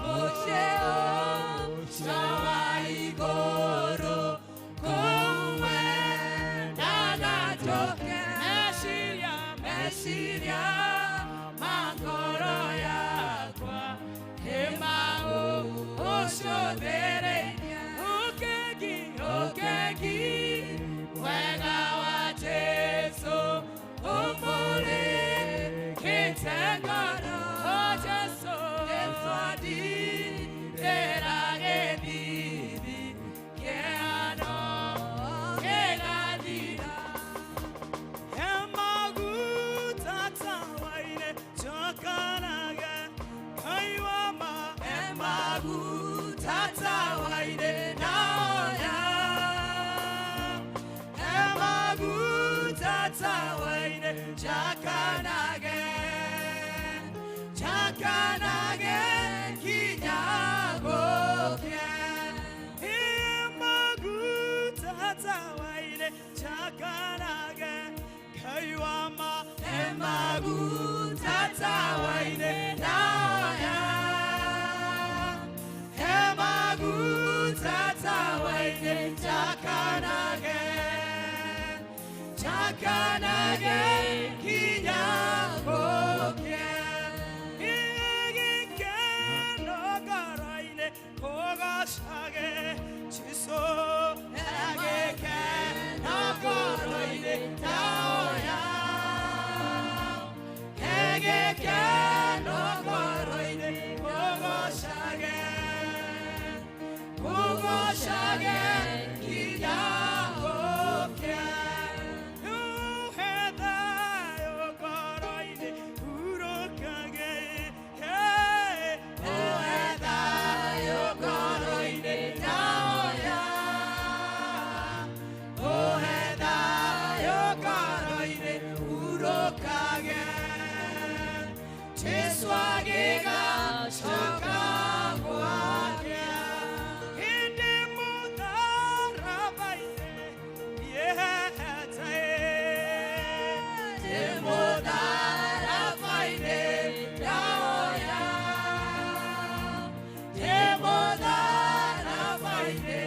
Mũciĩ ũcio wa igũrũ kũu wendaga njoke. Meciria, Meciria ma ngoro yakwa nĩ maũcũthĩrĩirie. Ũkengi, Ũkengi wega wa Jesũ ũmũrĩkĩte ngoro. O Jesũ, Jesũ andindĩra gĩthithi kĩano gĩgathira. Emaguta tawaine jokanage kaiwama. Emaguta tawaine naoya. Emaguta tawaine jakanage. Jakanage kinya gũkĩa. Emaguta tawaine jakanage kaiwama. Emaguta tawaine naoya. Emaguta tawaine jakanage. Jakanage kinya gũkĩa. Igikeno garaine kogashage Jesu. Egikeno ngoro-inĩ taoya. Egikeno ngoro-inĩ kũgocage. Kũgocage nginya gũkĩa. Uhedayo garaine urokage hey. Ũhe thayũ ngoro-inĩ taoya. Ũhe thayũ ngoro-inĩ urũkage. Jesũ agĩgacoka gwake. Indi mutarabaine yehetae. Ndĩ mũtharaba-inĩ ndaoya. Ndĩ mũtharaba-inĩ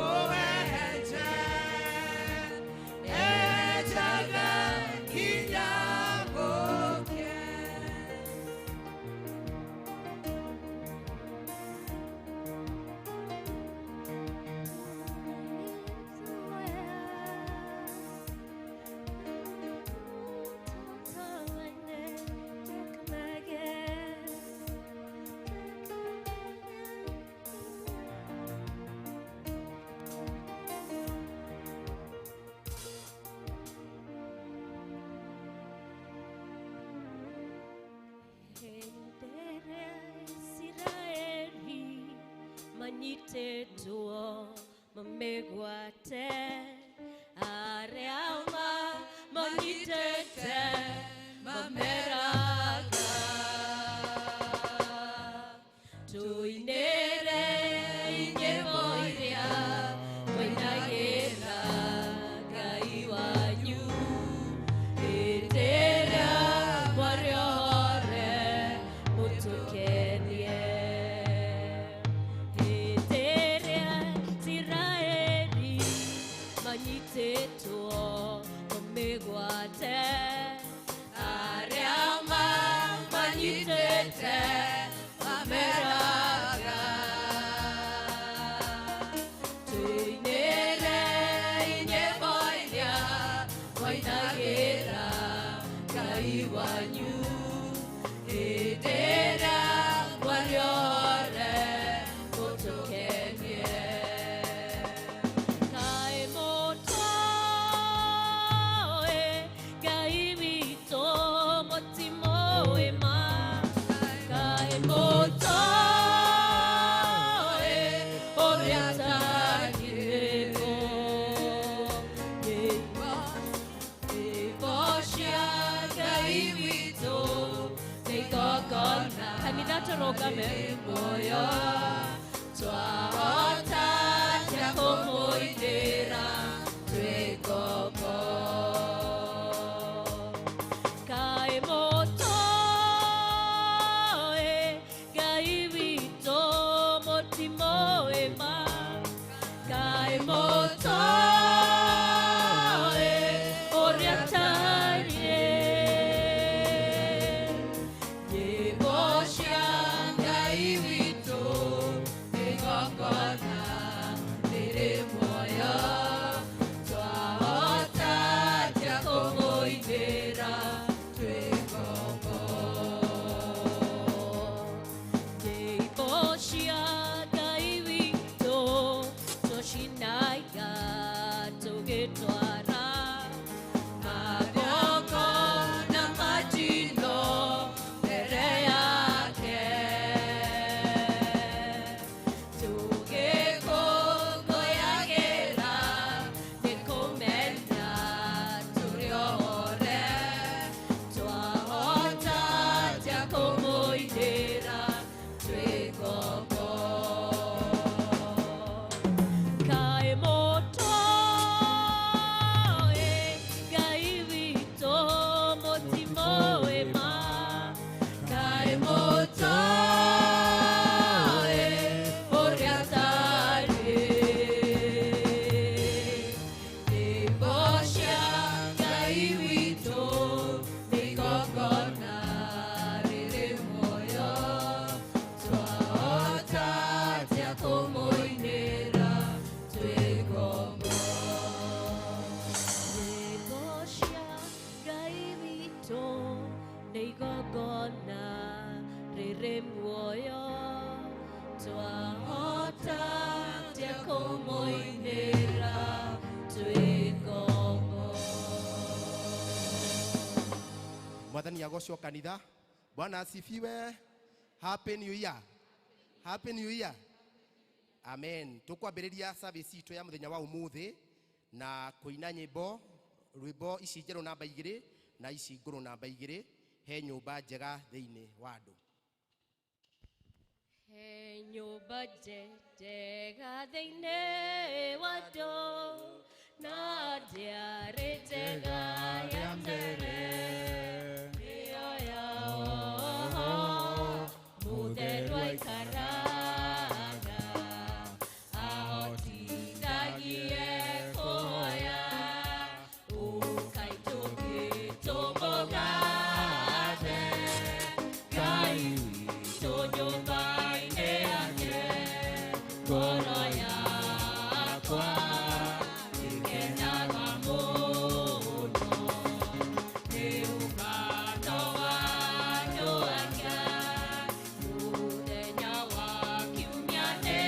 ũhehenje. Enjaga nginya gũkĩa. Manyitĩtwo mamĩgwate arĩa manyitĩte mameraga tũinĩre nyĩmbo iria mũinagĩra Ngai wanyu hĩndĩ ĩrĩa mwarĩohore mũtũkenie. Hĩndĩ ĩrĩa Isiraeli manyitĩtwo mĩgwate Arĩa manyitĩte mameraga tũinĩre nyĩmbo iria mũinagĩra Ngai wanyu hĩndĩ ĩrĩa mwarĩohore mũtũkenie. Kaĩ mũtoĩ Ngai witũ mũtimũĩ ma. Kaĩ mũtoĩ ũrĩa atariĩ Nyĩmbo cia Ngai witũ nĩ igongona. Kanitha tũrũgame. Muoyo twahota atĩa kũmũinĩra twĩ ngombo. Kaĩ mũtoĩ Ngai witũ. Tũrĩ muoyo twahota atĩa kũmũinĩra twĩ ngombo. Mwathani agocwo kanitha. Bwana asifiwe. Happy New Year. Happy New Year. Amen. Tukwambĩrĩria service itũ ya mũthenya wa ũmũthĩ na kũina nyĩmbo rwĩmbo ici njerũ namba 2 na ici ngũrũ namba 2 he nyũmba njega thĩinĩ wa andũ. He nyũmba njega thĩinĩ wa andũ na ndĩarĩ njega ya mbere nĩyo yao mũtheru aikaraga ahotithagie kũhoya ũkai tũgĩtũmũgathe Ngai witũ nyũmba-inĩ yake ngoro yakwa ĩkenaga mũno nĩ ũkando wa andũ ake mũthenya wa kiumia nĩ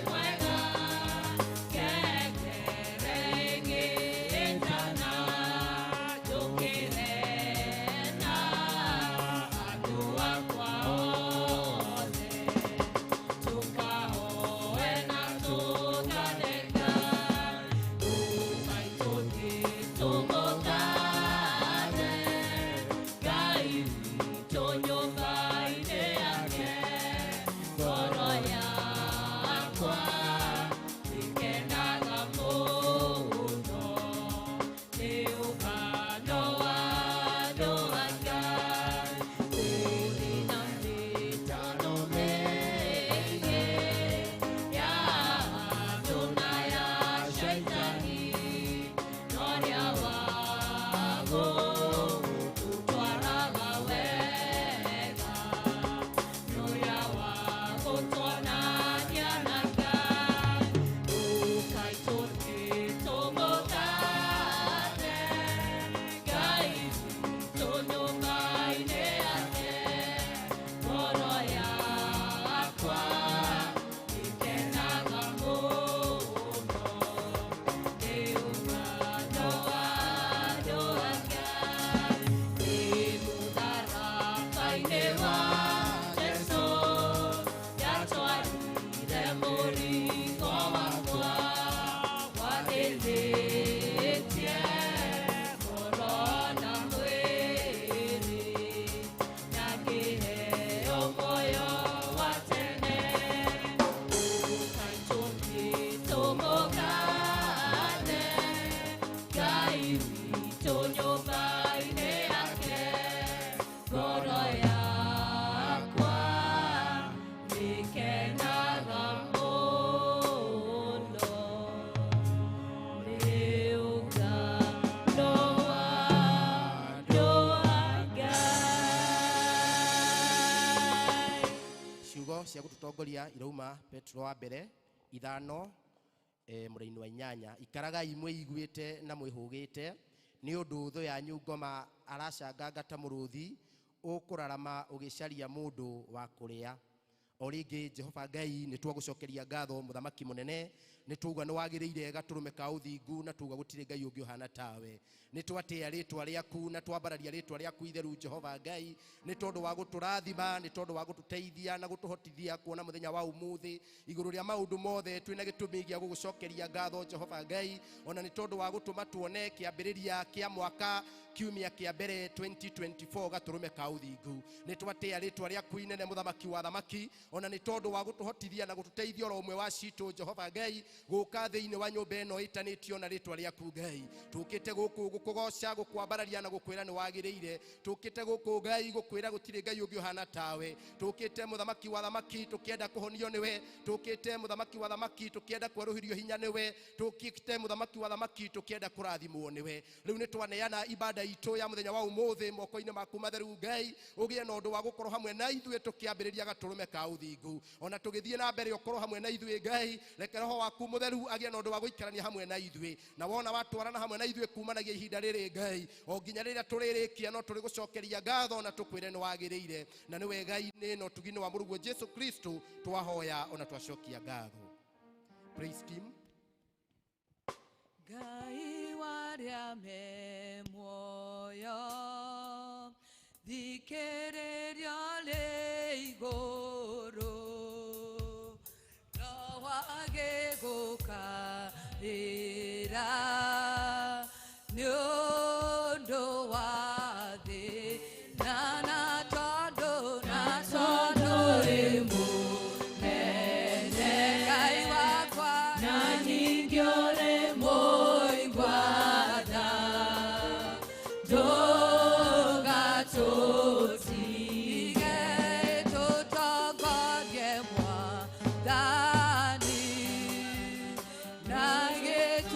mwega ngengere ĩgĩtana njũkĩre na andũ akwa othe tũkahoe na tũgatheka ũkai tũgĩtũmũgathe Ngai witũ nyũmba-inĩ yake ngoro yakwa ĩkenaga mũno nĩ ũkando wa andũ ake kũrĩ na mĩtano mĩingĩ ya andũ na ya Shaitani no rĩa wago tũtwaraga wega nũrĩa wa gũtuonania na Ngai ũkai tũgĩtũmũgathe Ngai witũ nyũmba-inĩ yake ngoro yakwa ĩkenaga mũno nĩ ũkando wa andũ ake nĩ mũtharaba-inĩ wa Jesũ yatwarire mũrigo wakwa wathĩnĩtie ngoro na mwĩrĩ na ngĩheo muoyo wa tene ũkai tũgĩtũmũgathe Ngai witũ nyũmba-inĩ yake ngoro yakwa ĩkenaga mũno nĩ ũkando wa andũ a Ngai. Ciugo cia gũtũtongoria irauma Petro wa mbere 5 mũraini wa 8. Ikaragai mwĩiguĩte na mwĩhũgĩte nĩ ũndũ thũ yanyu ngoma aracanganga ta mũrũthi ũkũrarama ũgĩcaria mũndũ wa kũrĩa. O rĩngĩ Jehova Ngai nĩ twagũcokeria ngatho mũthamaki mũnene nĩ twauga nĩ wagĩrĩire gatũrũme ka ũthingu na twauga gũtirĩ Ngai ũngĩ ũhana tawe. Nĩ twatĩa rĩtwa rĩaku na twambararia rĩtwa rĩaku itheru Jehova Ngai nĩ tondũ wa gũtũrathima nĩ tondũ wa gũtũteithia na gũtũhotithia kuona mũthenya wa ũmũthĩ igũrũ rĩa maũndũ mothe twĩna gĩtũmi gĩa gũgũcokeria ngatho Jehova Ngai ona nĩ tondũ wa gũtũma tuone kĩambĩrĩria kĩa mwaka kiumia kĩa mbere 2024 gatũrũme ka ũthingu. Nĩ twatĩa rĩtwa rĩaku inene mũthamaki wa thamaki ona nĩ tondũ wa gũtũhotithia na gũtũteithia oro ũmwe wa citũ Jehova Ngai gũka thĩinĩ wa nyũmba ĩno ĩtanĩtio na rĩtwa rĩaku Ngai. Tũkĩte gũkũ gũkũgoca gũkwambararia na gũkwĩra nĩ wagĩrĩire. Tũkĩte gũkũ Ngai gũkwĩra gũtirĩ Ngai ũngĩ ũhana tawe. Tũkĩte mũthamaki wa thamaki tũkĩenda kũhonio nĩwe. Tũkĩte mũthamaki wa thamaki tũkĩenda kwerũhirio hinya nĩwe. Tũkĩte mũthamaki wa thamaki tũkĩenda kũrathimwo nĩwe. Rĩu nĩ twaneana ibada itũ ya mũthenya wa ũmũthĩ moko-inĩ maku matheru Ngai ũgĩe na ũndũ wa gũkorwo hamwe na ithuĩ tũkĩambĩrĩria gatũrũme ka ũthingu ona tũgĩthiĩ na mbere ũkorwo hamwe na ithuĩ Ngai reke roho waku Mũtheru agĩe na ũndũ wa gũikarania hamwe na ithuĩ, na wona watwarana hamwe na ithuĩ kumanagia ihinda rĩrĩ Ngai o nginya rĩrĩa tũrĩrĩkia, no tũrĩgũcokeria ngatho na tũkwĩre nĩ wagĩrĩire na nĩ wega-inĩ na ũtugi-inĩ wa Mũrũguo Jesu Kristo twahoya ona twacokia ngatho. Praise team. Ngai warĩa me muoyo, thikĩrĩria rĩ igũrũ, no wage gũkarĩra nĩ ũndũ wa thĩna, na tondũ, na tondũ wĩ mũnene Ngai wakwa, na ningĩ ũrĩ mũigua tha, ndũgatũtige, tũtongorie Mwathani na gĩtũmi.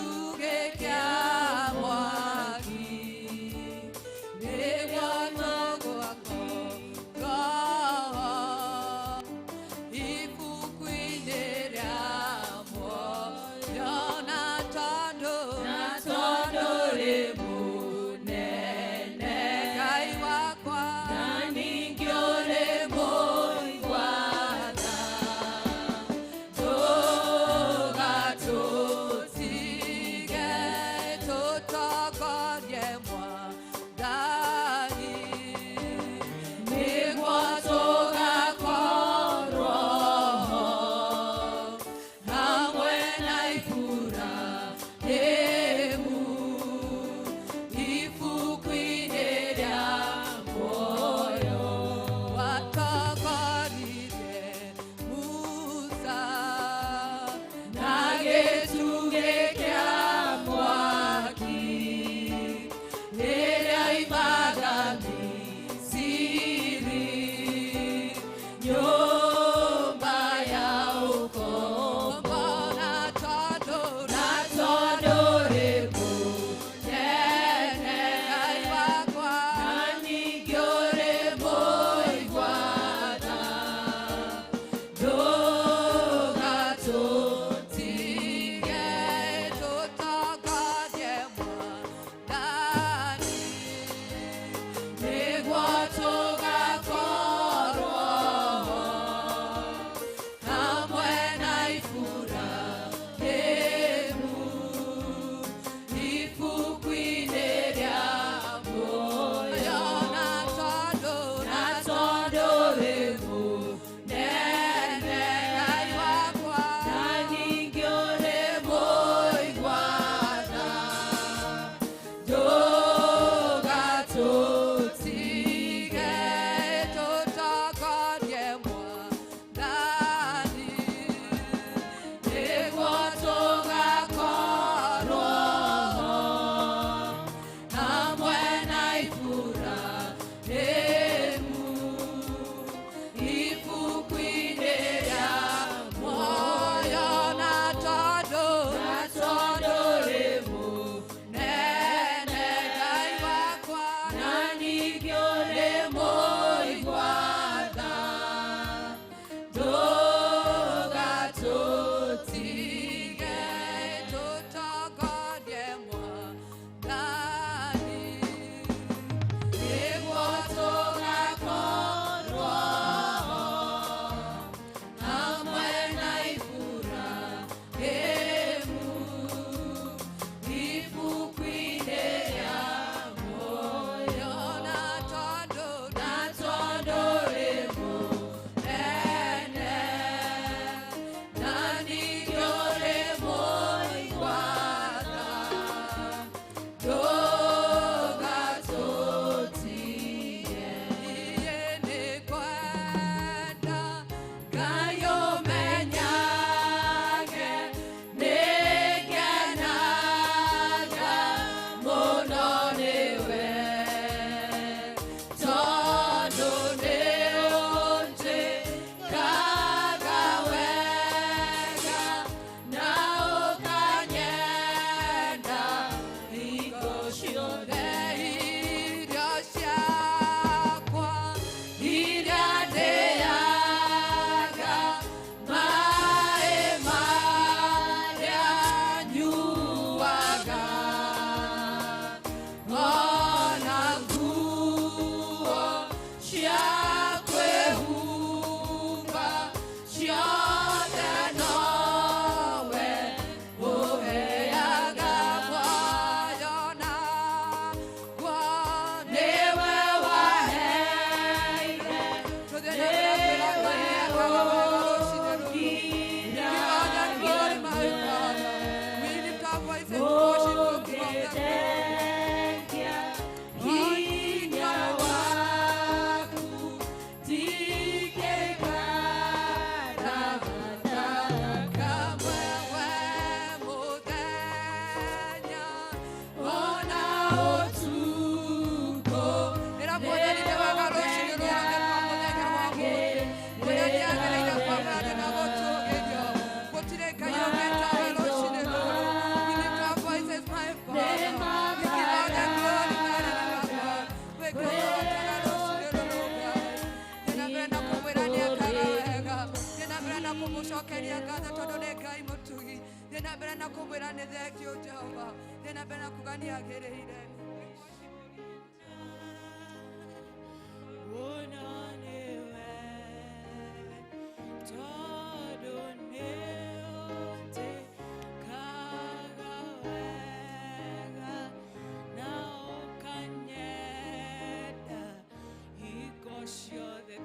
Thank you Jehova. Thiĩ na mbere na kuga nĩ agĩrĩire.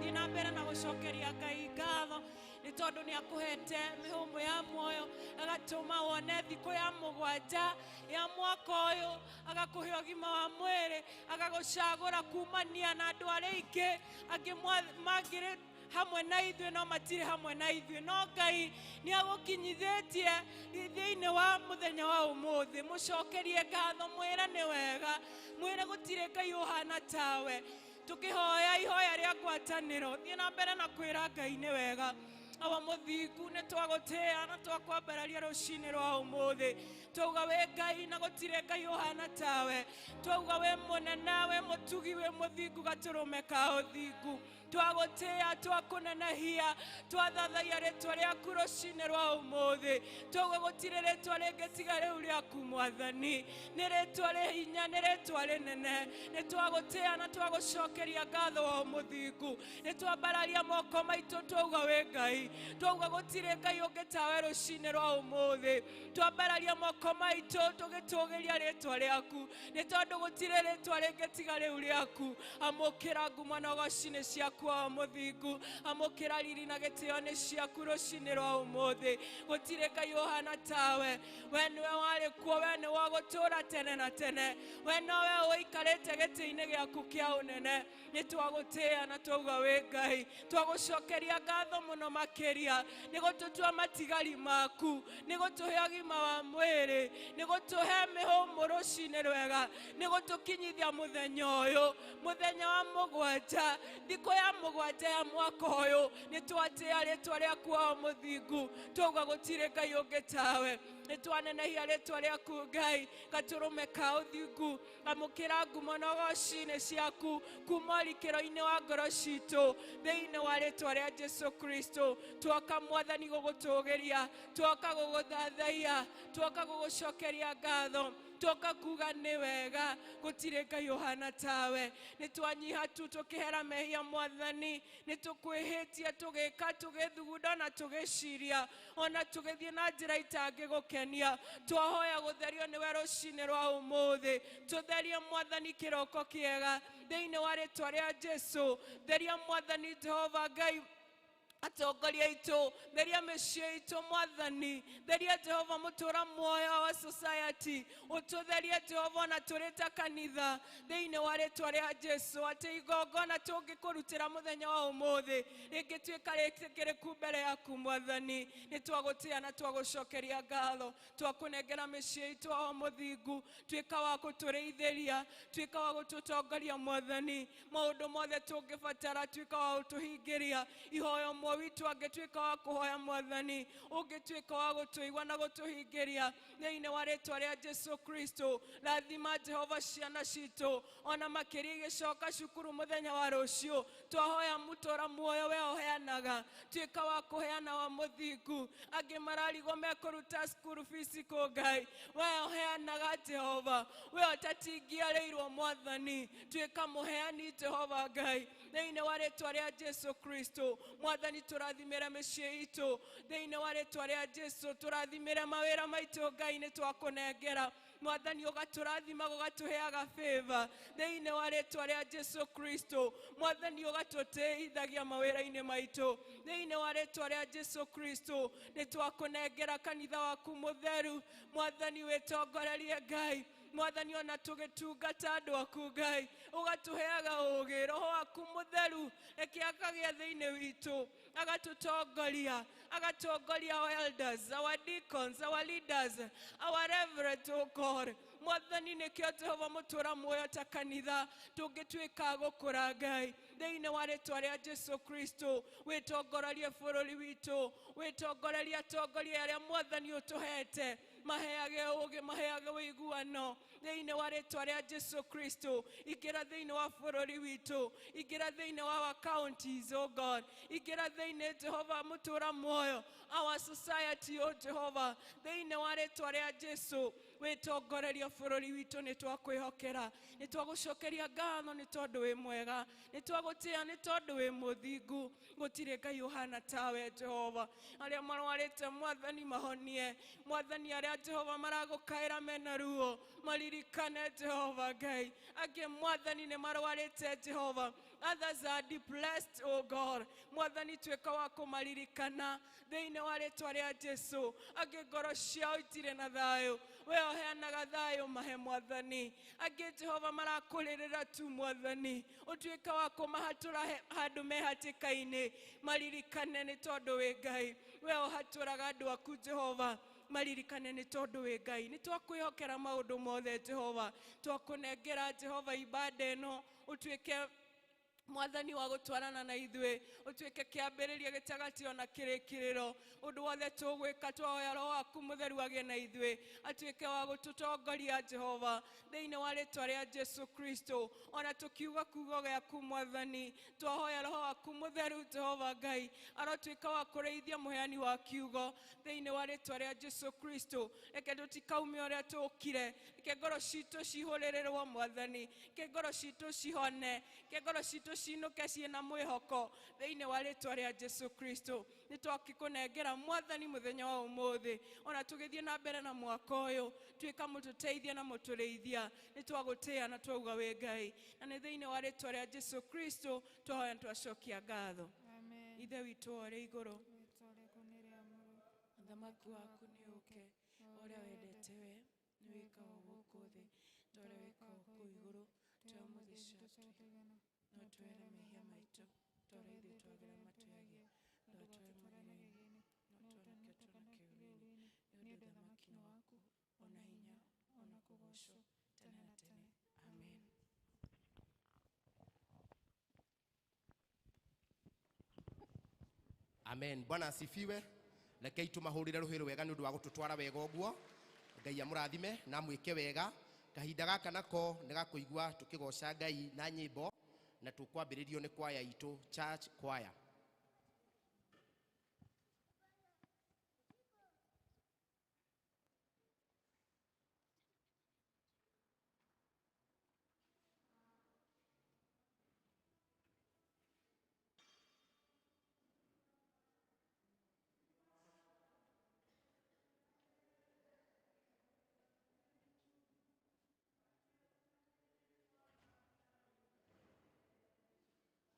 Thiĩ na mbere na gũcokeria Ngai ngatho nĩ tondũ nĩ akũhete mĩhũmũ ya muoyo, agatũma wone thikũ ya mũgwanja ya mwaka ũyũ, agakũhe ũgima wa mwĩrĩ, agagũcagũra kumania na andũ arĩa aingĩ angĩ mangĩrĩ hamwe na ithuĩ no matirĩ hamwe na ithuĩ, no Ngai nĩ agũkinyithĩtie thĩinĩ wa mũthenya wa ũmũthĩ. Mũcokerie ngatho, mwĩre nĩ wega, mwĩre gũtirĩ Ngai ũhana tawe. Tukihoya ihoya rĩa ngwatanĩro, thiĩ na mbere na kwĩra Ngai nĩ wega. Awa mũthingu nĩ twagũtĩĩa na twakwambararia rũcinĩ rwa ũmũthĩ. Twauga wĩ Ngai na gũtirĩ Ngai ũhana tawe. Twauga wĩ mũnene, wĩ mũtugi, wĩ mũthingu, gatũrũme ka ũthingu. Twagũtĩĩa, twakũnenehia, twathathaia rĩtwa rĩaku rũcinĩ rwa ũmũthĩ. Twauga gũtirĩ rĩtwa rĩngĩ tiga rĩu rĩaku Mwathani. Nĩ rĩtwa rĩ hinya, nĩ rĩtwa rĩnene. Nĩ twagũtĩĩa na twagũcokeria ngatho wa mũthingu. Nĩ twambararia moko maitũ twauga wĩ Ngai. Twauga gũtirĩ Ngai ũngĩ tawe rũcinĩ rwa ũmũthĩ. Twambararia moko maitũ tũgĩtũgĩria rĩtwa rĩaku, nĩ tondũ gũtirĩ rĩtwa rĩngĩ tiga rĩu rĩaku. Amũkĩra ngumo na ũgoci nĩ ciaku wa mũthingu, amũkĩra riri na gĩtĩo nĩ ciaku rũcinĩ rwa ũmũthĩ. Gũtirĩ Ngai ũhana tawe. We nĩwe warĩ kuo, we nĩwe ũgũtũũra tene na tene, we nowe ũikarĩte gĩtĩ-inĩ gĩaku kĩa ũnene. Nĩ twagũtĩĩa na twauga wĩ Ngai. Twagũcokeria ngatho mũno makĩria nĩ gũtũtua matigari maku, nĩ gũtũhe ũgima wa mwĩrĩ, nĩ gũtũhe mĩhũmũ rũcinĩ rwega, nĩ gũtũkinyithia mũthenya ũyũ, mũthenya wa mũgwanja, thikũ ya mũgwanja ya mwaka ũyũ. Nĩ twatĩĩa rĩtwa rĩaku wa mũthingu, twauga gũtirĩ Ngai ũngĩ tawe. Nĩ twanenehia rĩtwa rĩaku Ngai, gatũrũme ka ũthingu. Amũkĩra ngumo na ũgoci nĩ ciaku kuma ũrikĩro-inĩ wa ngoro citũ, thĩinĩ wa rĩtwa rĩa Jesu Kristo. Twoka Mwathani gũgũtũgĩria, twoka gũgũthathaia, twoka gũgũcokeria ngatho, twoka kuga nĩ wega, gũtirĩ Ngai ũhana tawe. Nĩ twanyiha tu tũkĩhera mehia Mwathani, nĩ tũkwĩhĩtie tũgĩka, tũgĩthugunda na tũgĩciria, ona tũgĩthiĩ na njĩra itangĩgũkenia. Twahoya gũtherio nĩwe rũcinĩ rwa ũmũthĩ. Tũtherie Mwathani kĩroko kĩega thĩinĩ wa rĩtwa rĩa Jesu. Theria Mwathani Jehova Ngai atongoria aitũ, theria mĩciĩ itũ Mwathani, theria Jehova mũtũra muoyo wa society, ũtũtherie Jehova ona tũrĩ ta kanitha thĩinĩ wa rĩtwa rĩa Jesu, atĩ igongona tũngĩkũrutĩra mũthenya wa ũmũthĩ rĩngĩtuĩka rĩtĩkĩrĩku mbere yaku Mwathani. Nĩ twagũtĩĩa na twagũcokeria ngatho, twakũnengera mĩciĩ itũ o mũthingu. Tuĩka wa gũtũrĩithĩria, tuĩka wa gũtũtongoria Mwathani, maũndũ mothe tũngĩbatara tuĩka wa gũtũhingĩria. Ihoya ũmwe witũ angĩtuĩka wa kũhoya Mwathani, ũngĩtuĩka wa gũtũigua na gũtũhingĩria thĩinĩ wa rĩtwa rĩa Jesu Kristo. Rathima Jehova ciana citũ ona makĩria igĩcoka cukuru mũthenya wa rũciũ. Twahoya mũtũra muoyo we ũheanaga, tuĩka wa kũheana wa mũthingu. Angĩ mararigwo mekũruta school fees kũ Ngai, we ũheanaga Jehova, we ũtatingiarĩirwo Mwathani, tuĩka mũheani Jehova Ngai thĩinĩ wa rĩtwa rĩa Jesu Kristo. Mwathani tũrathimĩre mĩciĩ itũ thĩinĩ wa rĩtwa rĩa Jesu, tũrathimĩre mawĩra maitũ Ngai, nĩ twakũnengera Mwathani, ũgatũrathima ũgatũheaga favor thĩinĩ wa rĩtwa rĩa Jesu Kristo. Mwathani ũgatũteithagia mawĩra-inĩ maitũ thĩinĩ wa rĩtwa rĩa Jesu Kristo. Nĩ twakũnengera kanitha waku mũtheru Mwathani, wĩtongorerie Ngai. Mwathani ona tũgĩtungata andũ aku Ngai, ũgatũheaga ũũgĩ, roho waku mũtheru reke akagĩa thĩinĩ witũ, agatutongoria, agatongoria our elders, our deacons, our leaders, our reverend, oh God. Mwathani nĩkĩo Jehova mũtũra muoyo ta kanitha tũngĩtuĩka gũkũra Ngai thĩinĩ wa rĩtwa rĩa Jesu Kristo. Wĩtongorerie bũrũri witũ, wĩtongorerie atongoria arĩa Mwathani ũtũhete, Maheage ũũgĩ, maheage ũiguano thĩinĩ wa rĩtwa rĩa Jesu Kristo. Ingĩra thĩinĩ wa bũrũri witũ, ingĩra thĩinĩ wa our counties, oh God, ingĩra thĩinĩ Jehova mũtũra muoyo, our society, oh Jehova, thĩinĩ wa rĩtwa rĩa Jesu. Wĩtongoreria bũrũri witũ, nĩ twakwĩhokera, nĩ twagũcokeria ngatho nĩ tondũ wĩ mwega, nĩ twagũtĩĩa nĩ tondũ wĩ mũthingu. Gũtirĩ Ngai ũhana tawe Jehova. Arĩa marwarĩte Mwathani mahonie, Mwathani arĩa Jehova maragũkaĩra mena ruo maririkane Jehova Ngai. Angĩ Mwathani nĩ marwarĩte Jehova, others are depressed, oh God. Mwathani tuĩka wa kũmaririkana thĩinĩ wa rĩtwa rĩa Jesu. Angĩ ngoro ciao itirĩ na thayũ, we ũheanaga thayũ mahe Mwathani. Angĩ Jehova marakũrĩrĩra tu Mwathani, ũtuĩke wa kũmahatũra handũ me hatĩka-inĩ, maririkane nĩ tondũ wĩ Ngai. We ũhatũraga andũ aku Jehova, maririkane nĩ tondũ wĩ Ngai. Nĩ twakwĩhokera maũndũ mothe Jehova, twakũnengera Jehova ibada ĩno, ũtuĩke Mwathani wa gũtwarana na ithuĩ, ũtuĩke kĩambĩrĩria gĩtagatĩ ona kĩrĩkĩrĩro. Ũndũ wothe tũgwĩka twahoya Roho waku mũtheru agĩe na ithuĩ, atuĩke wa gũtũtongoria Jehova thĩinĩ wa rĩtwa rĩa Jesu Kristo. Ona tũkiuga kiugo gĩaku Mwathani, twahoya Roho waku mũtheru Jehova Ngai arotuĩka wa kũrĩithia mũheani wa kiugo thĩinĩ wa rĩtwa rĩa Jesu Kristo. Reke tũtikaume ũrĩa tũkire, reke ngoro citũ cihũrĩrĩrwo Mwathani, reke ngoro citũ cihone, reke ngoro citũ ciinũke ciĩna mwĩhoko thĩinĩ wa rĩtwa rĩa Jesu Kristo. Nĩ twakĩkũnengera Mwathani mũthenya wa ũmũthĩ, ona tũgĩthiĩ na mbere na mwaka ũyũ, tuĩka mũtũteithia na mũtũrĩithia. Nĩ twagũtĩĩa na twauga wĩ Ngai, na nĩ thĩinĩ wa rĩtwa rĩa Jesu Kristo twahoya na twacokia ngatho. Amen. Ithe witũ ũrĩ igũrũ, Rĩĩtwa rĩaku nĩ rĩamũrwo. ũthamaki waku nĩ ũũke, ũrĩa wendete we nĩ wĩkagwo gũkũ thĩ ta ũrĩa wĩkagwo kũu igũrũ. Tũhe ũmũthĩ cia tũigana, no twĩre mehia maitũ ta ũrĩa ithuĩ twagĩra matwĩhagia, ndũgatũtware magerio-inĩ, no tũhonokie tũhonokie ũũru-inĩ. Nĩ ũndũ ũthamaki nĩ waku, ona hinya, ona kũgoocwo tene na tene. Amen. Amen. Bwana asifiwe. Rekei tumahũrĩre rũhĩ rwega nĩ ũndũ wa gũtũtwara wega ũguo. Ngai amũrathime na amwĩke wega. Kahinda gaka nako nĩ gakũigua tũkĩgoca Ngai na nyĩmbo, na tũkwambĩrĩrio nĩ kwaya itũ, church choir.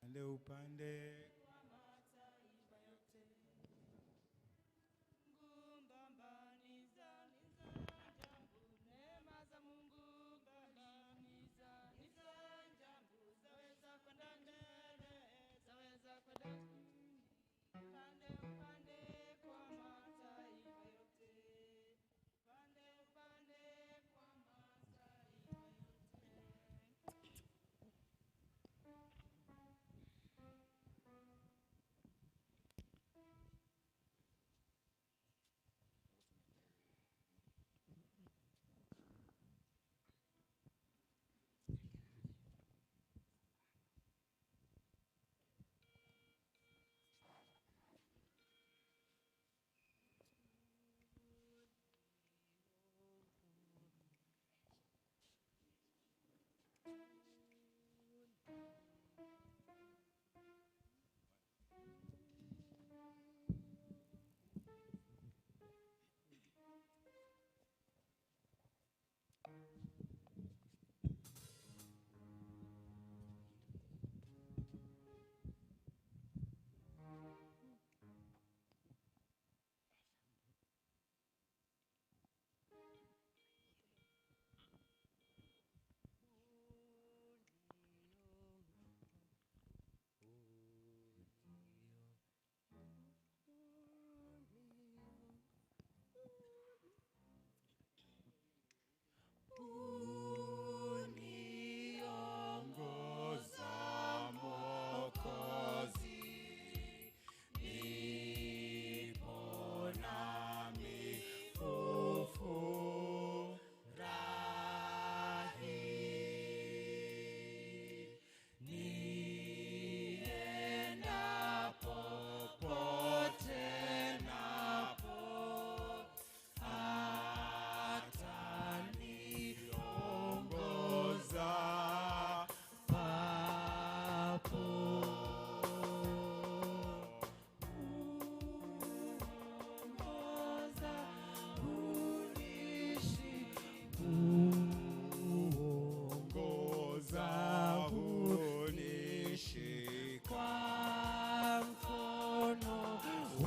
Upande upande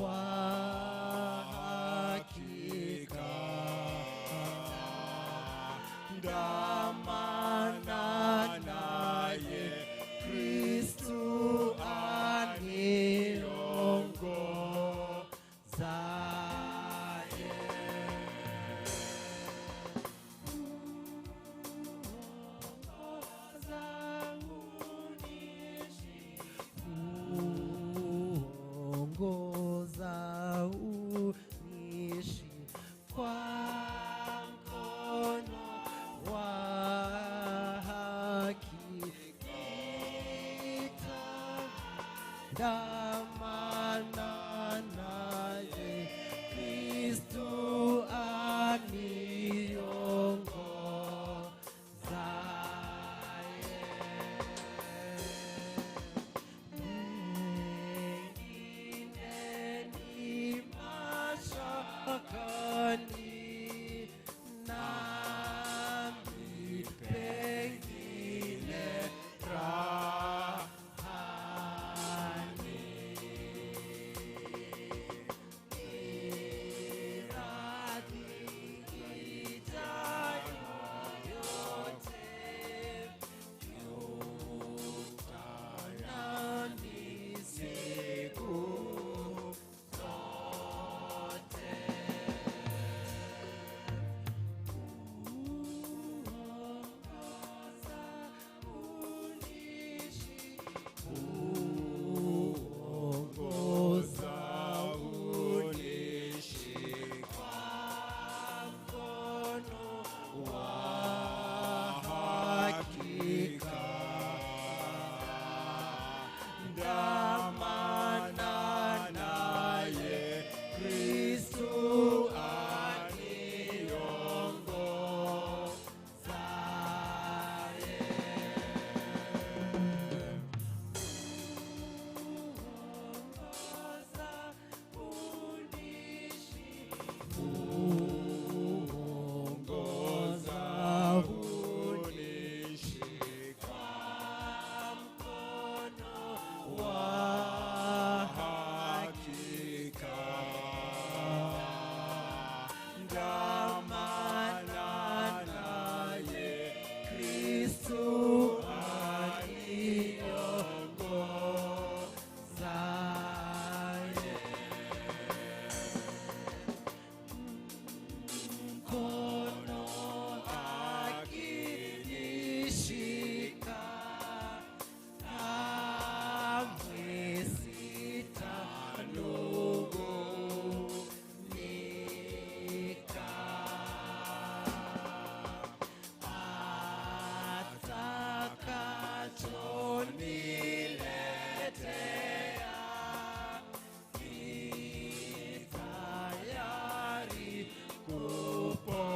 wa hakika, ndamana naye Kristu aniongozaye. Uongoza unishi kwa mkono wa haki, nitandamana naye Kristu aniongozaye. Mengine ni mashakani, nami pengine rahani. Ni radhi ijayo yote, nami siku zote. Uongoza unishi, uongoza unishi kwa mkono wa hakika, ndamana naye Kristu aniongozaye. Uongoza unishi, uongoza unishi kwa mkono wa hakika, ndamana naye Kristu aniongozaye. Mkono akinishika, kamwe sitanung'unika. Atakachoniletea ni tayari kupokea.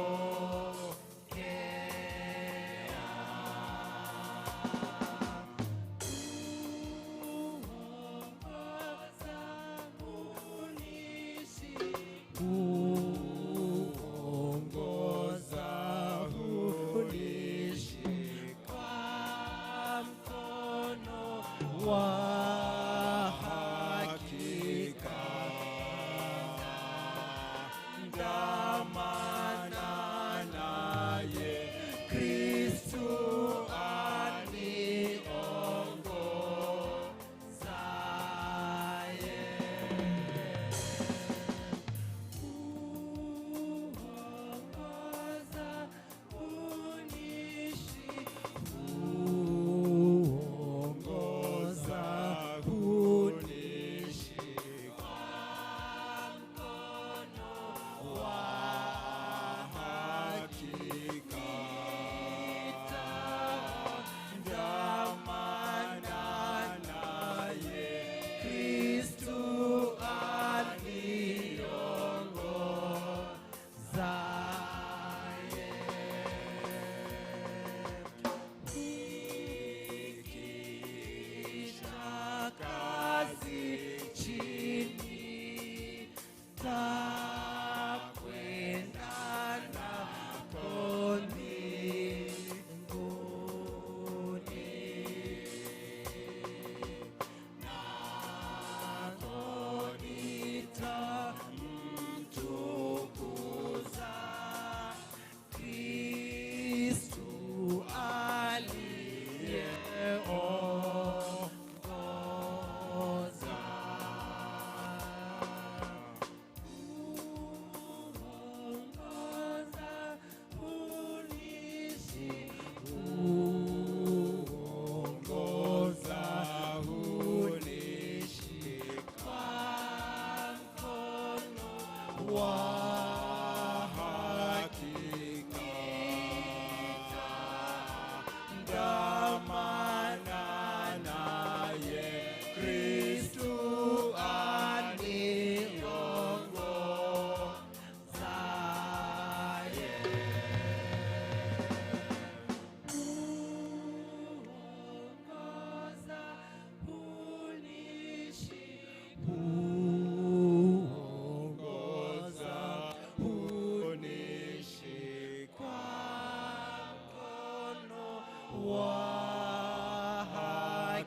Uongoza unishi, uongoza unishi kwa mkono wa hakika, ndamana naye Kristu aniongozaye. Uongoza unishi, uongoza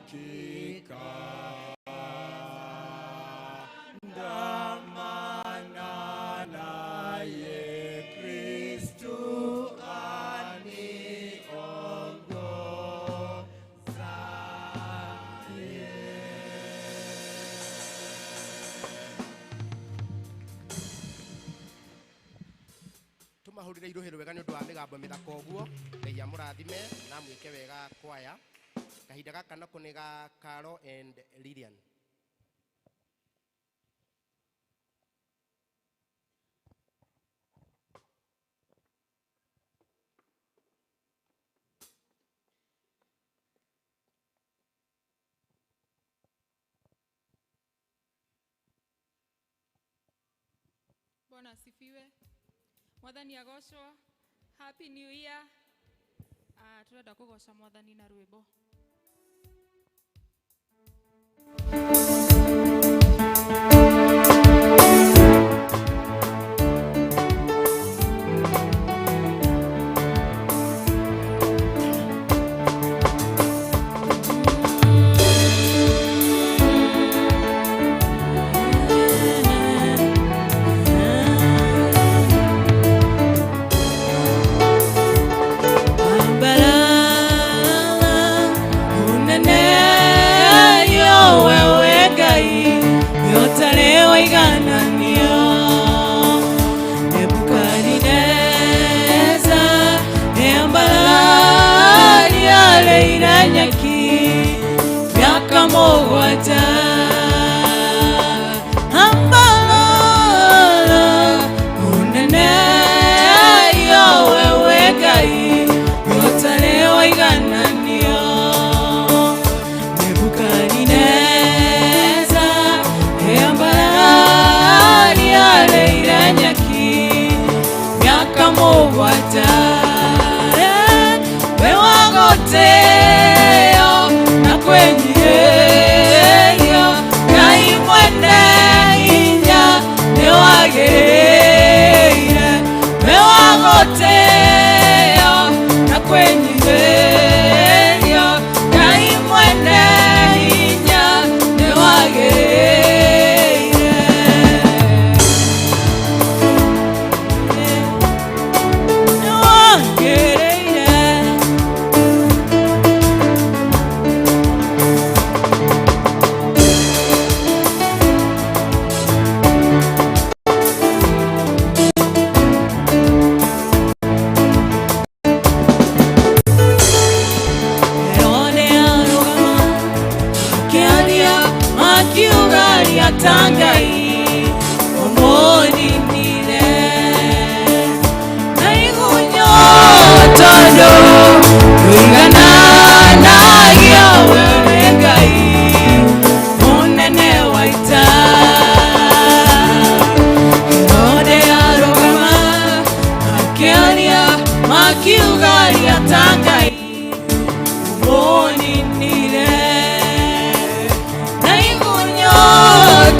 Hakika ndamana naye Kristu aniongozaye. Tumahurire iruhi rwega nĩ ũndũ wa mĩgambo mĩthaka ũguo. Ngai amũrathime na amwĩke wega kwaya. Kahinda gaka nako nĩ ga Caro and Lilian. Bwana asifiwe. Mwathani agocwo. Happy New Year. Turenda kugoca Mwathani na rwimbo.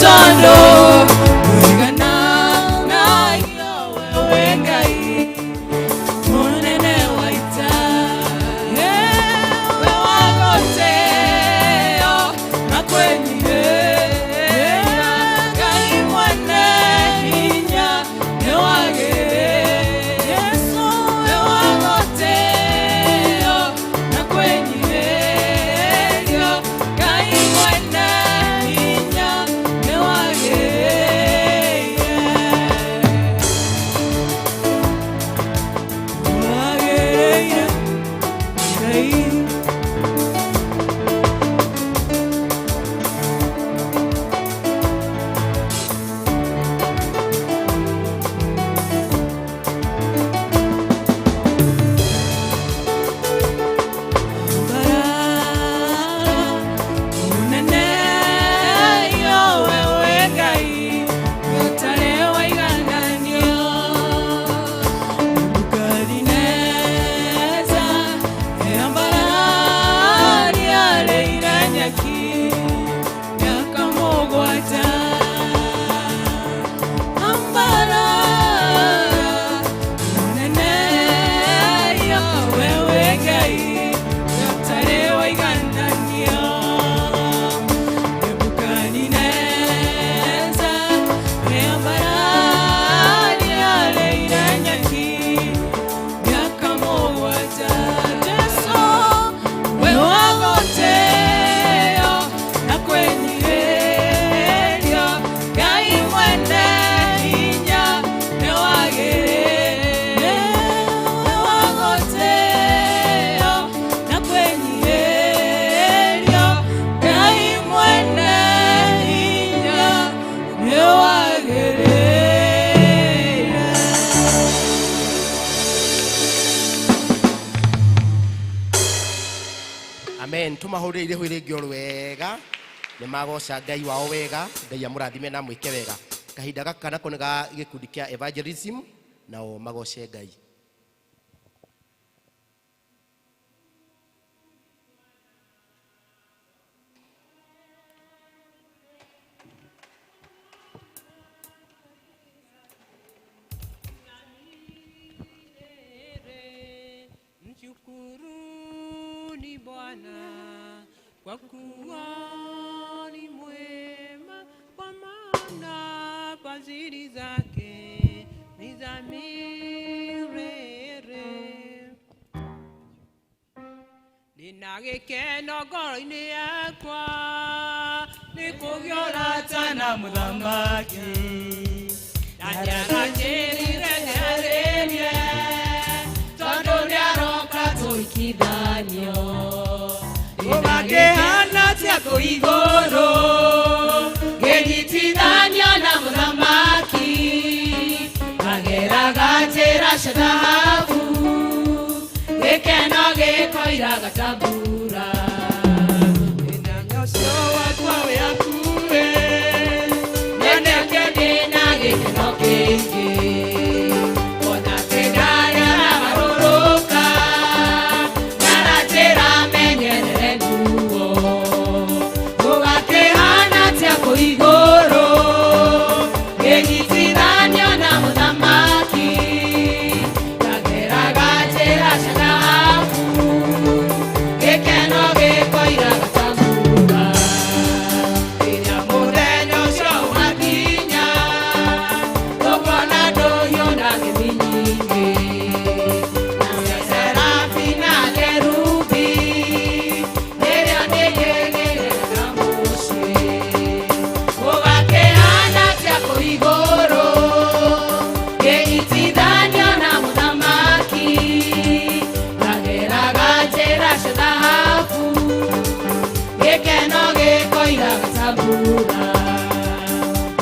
Tondo. Mahũrĩre irĩhũ rĩngĩ o wega. Nĩ magoca Ngai wao wega. Ngai amũrathime na amwĩke wega. Kahinda gaka nako nĩ ga gĩkundi kĩa evangelism, nao magoce Ngai. Mshukuruni Bwana kwa kuwa ni mwema, kwa maana fadhili zake ni za milele. Nina gĩkeno ngoro-inĩ yakwa nĩ kũgĩa ũrata na mũthamaki, na nĩaranjĩrire nĩarĩrie tondũ nĩaroka tũikithanio. Gũgakĩhana atĩa kũu igũrũ ngĩnyitithanio na mũthamaki, ageraga njĩra cia thahabu, gĩkeno gĩkoiraga ta mbura. Mũthenya ũcio wakwa wĩ hakuhĩ, nĩndeke ndĩna gĩkeno kĩingĩ, ona atĩ ndarĩaragarũrũka, nĩaranjĩra menyerere nguo. Gũgakĩhana atĩa kũu igũrũ ngĩnyitithanio na mũthamaki, ngageraga njĩra cia thahabu, gĩkeno gĩkoiraga ta mbura. Rĩrĩa mũthenya ũcio ũgakinya, tũkona ndũhiũ na ngemi nyingĩ, na serafi na kerubi, rĩrĩa nĩngĩgĩrĩra mũciĩ. Gũgakĩhana atĩa kũu igũrũ ngĩnyitithanio na mũthamaki, ngageraga njĩra cia thahabu, gĩkeno gĩkoiraga ta mbura.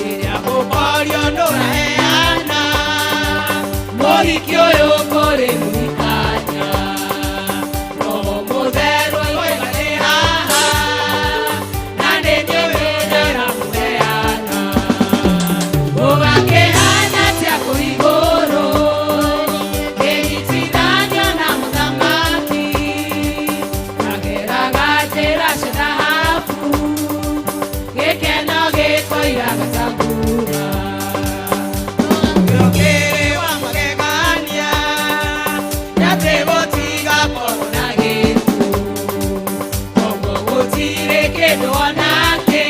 Rĩrĩa gũkorio ndũraheana mũhiki ũyũ kũrĩ mũhikania, Roho Mũtheru oiga nĩ haha, na nĩ niĩ ndĩramũheana. Gũgakĩhana atĩa kũu igũrũ ngĩnyitithanio na mũthamaki, ngageraga njĩra cia thahabu, gĩkeno gĩkoiraga ta mbura. Ũkĩrĩ wa magegania, nĩ atĩ gũtigakorwo na gĩkuũ, koguo gũtirĩ kĩndũ ona kĩ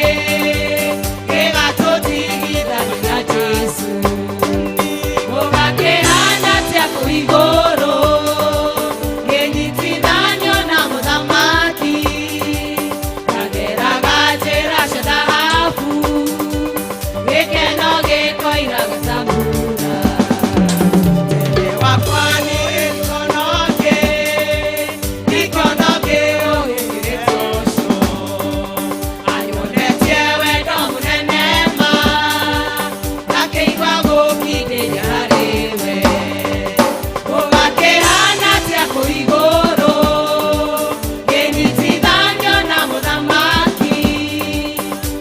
gĩgatũtigithania na Jesũ. Gũgakĩhana atĩa kũu igũrũ ngĩnyitithanio na mũthamaki, ngageraga njĩra cia thahabu, gĩkeno gĩkoiraga ta mbura. Tene wakwa nĩ gĩkono kĩ ũgĩkĩrĩte ũcio, anyonetie wendo mũnene ma, akĩigua gũkindĩria harĩ we. Gũgakĩhana atĩa kũu igũrũ ngĩnyitithanio na mũthamaki,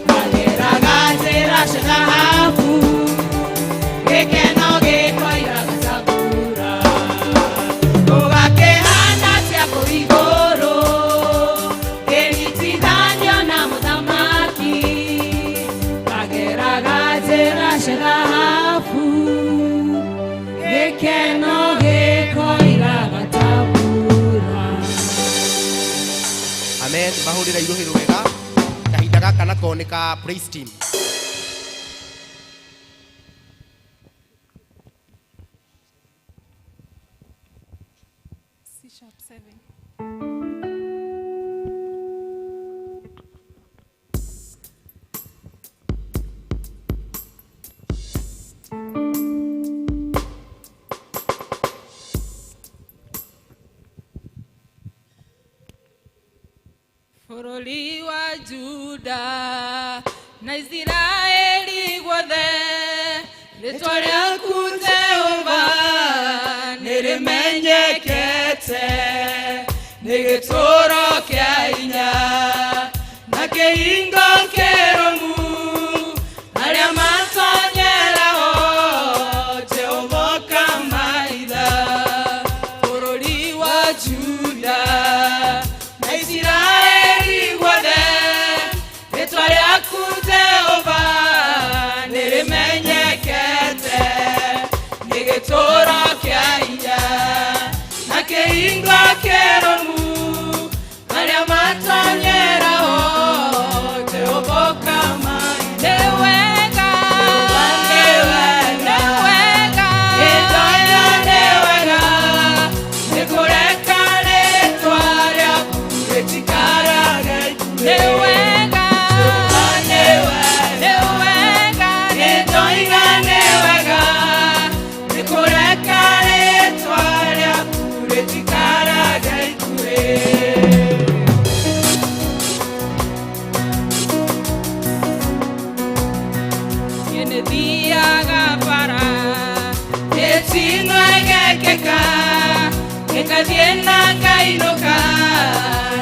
ngageraga njĩra cia thahabu, gĩkeno gĩkoiraga ta mbura. Gũgakĩhana atĩa kũu igũrũ ngĩnyitithanio na mũthamaki, ngageraga njĩra cia thahabu, gĩkeno gĩkoiraga ta mbura. Amen. Mahũrĩre irũhĩ wega. Kahinda gaka nako nĩ ka praise team. C sharp 7. Bũrũri wa Juda na Isiraeli guothe, rĩtwa rĩaku Jehova nĩrĩmenyekete, nĩ gĩtũũro kĩa hinya. kĩhingo kĩrũmu arĩa matonyeraho Jehova kamaitha bũrũri wa Juda na Isiraeli guothe rĩtwa rĩaku Jehova nĩrĩmenyekete nĩ gĩtũũro kĩa hinya na kĩhingo kĩrũmu arĩa matonyeraho Jehova kamaitha. Nĩ wega. Nĩ wega. Nĩ wega. Nĩndoiga nĩ wega nĩ kũreka rĩtwa rĩaku rĩtikarage Nĩ wega. Nĩ wega. Nĩ wega. Nĩndoiga nĩ wega nĩ kũreka rĩtwa rĩaku rĩtikarage ikuhĩ. Nĩthiaga bara Mĩtino ĩgekĩka ĩkathiĩ na ngainũka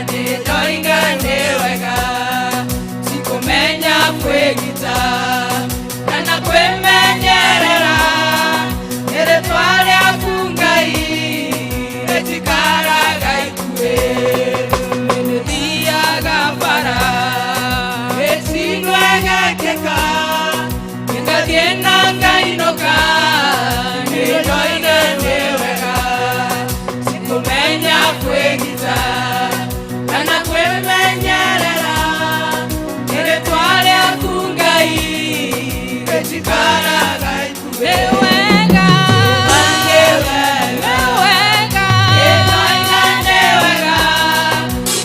nĩndoiga nĩ wega tikũmenya kwĩgita kana kwĩmenyerera nĩ rĩtwa rĩaku Ngai rĩtikaraga ikuhĩ. Nĩthiaga bara mĩtino ĩgekĩka ĩkathiĩ na ngainũka nĩndoiga nĩ wega sikũmenya kwĩgita kana kwĩmenyerera nĩ rĩtwa rĩaku Ngai rĩtikaraga ikuhĩ. Nĩ wega. Nĩ wega. Nĩ wega. Nĩndoiga nĩ wega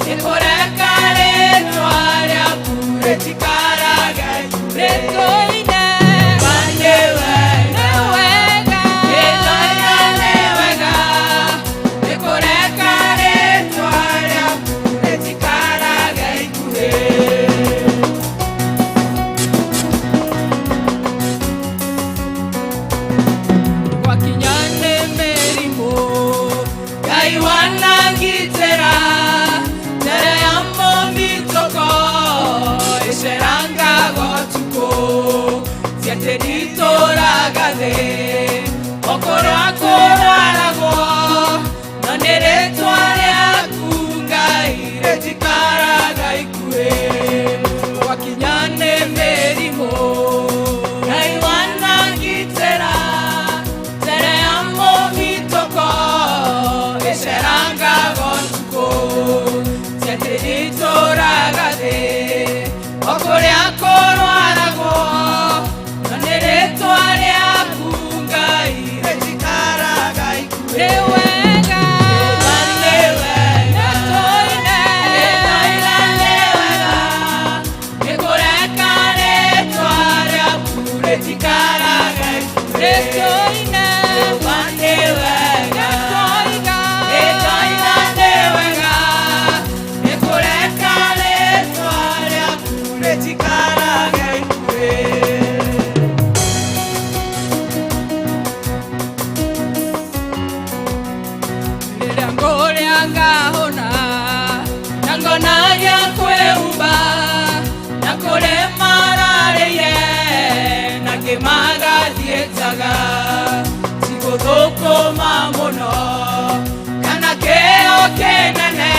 nĩ kũreka rĩtwa rĩaku rĩtikaraga ikuhĩ. Nĩtũine. Nĩ wega. Nĩ wega. Nĩndoiga nĩ wega nĩ kũreka rĩtwa rĩaku rĩtikaraga ikuhĩ. Gwakinya nĩ mĩrimũ Ngai wanangitĩra mbere ya mũmitũko ĩcerangaga ũtukũ ti atĩ nditũraga thĩ okorwo akũrwaragwo no nĩ rĩtwa rĩaku Ngai rĩtikaraga ikuhĩ. Gwakinya nĩ mĩrimũ Ngai wanangitĩra mbere ya mũmitũko ĩcerangaga ũtukũ ti atĩ nditũraga thĩ o kũrĩa kũrwaragwo no nĩ rĩtwa rĩaku Ngai rĩtikaraga ikuhĩ. Nĩ wega. Nĩ wega. Nĩtũine. Nĩndoiga nĩ wega nĩ kũreka rĩtwa rĩaku rĩtikaraga ikuhĩ. Nĩtũine. Nĩ wega. Nĩtwoiga. Nĩndoiga nĩ wega nĩ kũreka rĩtwa rĩaku rĩtikaraga ikuhĩ. Rĩrĩa ngũrĩa ngahũna na ngona gĩa kwĩhumba na kũrĩ mararĩire na kĩmagathiĩtaga tigũthũkũma mũno kana kĩo kĩnene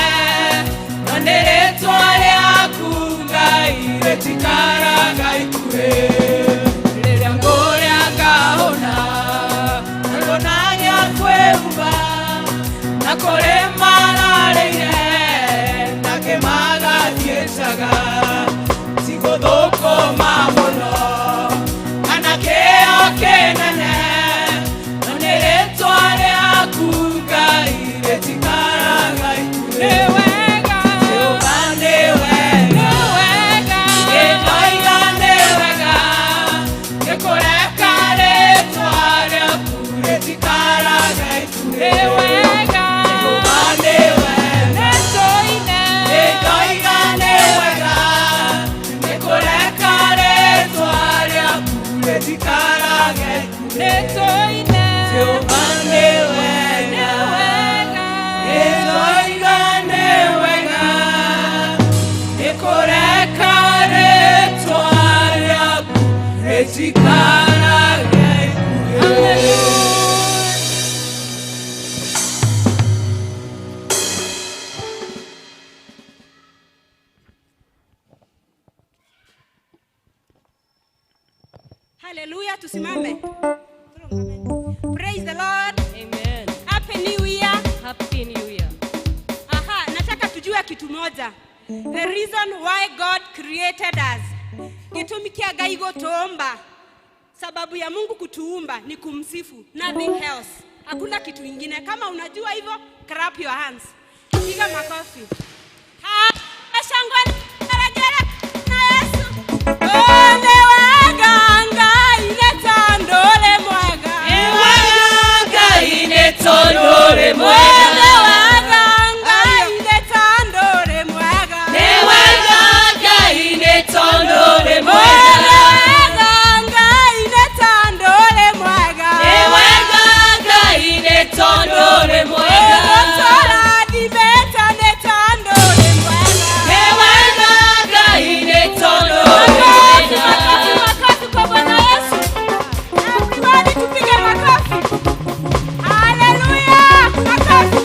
no nĩ rĩtwa rĩaku Ngai rĩtikaraga ikuhĩ. Rĩrĩa ngũrĩa ngahũna na ngona gĩa kwĩhumba na kũrĩ mararĩire na kĩmagathiĩcaga tigũthũkũma mũno kana kĩo kĩnene no nĩ rĩtwa rĩaku Ngai rĩtikaraga ikuhĩ. Nĩ wega. Jehova nĩ wega. Nĩ wega. Nĩndoiga nĩ wega nĩ kũreka rĩtwa rĩaku rĩtikaraga ikuhĩ. Nĩ wega. Jehova nĩ wega. Nĩtũine. Nĩndoiga nĩ wega nĩ kũreka rĩtwa rĩaku rĩtikarage ikuhĩ. Nĩtũine. Jehova nĩ wega. Nĩ wega. Nĩndoiga nĩ wega nĩ kũreka Rĩtikarage ikuhĩ. Haleluya, tusimame. Praise the Lord. Amen. Happy New Year. Happy New Year. Aha, nataka tujue kitu moja. The reason why God created us. Gĩtũmi kĩa Ngai gũtũũmba. Sababu ya Mungu kutuumba ni kumsifu, nothing else. Hakuna kitu ingine. Kama unajua hivyo, clap your hands. Piga makofi. Ha, shangwe na na Yesu. Ole wega Ngai nĩ tondũ ũrĩ mwega. Ngai nĩ tondũ ũrĩ mwega. Ole wega Ngai nĩ tondũ ũrĩ mwega. Nĩ wega Ngai nĩ tondũ ũrĩ mwega. Ole wega Ngai nĩ tondũ ũrĩ mwega. Nĩ wega Ngai nĩ tondũ ũrĩ mwega. Ũtũrathimĩte nĩ tondũ ũrĩ mwega. Nĩ wega Ngai nĩ tondũ ũrĩ Makofi, mwega. makofi, makofi kwa Bwana Yesu. Everybody tupige makofi. Haleluya. Makofi.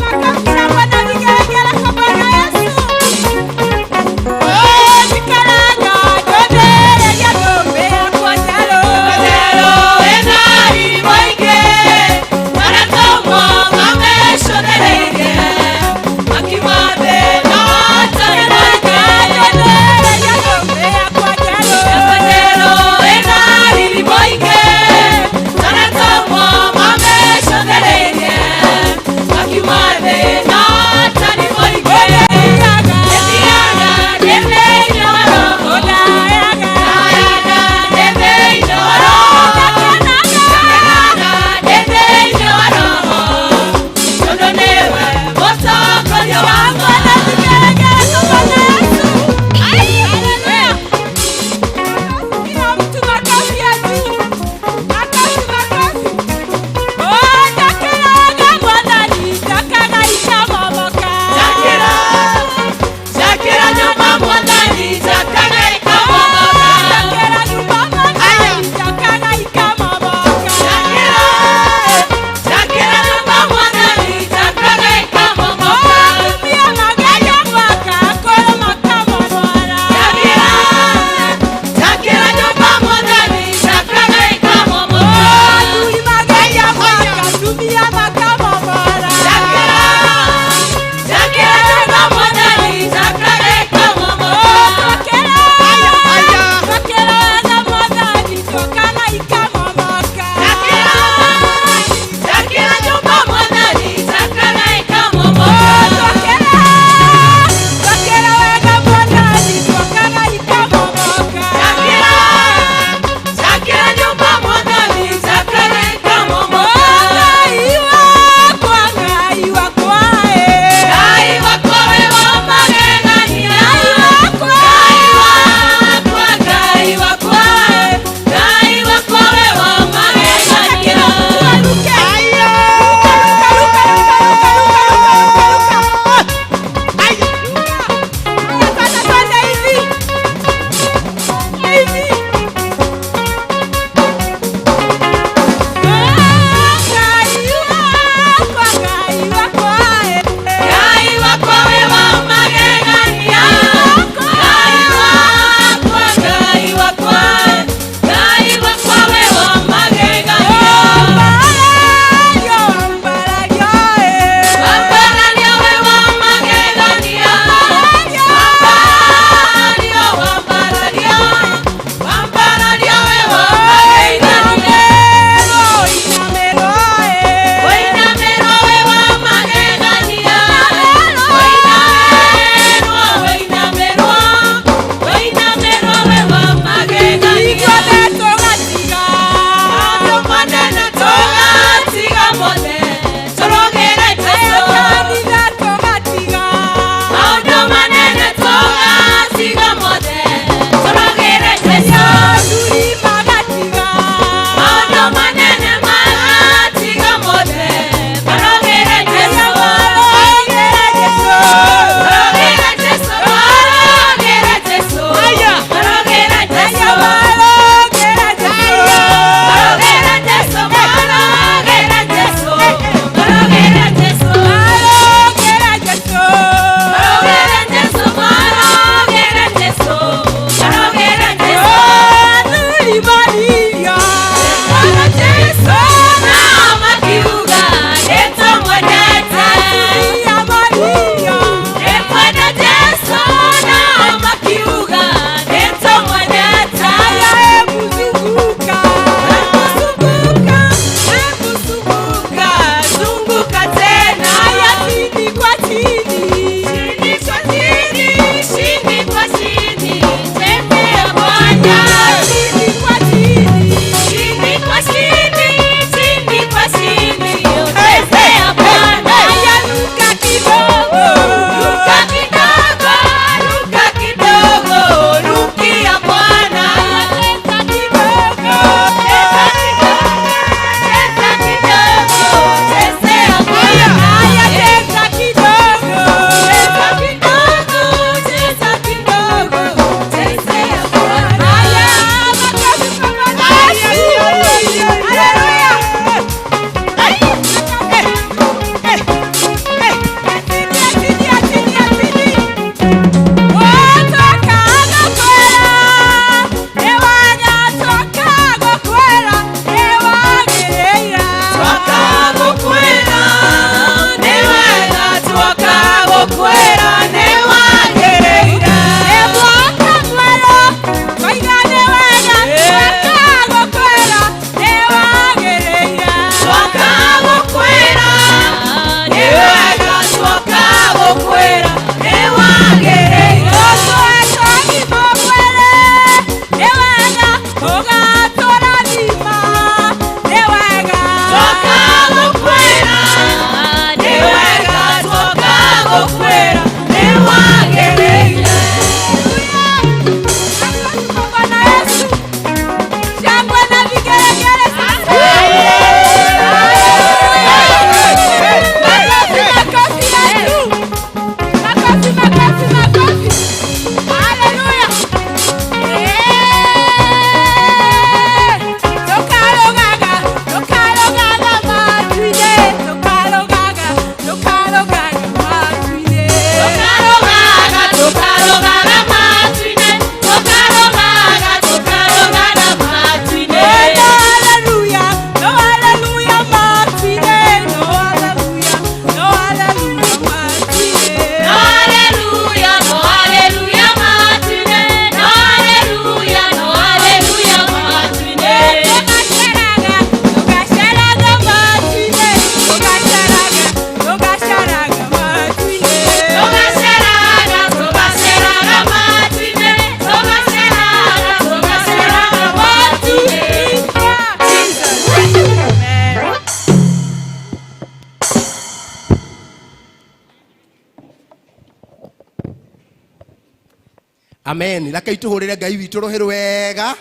Amen. Reke itũhũrĩre Ngai witũ rũhĩ rwega.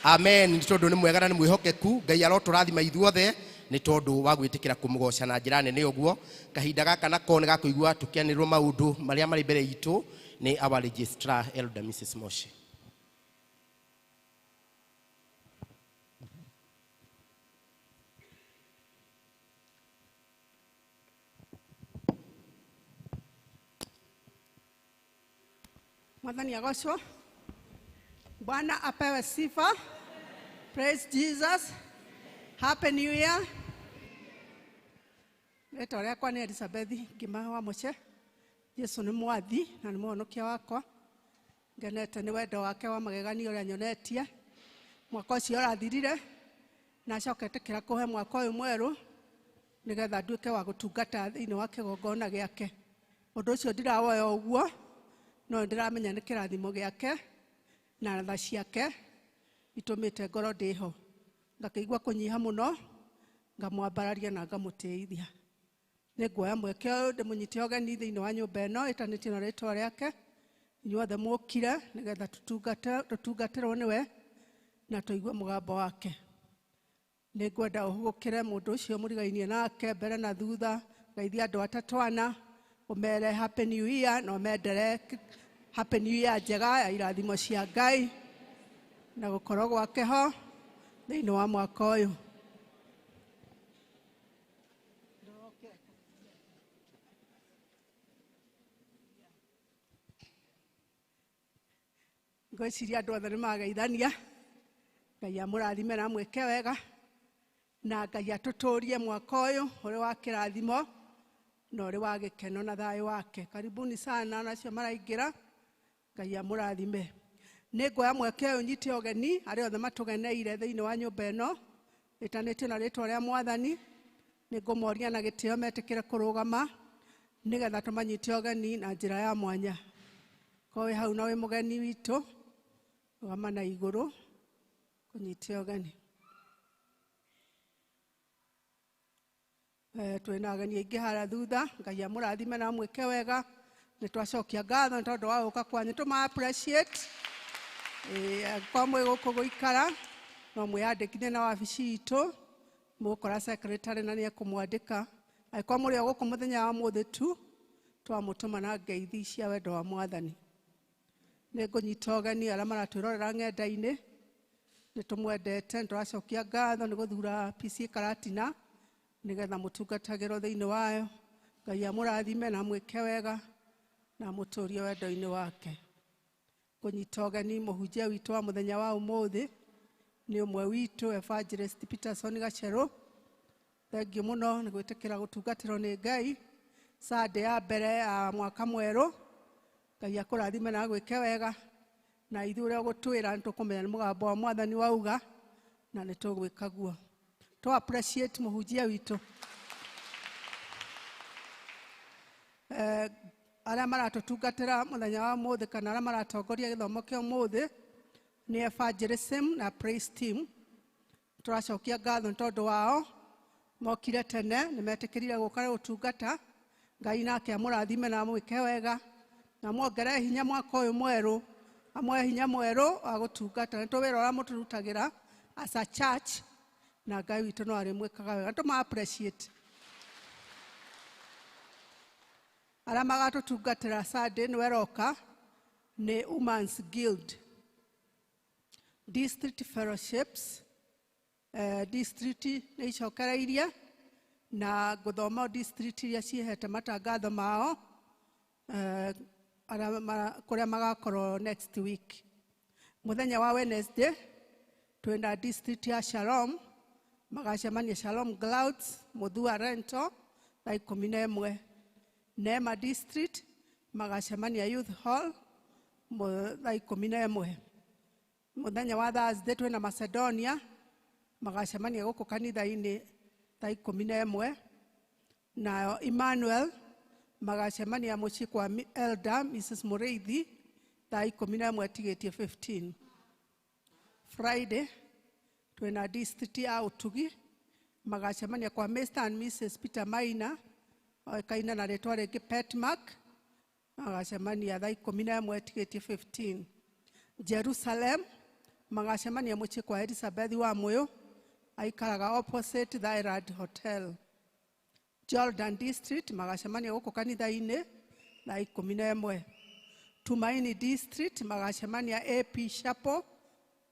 Amen. Nĩ tondũ nĩ mwega na nĩ mwĩhokeku. Ngai arotũrathima ithuothe nĩ tondũ wa gwĩtĩkĩra kũmũgoca na njĩra nene ũguo. Kahinda gaka nako nĩ gakũigua tũkĩanĩrĩrwo maũndũ marĩa marĩ mbere itũ nĩ our registrar Elder Mrs. Moshi. Mwathani agocwo. Bwana apewe sifa. Praise Jesus. Happy New Year. Rĩtwa rĩakwa nĩ Elizabeth Ngima wa Mũce. Jesu nĩ mwathi na nĩ mũhonokia wakwa. Ngenete nĩ wendo wake wa magegania ũrĩa nyonetie. Mwaka ũcio ũrathirire na acoka etĩkĩra kũhe mwaka ũyũ mwerũ nĩgetha nduĩke wa gũtungata thĩinĩ wa kĩgongona gĩake. Ũndũ ũcio ndirawoya ũguo, no ndĩramenya nĩ kĩrathimo gĩake na tha ciake itũmĩte ngoro ndĩho. Ngakĩigua kũnyiha mũno, ngamwambararia na ngamũtĩithia. Nĩ nguoya mweke ũyũ ndĩmũnyite ũgeni thĩinĩ wa nyũmba ĩno ĩtanĩtio na rĩtwa rĩake. Inyuothe mũkire nĩgetha tũtungatĩrwo nĩwe na tũigue mũgambo wake. Nĩ ngwenda ũhũgũkĩre mũndũ ũcio mũrigainie nake mbere na thutha, geithia andũ atatũ ana, ũmere Happy New Year na ũmendere Happy New Year njega ya irathimo cia Ngai na gũkorwo gwake ho thĩinĩ wa mwaka ũyũ. Ngwĩciria andũ othe nĩ mageithania. Ngai amũrathime na amwĩke wega, na Ngai atũtũrie mwaka ũyũ ũrĩ wa kĩrathimo na ũrĩ wa gĩkeno na thayũ wake. Karibuni sana nacio maraingĩra. Ngai amũrathime. Nĩ nguoya mweke ũyũ nyite ũgeni arĩa othe matũgeneire thĩinĩ wa nyũmba ĩno ĩtanĩtio na rĩtwa rĩa Mwathani. Nĩ ngũmoria na gĩtĩo metĩkĩre kũrũgama nĩgetha tũmanyite ũgeni na njĩra ya mwanya. Korwo wĩ hau na wĩ mũgeni witũ, rũgama na igũrũ kũnyite ũgeni. Twĩna ageni aingĩ harĩa thutha. Ngai amũrathime na amwĩke wega. Nĩ twacokia ngatho nĩ tondũ wa gũka kwanyu, tũma appreciate. Angĩkorwo mwĩ gũkũ gũikara no mwĩyandĩkithie na wabici itũ, mũgũkora secretary na nĩ ekũmwandĩka. Angĩkorwo mũrĩ o gũkũ mũthenya wa ũmũthĩ tu, twamũtũma na ngeithi cia wendo wa Mwathani. Nĩ ngũnyita ũgeni arĩa maratwĩrorera ng'enda-inĩ, nĩ tũmwendete, nĩ tũracokia ngatho nĩ gũthura PCEA Karatina nĩgetha mũtungatagĩrwo thĩinĩ wayo. Ngai amũrathime na amwĩke wega na amũtũrie wendo-inĩ wake. Ngũnyita ũgeni mũhunjia witũ wa mũthenya wa ũmũthĩ nĩ ũmwe witũ Evangelist Peterson Gacherũ. Thengiũ mũno nĩ gwĩtĩkĩra gũtungatĩrwo nĩ Ngai Sunday ya mbere ya mwaka mwerũ. Ngai akũrathime na agwĩke wega, na ithuĩ ũrĩa ũgũtwĩra nĩ tũkũmenya nĩ mũgambo wa Mwathani wauga na nĩ tũgwĩka guo. Tũ appreciate mũhunjia witũ. Arĩa maratũtungatĩra mũthenya wa ũmũthĩ kana arĩa maratongoria gĩthomo kĩa ũmũthĩ nĩ evangelism na praise team. Tũracokia ngatho nĩ tondũ wao, mokire tene, nĩ metĩkĩrire gũka gũtungata. Ngai nake amũrathime na amwĩke wega na amwongerere hinya mwaka ũyũ mwerũ, amũhe hinya mwerũ wa gũtungata. Nĩ tũĩ wĩra ũrĩa mũtũrutagĩra as a church, na Ngai witũ no arĩmwĩkaga wega. Tũma appreciate. Arĩa magatũtungatĩra Sunday nĩwe ĩroka nĩ Women's Guild District Fellowships. District nĩ icokereirie na ngũthoma district iria ciĩhete matangatho mao, kũrĩa magakorwo next week. Mũthenya wa Wednesday twĩna district ya Shalom, magacemania Shalom Clouds Muthua Rento thaa 11. Neema District magacemania Youth Hall thaa 11. Mũthenya wa Thursday twĩna Macedonia magacemania gũkũ kanitha-inĩ thaa 11. Nayo Emmanuel magacemania mũciĩ kwa Elder Mrs. Mũrĩithi thaa 11 tigĩtie 15. Friday twĩna district ya Ũtugi magacemania kwa Mr. and Mrs. Peter Maina, oĩkaine na rĩtwa rĩngĩ Petmark, Magacemania thaa 11 tigĩtie 15. Jerusalem magacemania mũciĩ kwa Elizabeth wa Muyu, aikaraga opposite Thailand Hotel. Jordan District magacemania gũkũ kanitha-inĩ thaa 11. Tumaini District magacemania AP Chapel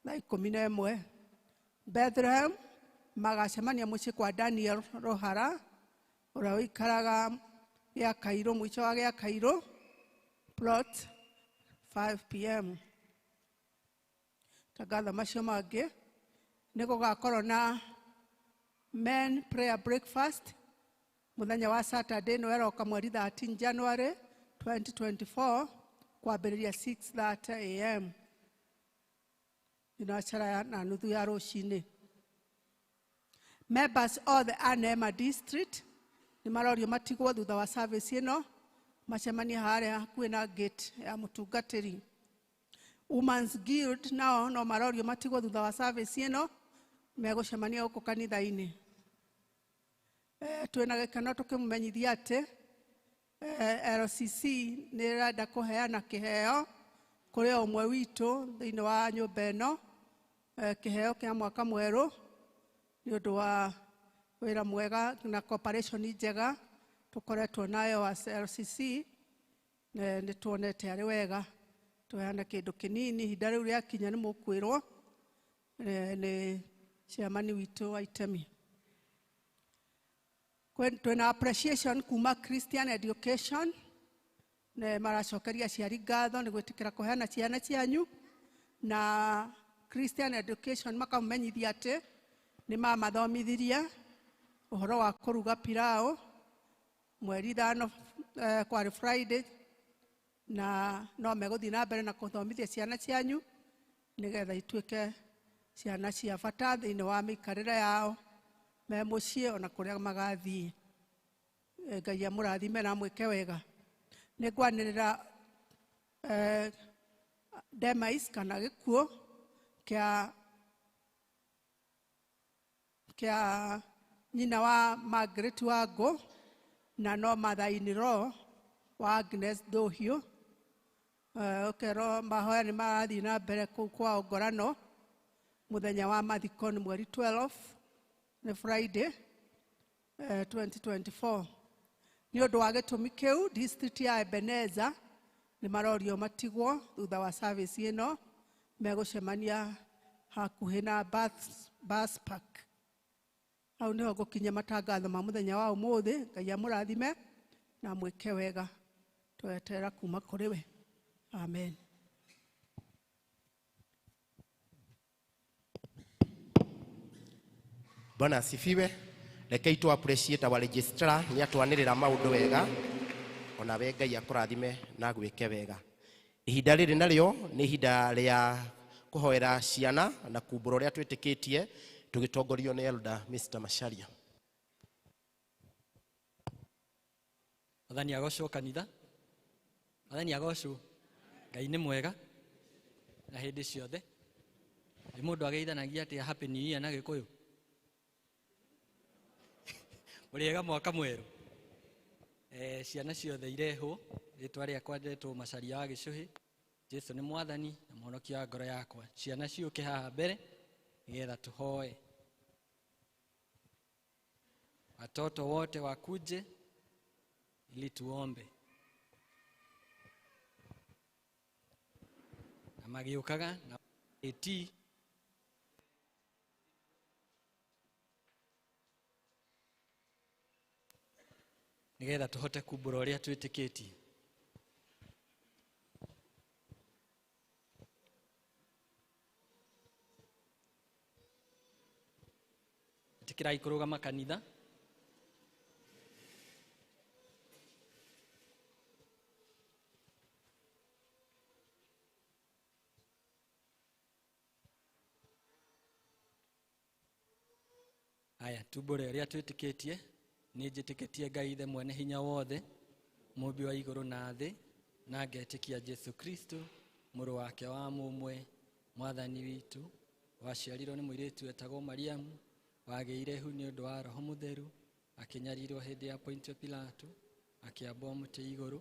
thaa 11. Bethlehem magacemania mũciĩ kwa Daniel Rohara ũrĩa ũikaraga gĩa Kairũ, mũico wa gĩa Kairũ plot 5 p.m. Tangatho macio mangĩ nĩ gũgakorwo na men prayer breakfast mũthenya wa Saturday no ĩroka mweri 13 January 2024 kwambĩrĩria 6:30 am thinacara na nuthu ya rũcinĩ. Members othe a Neema District nĩ marorio matigwo thutha wa service ĩno macemanie harĩa hakuhĩ na gate ya mũtungatĩri. Women's Guild nao no marorio matigwo thutha wa service ĩno megũcemania gũkũ kanitha-inĩ. Twĩna gĩkeno tũkĩmũmenyithia atĩ LCC nĩ ĩrenda kũheana kĩheo kũrĩ o ũmwe witũ thĩinĩ wa nyũmba ĩno, kĩheo kĩa mwaka mwerũ nĩ ũndũ wa wĩra mwega na cooperation njega tũkoretwo nayo as LCC. Nĩ tuonete arĩ wega tũheane kĩndũ kĩnini, ihinda rĩu rĩakinya nĩ mũkwĩrwo nĩ chairman witũ wa itemi. Twĩna appreciation kuma Christian Education nĩ maracokeria aciari ngatho nĩ gwĩtĩkĩra kũheana ciana cianyu, na Christian Education makamumenyithia atĩ nĩ mamathomithirie ũhoro wa kũruga pilau mweri 5 kwarĩ Friday, na no megũthiĩ na mbere na kũthomithia ciana cianyu nĩgetha ituĩke ciana cia bata thĩinĩ wa mĩikarĩre yao me mũciĩ ona kũrĩa magathiĩ. Ngai amũrathime na amwĩke wega. Nĩ ngwanĩrĩra demise kana gĩkuũ kĩa nyina wa Margaret Wangũ na no mother-in-law wa Agnes Ndũhiũ. Ũkerwo mahoya nĩ marathiĩ na mbere kũu kwao Ngorano. Mũthenya wa mathiko nĩ mweri 12 nĩ Friday 2024. Nĩ ũndũ wa gĩtũmi kĩu district ya Ebenezer nĩ marorio matigwo thutha wa service ĩno, megũcemania hakuhĩ na bus park. Hau nĩho ngũkinyia matangatho ma mũthenya wa ũmũthĩ. Ngai amũrathime na amwĩke wega, tweterera kuma kũrĩ we. Amen. Bwana asifiwe. Rekei tu appreciate our registrar nĩ atwanĩrĩra maũndũ wega, ona we Ngai akũrathime na agwĩke wega. Ihinda rĩrĩ narĩo nĩ ihinda rĩa kũhoera ciana na kumbũra ũrĩa twĩtĩkĩtie tũgĩtongorio nĩ Elder Mr. Macharia. Mwathani agocwo kanitha. Mwathani agocwo. Ngai nĩ mwega na hĩndĩ ciothe. Nĩ mũndũ ageithanagia atĩa Happy New Year na Gĩkũyũ? Mũrĩega mwaka mwerũ. Ciana ciothe irehwo, rĩtwa rĩakwa ndetwo Macharia wa Gĩcũhĩ. Jesu nĩ mwathani na mũhonokia wa ngoro yakwa. Ciana ciũke haha mbere nĩgetha tũhoe. Watoto wote wakuje ili tuombe. Na magĩũkaga na AT nĩgetha tũhote kumbũra ũrĩa twĩtĩkĩtie. Ĩtĩkĩrai kũrũgama kanitha. Aya, tumbũre ũrĩa twĩtĩkĩtie. Nĩ njĩtĩkĩtie Ngai Ithe mwene hinya wothe, mũmbi wa igũrũ na thĩ, na ngetĩkia Jesu Kristo mũrũ wake wa mũmwe, mwathani witũ, waciarirwo nĩ mũirĩtu wetagwo Mariamu, wagĩire ihu nĩ ũndũ wa Roho Mũtheru, akĩnyarirwo hĩndĩ ya Pontio Pilato, akĩambwo mũtĩ igũrũ,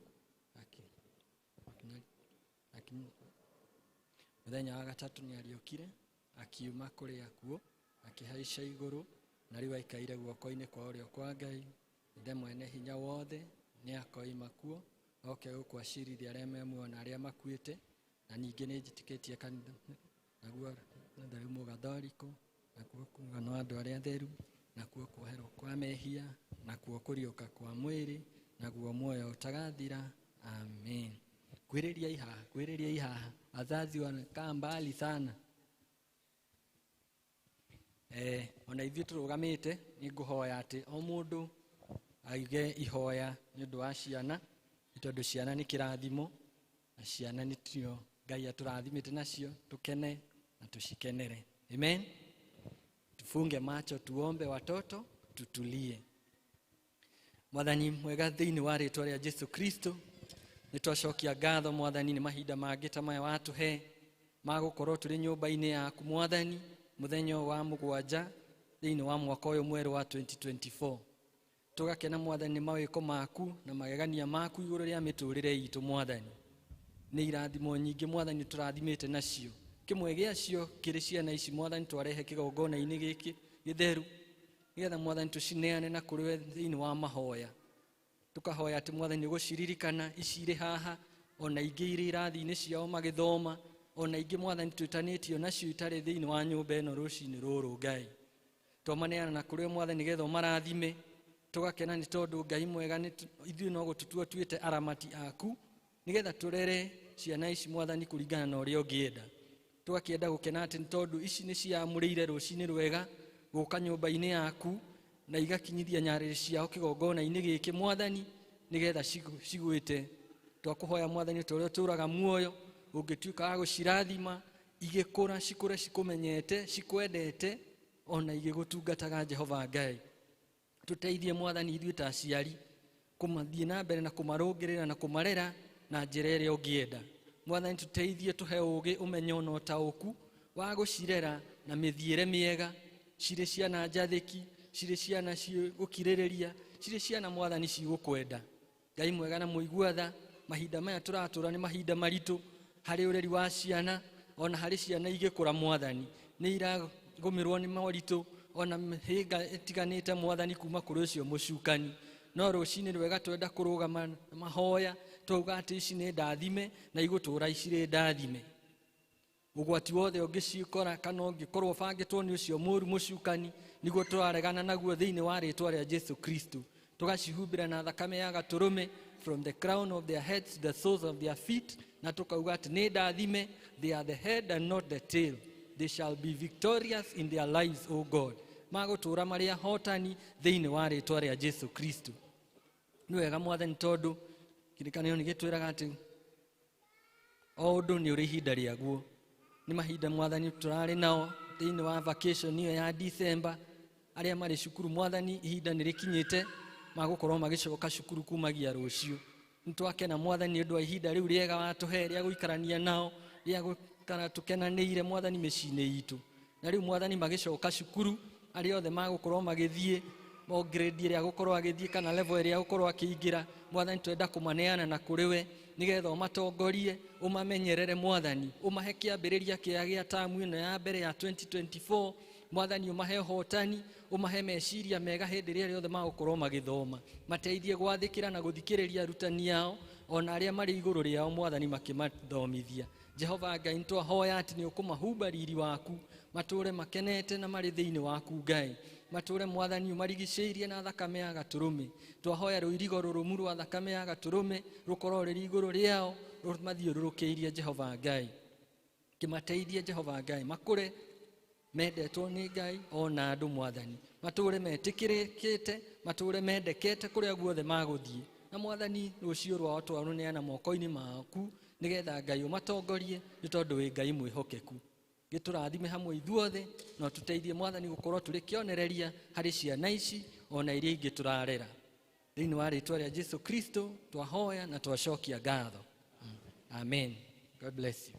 Mũthenya wa gatatũ nĩ ariũkire akiuma kũrĩ akuũ akĩhaica igũrũ na rĩu aikaire guoko-inĩ kwa ũrĩo kwa Ngai Ithe mwene hinya wothe nĩ akoima kuo oke gũkũ acirithia arĩa me muoyo na arĩa makuĩte. Na ningĩ nĩ njĩtĩkĩtie kanitha naguo theru mũgatholiko nakuo kũngano andũ arĩa atheru nakuo kuoherwo kwa mehia nakuo kũriũka kwa mwĩrĩ naguo muoyo ũtagathira. Amen. Kwĩrĩria ihaha, kwĩrĩria ihaha, wazazi wanakaa mbali sana. Ona ithuĩ tũrũgamĩte nĩ ngũhoya atĩ o mũndũ auge ihoya nĩ ũndũ wa ciana, nĩ tondũ ciana nĩ kĩrathimo na ciana nĩtio Ngai atũrathimĩte nacio, tukene na tucikenere. Amen. Tufunge macho tuombe watoto, tutulie. Mwathani mwega thĩinĩ wa rĩtwa rĩa Jesu Kristo, nĩtwacokia ngatho Mwathani nĩ mahinda mangĩ ta maya watũhe ma gũkorwo tũrĩ nyũmba-inĩ yaku Mwathani mũthenya wa mũgwanja thĩinĩ wa mwaka ũyũ mwerũ wa 2024. Tũgakena Mwathani nĩ mawĩko maku na magegania maku igũrũ rĩa mĩtũrĩre itũ Mwathani. Nĩ irathimo nyingĩ Mwathani tũrathimĩte nacio, kĩmwe gĩacio kĩrĩ ciana ici Mwathani twarehe kĩgongona-inĩ gĩkĩ gĩtheru nĩgetha Mwathani tũcineane na kũrĩ we thĩinĩ wa mahoya. Tukahoya atĩ Mwathani ũgũciririkana ici irĩ haha ona ingĩ irĩ irathi-inĩ ciao magĩthoma, ona ingĩ Mwathani twĩtanĩtio nacio itarĩ thĩinĩ wa nyũmba ĩno rũcinĩ rũrũ Ngai. Twamaneana na kũrĩ we Mwathani nĩgetha ũmarathime. Tũgakena nĩ tondũ Ngai mwega ithuĩ no gũtũtua tuĩte aramati aku nĩgetha tũrere ciana ici Mwathani kũringana na ũrĩa ũngĩenda. Tũgakĩenda gũkena atĩ nĩ tondũ ici nĩ ciamũrĩire rũcinĩ rwega gũka nyũmba-inĩ yaku na igakinyithia nyarĩrĩ ciao kĩgongona-inĩ gĩkĩ Mwathani nĩgetha cigwĩte. Twakũhoya Mwathani ta ũrĩa ũtũũraga muoyo ũngĩtuĩka wa gũcirathima igĩkũra cikũre cikũmenyete cikwendete ona igĩgũtungataga Jehova Ngai. Tũteithie Mwathani ithuĩ ta aciari kũmathiĩ na mbere na kũmarũngĩrĩra na kũmarera na njĩra ĩrĩa ũngĩenda. Mwathani tũteithie tũhe ũũgĩ ũmenyo na ũtaũku wa gũcirera na mĩthiĩre mĩega, cirĩ ciana njathĩki, cirĩ ciana cigũkirĩrĩria, cirĩ ciana Mwathani cigũkwenda. Ngai mwega na mũigua tha, mahinda maya tũratũra nĩ mahinda maritũ harĩ ũreri wa ciana ona harĩ ciana igĩkũra Mwathani nĩ iragũmĩrwo nĩ moritũ ona mĩhĩnga ĩtiganĩte Mwathani kuma kũrĩ ũcio mũcukani. No rũcinĩ rwega twenda kũrũgama na mahoya twauga atĩ ici nĩ ndathime na igũtũũra icirĩ ndathime. Ũgwati wothe ũngĩcikora kana ũngĩkorwo ũbangĩtwo nĩ ũcio mũũru mũcukani nĩguo tũraregana naguo thĩinĩ wa rĩtwa rĩa Jesu Kristo. Tũgacihumbĩra na thakame ya gatũrũme from the crown of their heads to the soles of their feet, na tũkauga atĩ nĩ ndathime, they are the head and not the tail, they shall be victorious in their lives, O God. Magũtũũra marĩ ahotani thĩinĩ wa rĩtwa rĩa Jesu Kristo. Nĩ wega Mwathani tondũ kĩrĩkanĩro nĩ gĩtwĩraga atĩ o ũndũ nĩ ũrĩ ihinda rĩaguo. Nĩ mahinda Mwathani tũrarĩ nao thĩinĩ wa vacation ĩyo ya December, arĩa marĩ cukuru Mwathani ihinda nĩ rĩkinyĩte magũkorwo magĩcoka cukuru kumagia rũciũ. Nĩ twakena Mwathani nĩ ũndũ wa ihinda rĩu rĩega watũhe rĩa gũikarania nao, rĩa gũikara tũkenanĩire Mwathani mĩciĩ-inĩ itũ. Na rĩu Mwathani magĩcoka cukuru arĩa othe magũkorwo magĩthiĩ o grade ĩrĩa agũkorwo agĩthiĩ kana level ĩrĩa agũkorwo akĩingĩra, Mwathani twenda kũmaneana na kũrĩ we nĩgetha ũmatongorie, ũmamenyerere Mwathani, ũmahe kĩambĩrĩria kĩega gĩa tamu ĩno ya mbere ya 2024 Mwathani, ũmahe ũhotani, ũmahe meciria mega hĩndĩ ĩrĩa rĩothe magũkorwo magĩthoma, mateithie gwathĩkĩra na gũthikĩrĩria arutani ao ona arĩa marĩ igũrũ rĩao Mwathani makĩmathomithia. Jehova Ngai nĩtwahoya atĩ nĩ ũkũmahumba riri waku, matũũre makenete na marĩ thĩinĩ waku Ngai, matũũre Mwathani ũmarigicĩirie na thakame ya gatũrũme. Twahoya rũirigo rũrũmu rwa thakame ya gatũrũme rũkorwo rũrĩ igũrũ rĩao rũmathiũrũrũkĩirie Jehova Ngai, kĩmateithie Jehova Ngai makũre mendetwo nĩ Ngai ona andũ Mwathani, matũũre metĩkĩrĩkĩte, matũũre mendekete kũrĩa guothe magũthiĩ. Na Mwathani rũciũ rwao twarũneana moko-inĩ maku nĩgetha Ngai ũmatongorie nĩ tondũ wĩ Ngai mwĩhokeku. Gĩtũrathime hamwe ithuothe na ũtũteithie Mwathani gũkorwo tũrĩ kĩonereria harĩ ciana ici ona iria ingĩ tũrarera. Thĩinĩ wa rĩtwa rĩa Jesu Kristo twahoya na twacokia ngatho. Amen. God bless you.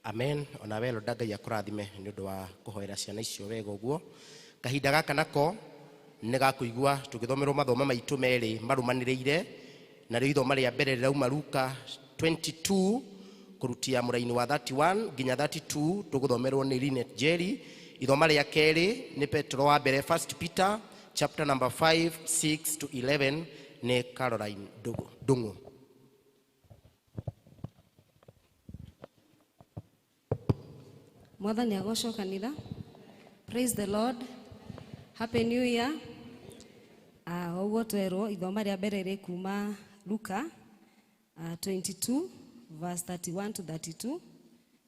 Amen. Ona we Lord Ngai akũrathime nĩ ũndũ wa kũhoera ciana icio wega ũguo. Kahinda gaka nako nĩ gakũigua tũgĩthomerwo mathomo maitũ merĩ marũmanĩrĩire. Narĩo ithoma rĩa mbere rĩrauma Luka 22 kũrutia mũraini wa 31 nginya 32, tũgũthomerwo nĩ Linet Jerry. Ithoma rĩa kerĩ nĩ Petro wa mbere, First Peter chapter number 5 6 to 11, nĩ Caroline Ndung'u. Mwathani agocwo kanitha. Praise the Lord. Happy New Year. Ũguo twerwo ithoma rĩa mbere rĩ kuma Luka 22 verse 31 to 32.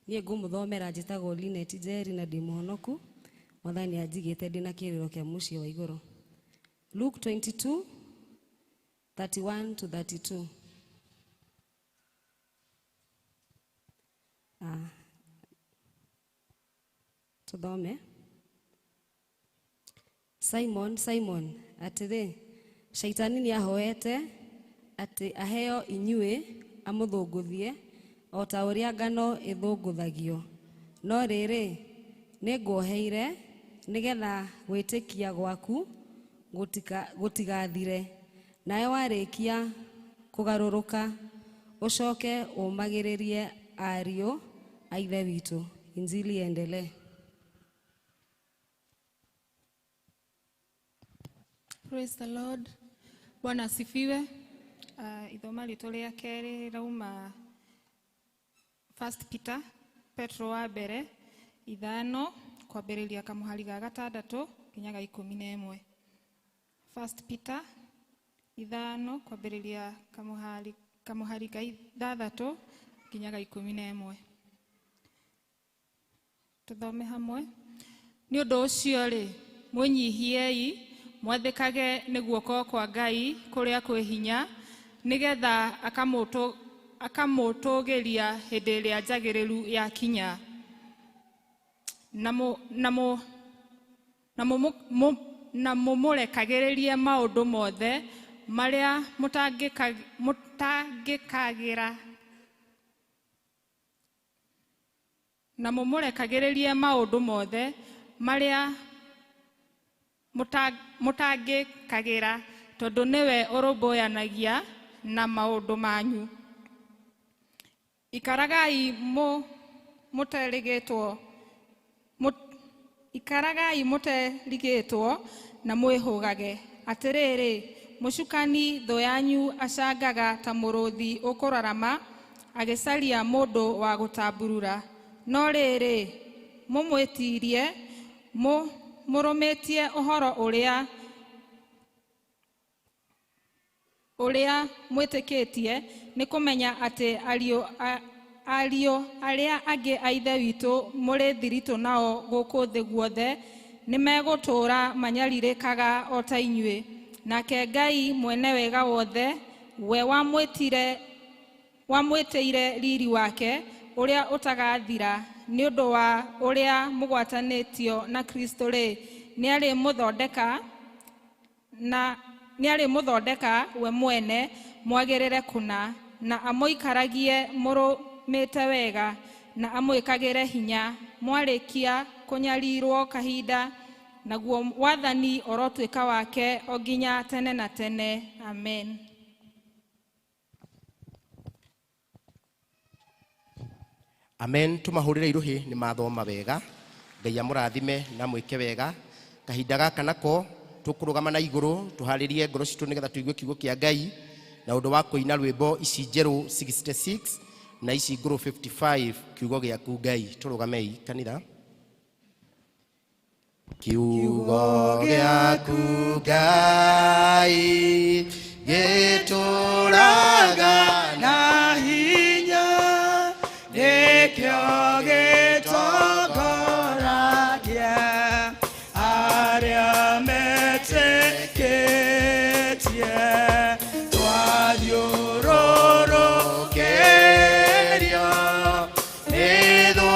Niĩ ngũmũthomera, njĩtagwo Linet Njeri na ndĩ mũhonoku. Mwathani anjigĩte ndĩ na kĩrĩro kĩa mũciĩ wa igũrũ. Luke 22 31 to 32. Tuthome. Simon, Simon, atĩrĩ, Shaitani nĩahoete atĩ aheo inyuĩ amũthũngũthie o ta ũrĩa ngano ĩthũngũthagio. No rĩrĩ, nĩnguoheire nĩgetha gwĩtĩkia gwaku gũtigathire. Nawe warĩkia kũgarũrũka, ũcoke ũmagĩrĩrie ariũ a Ithe witũ. Injili iendelee. Praise the Lord. Bwana asifiwe. Ithoma ritũ rĩa kerĩ rauma First Peter, Petro wa mbere 5 kwambĩrĩria kamũhari ga 6 nginya ga 11. First Peter 5 kwambĩrĩria kamũhari ga 6 nginya ga 11. Tuthome hamwe. Nĩ ũndũ ũcio rĩ, mwĩnyihiei mwathĩkage nĩ guoko kwa Ngai kũrĩa kwĩ hinya, nĩgetha akamũtũgĩria hĩndĩ ĩrĩa njagĩrĩru yakinya. Na mũmũrekagĩrĩrie maũndũ mothe marĩa mũtangĩkagĩra, na mũmũrekagĩrĩrie maũndũ mothe marĩa mũtangĩkagĩra, tondũ nĩwe ũrũmbũyanagia na maũndũ manyu. Ikaragai mũterigĩtwo na mwĩhũgage. Atĩrĩrĩ, mũcukani thũ yanyu acangaga ta mũrũthi ũkũrarama agĩcaria mũndũ wa gũtamburura. No rĩrĩ, mũmwĩtiirie, mũrũmĩtie ũhoro ũrĩa mwĩtĩkĩtie, nĩ kũmenya atĩ ariũ arĩa angĩ a Ithe witũ mũrĩ thiritũ nao gũkũ thĩ guothe nĩmegũtũũra manyarirĩkaga o ta inyuĩ. Nake Ngai mwene wega wothe, we wamwĩtĩire riri wake ũrĩa ũtagathira, nĩ ũndũ wa ũrĩa mũgwatanĩtio na Kristo rĩ, nĩarĩmũthondeka we mwene mwagĩrĩre kũna, na amũikaragie mũrũmĩte wega, na amwĩkagĩre hinya mwarĩkia kũnyarirwo kahinda, naguo wathani ũrotuĩka wake o nginya tene na tene. Amen. Amen. Tumahũrĩre iruhi nĩ mathoma wega. Ngai amũrathime na mwĩke wega. Kahinda gaka nako tũkũrũgama na igũrũ tũharĩrie ngoro citũ nĩgetha tũigue kiugo kĩa Ngai na ũndũ wa kũina rwĩmbo ici njerũ 66 na ici ngũrũ 55, kiugo gĩaku Ngai. Tũrũgamei kanitha. Kiugo gĩaku Ngai gĩtũraga na hinya, nĩkĩo gĩtongoragia arĩa metĩkĩtie. Twathiũrũrũkĩrio nĩ thũ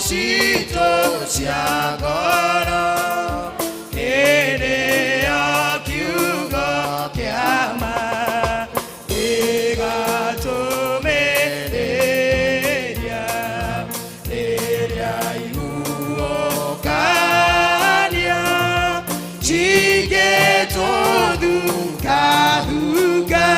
citũ cia ngoro, hĩndĩ ya kiugo kĩa ma gĩgatũmĩrĩria. Rĩrĩa ihuhũkanio cingĩtũthukathuka,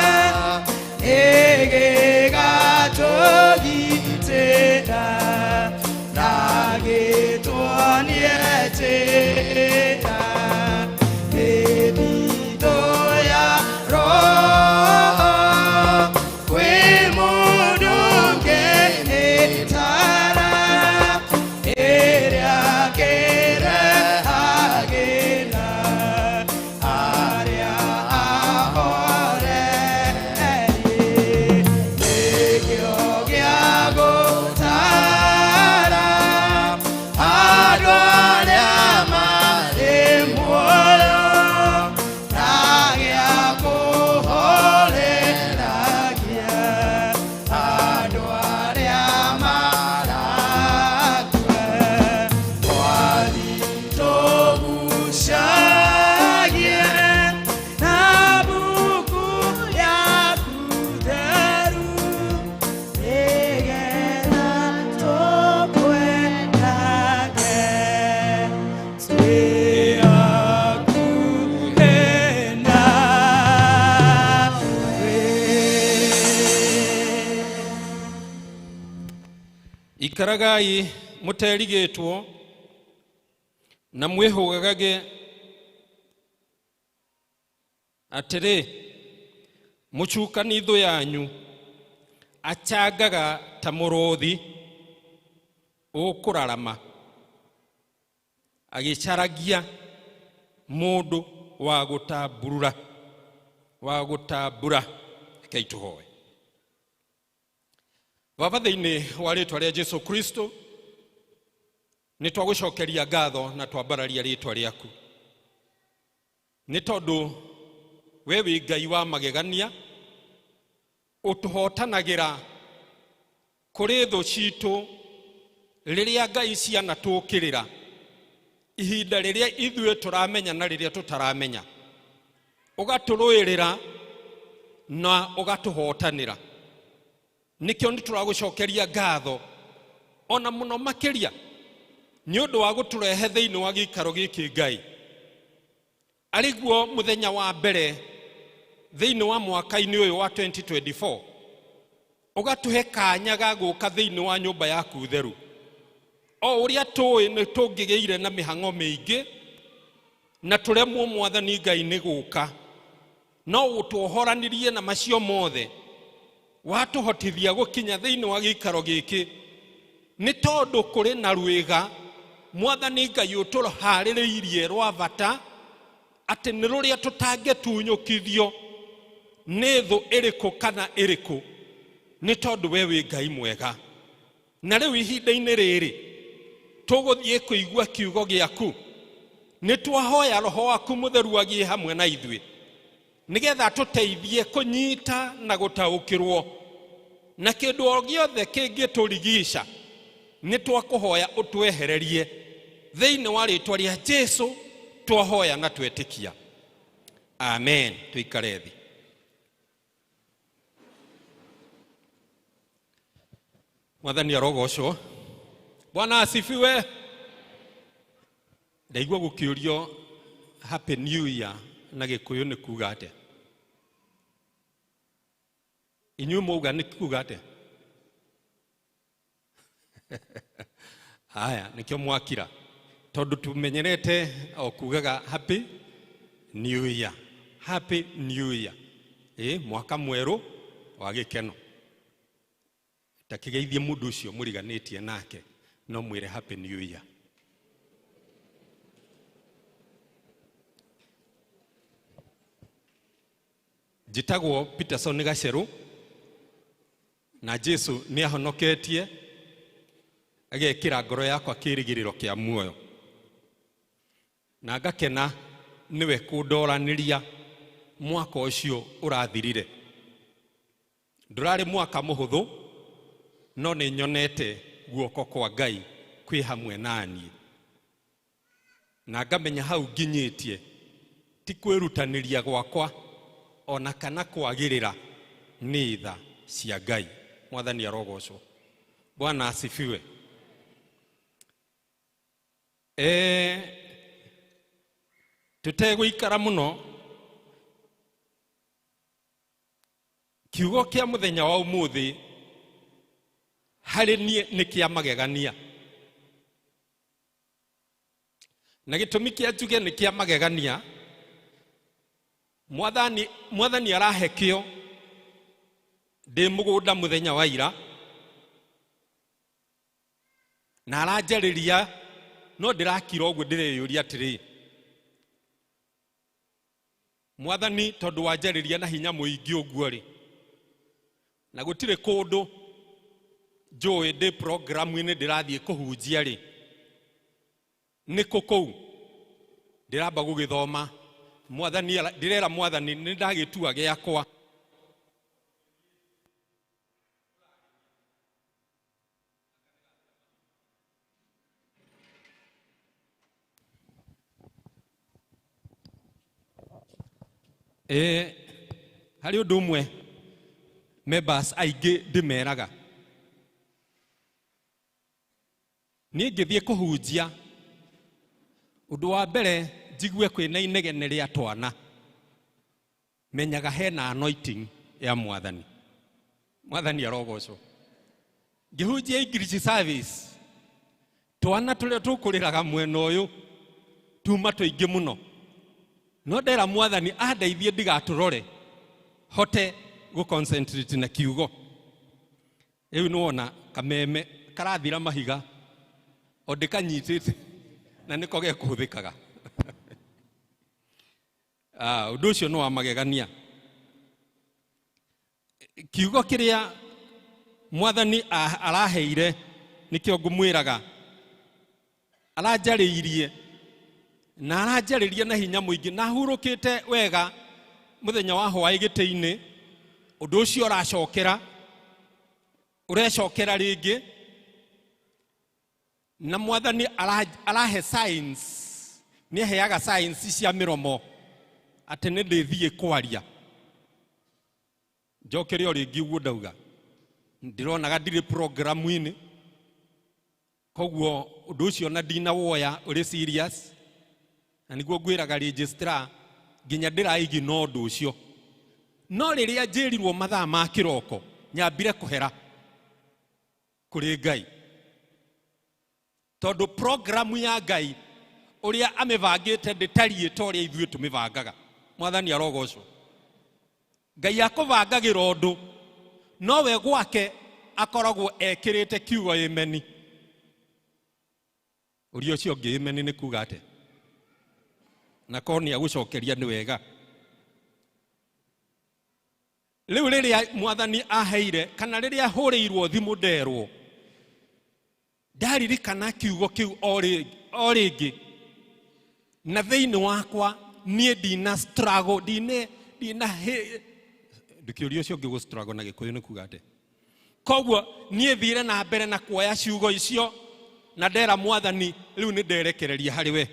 Ikaragai muterigĩtwo na mwĩhũgagage atĩrĩ, mũcukani thũ yanyu achangaga ta mũrũthi ũkũrarama agĩcaragia mũndũ wa gũtamburura wa gũtambura. Rekei tũhoe. Baba, thĩinĩ wa rĩtwa rĩa Jesu Kristo nĩ twagũcokeria ngatho na twambararia rĩtwa rĩaku, nĩ tondũ we wĩ Ngai wa magegania, ũtũhotanagĩra kũrĩ thũ citũ rĩrĩa Ngai cianatũũkĩrĩra, ihinda rĩrĩa ithuĩ tũramenya na rĩrĩa tũtaramenya, ũgatũrũĩrĩra na ũgatũhotanĩra. Nĩkĩo nĩ tũragũcokeria ngatho ona mũno makĩria nĩ ũndũ wa gũtũrehe thĩinĩ wa gĩikaro gĩkĩ Ngai, arĩguo mũthenya wa mbere thĩinĩ wa mwaka-inĩ ũyũ wa 2024, ũgatũhe kanya ga gũka thĩinĩ wa nyũmba yaku theru. O ũrĩa tũĩ nĩ tũngĩgĩire na mĩhang'o mĩingĩ na tũremwo Mwathani Ngai nĩ gũka, no ũtũhoranirie na macio mothe, watũhotithia gũkinya thĩinĩ wa gĩikaro gĩkĩ, nĩ tondũ kũrĩ na rwĩga Mwathani Ngai ũtũharĩrĩirie rwa bata, atĩ nĩ rũrĩa tũtangĩtunyũkithio nĩ thũ ĩrĩkũ kana ĩrĩkũ, nĩ tondũ we wĩ Ngai mwega. Na rĩu ihinda-inĩ rĩrĩ tũgũthiĩ kũigua kiugo gĩaku, nĩ twahoya Roho waku Mũtheru agĩe hamwe na ithuĩ, nĩgetha tũteithie kũnyita na gũtaũkĩrwo na kĩndũ o gĩothe kĩngĩtũrigica, nĩ twakũhoya ũtwehererie thĩinĩ wa rĩtwa rĩa Jesu twahoya na twetĩkia, amen. Tũikare thĩ. Mwathani arogocwo. Bwana asifiwe. Ndaigua gũkĩũrio Happy New Year na Gĩkũyũ nĩ kuga atĩa? Inyuĩ mwauga nĩ kuga atĩa? Haya, nĩkĩo mwakira, tondũ tumenyerete o kugaga Happy New Year, Happy New Year, mwaka mwerũ wa gĩkeno. Ta kĩgeithie mũndũ ũcio mũriganĩtie nake, no mwĩre Happy New Year. Njĩtagwo Peterson Gacerũ, na Jesu nĩ ahonoketie agekĩra ngoro yakwa kĩĩrĩgĩrĩro kĩa muoyo, na ngakena nĩwe kũndoranĩria mwaka ũcio ũrathirire. Ndũrarĩ mwaka mũhũthũ, no nĩ nyonete guoko kwa Ngai kwĩ hamwe na niĩ, na ngamenya hau nginyĩtie ti kwĩrutanĩria gwakwa ona kana kwagĩrĩra, nĩ tha cia Ngai. Mwathani arogocwo. Bwana asifiwe. Tũtegũikara mũno, kiugo kĩa mũthenya wa ũmũthĩ harĩ niĩ nĩ kĩa magegania, na gĩtũmi kĩa njuge nĩ kĩa magegania, Mwathani arahe kĩo ndĩ mũgũnda mũthenya wa ira, na aranjarĩria, no ndĩrakira ũguo ndĩreyũria atĩrĩ, Mwathani, tondũ wanjarĩria na hinya mũingĩ ũguo rĩ, na gũtirĩ kũndũ njũĩ ndĩ programu-inĩ ndĩrathiĩ kũhunjia rĩ, nĩ kũ kũu ndĩramba gũgĩthoma. Mwathani, ndĩrera Mwathani nĩ ndagĩtua gĩakwa. Harĩ ũndũ ũmwe members aingĩ ndĩmeraga, niĩ ngĩthiĩ kũhunjia, ũndũ wa mbere njigue kwĩna inegene rĩa twana, menyaga hena anointing ya Mwathani. Mwathani arogocwo. Ngĩhunjia English service twana tũrĩa tũkũrĩraga mwena ũyũ tuma tũingĩ mũno, no ndera mwathani andeithie ndigatũrore hote gũ concentrate na kiugo. Rĩu nĩwona kameme karathira mahiga o ndĩkanyitĩte na nĩko gekũhũthĩkaga. Ũndũ ũcio nĩ wa magegania. Kiugo kĩrĩa mwathani araheire nĩkĩo ngũmwĩraga, aranjarĩirie na aranjarĩria na hinya mũingĩ, na hurũkĩte wega mũthenya wa hwaĩ gĩtĩ-inĩ. Ũndũ ũcio ũracokera, ũrecokera rĩngĩ, na mwathani arahe signs, nĩaheaga signs cia mĩromo atĩ nĩ ndĩthiĩ kwaria. Njokere o rĩngĩ ũguo ndauga, ndĩronaga ndirĩ programu-inĩ, koguo ũndũ ũcio na ndinawoya ũrĩ serious, na nĩguo ngwĩraga registrar nginya ndĩraigina ũndũ ũcio. No rĩrĩa njĩrirwo mathaa ma kĩroko nyambire kũhera kũrĩ Ngai, tondũ programu ya Ngai ũrĩa amĩbangĩte ndĩtariĩ ta ũrĩa ithuĩ tũmĩbangaga. Mwathani arogocwo. Ngai akũbangagĩra ũndũ, nowe gwake akoragwo ekĩrĩte kiugo ĩmeni. Ũria ũcio ũngĩ ĩmeni nĩ kuga atĩa? Na korwo nĩ agũcokeria nĩ wega. Rĩu rĩrĩa mwathani aheire kana rĩrĩa hũrĩirwo thimũ nderwo, ndaririkana kiugo kĩu o rĩngĩ, na thĩinĩ wakwa niĩ ndina struggle, ndina ndĩkĩũria ũcio ũngĩ gũ struggle na Gĩkũyũ nĩ kuga atĩa? Koguo niĩ thire na mbere na kuoya ciugo icio na ndera mwathani rĩu nĩ nderekereria harĩ we.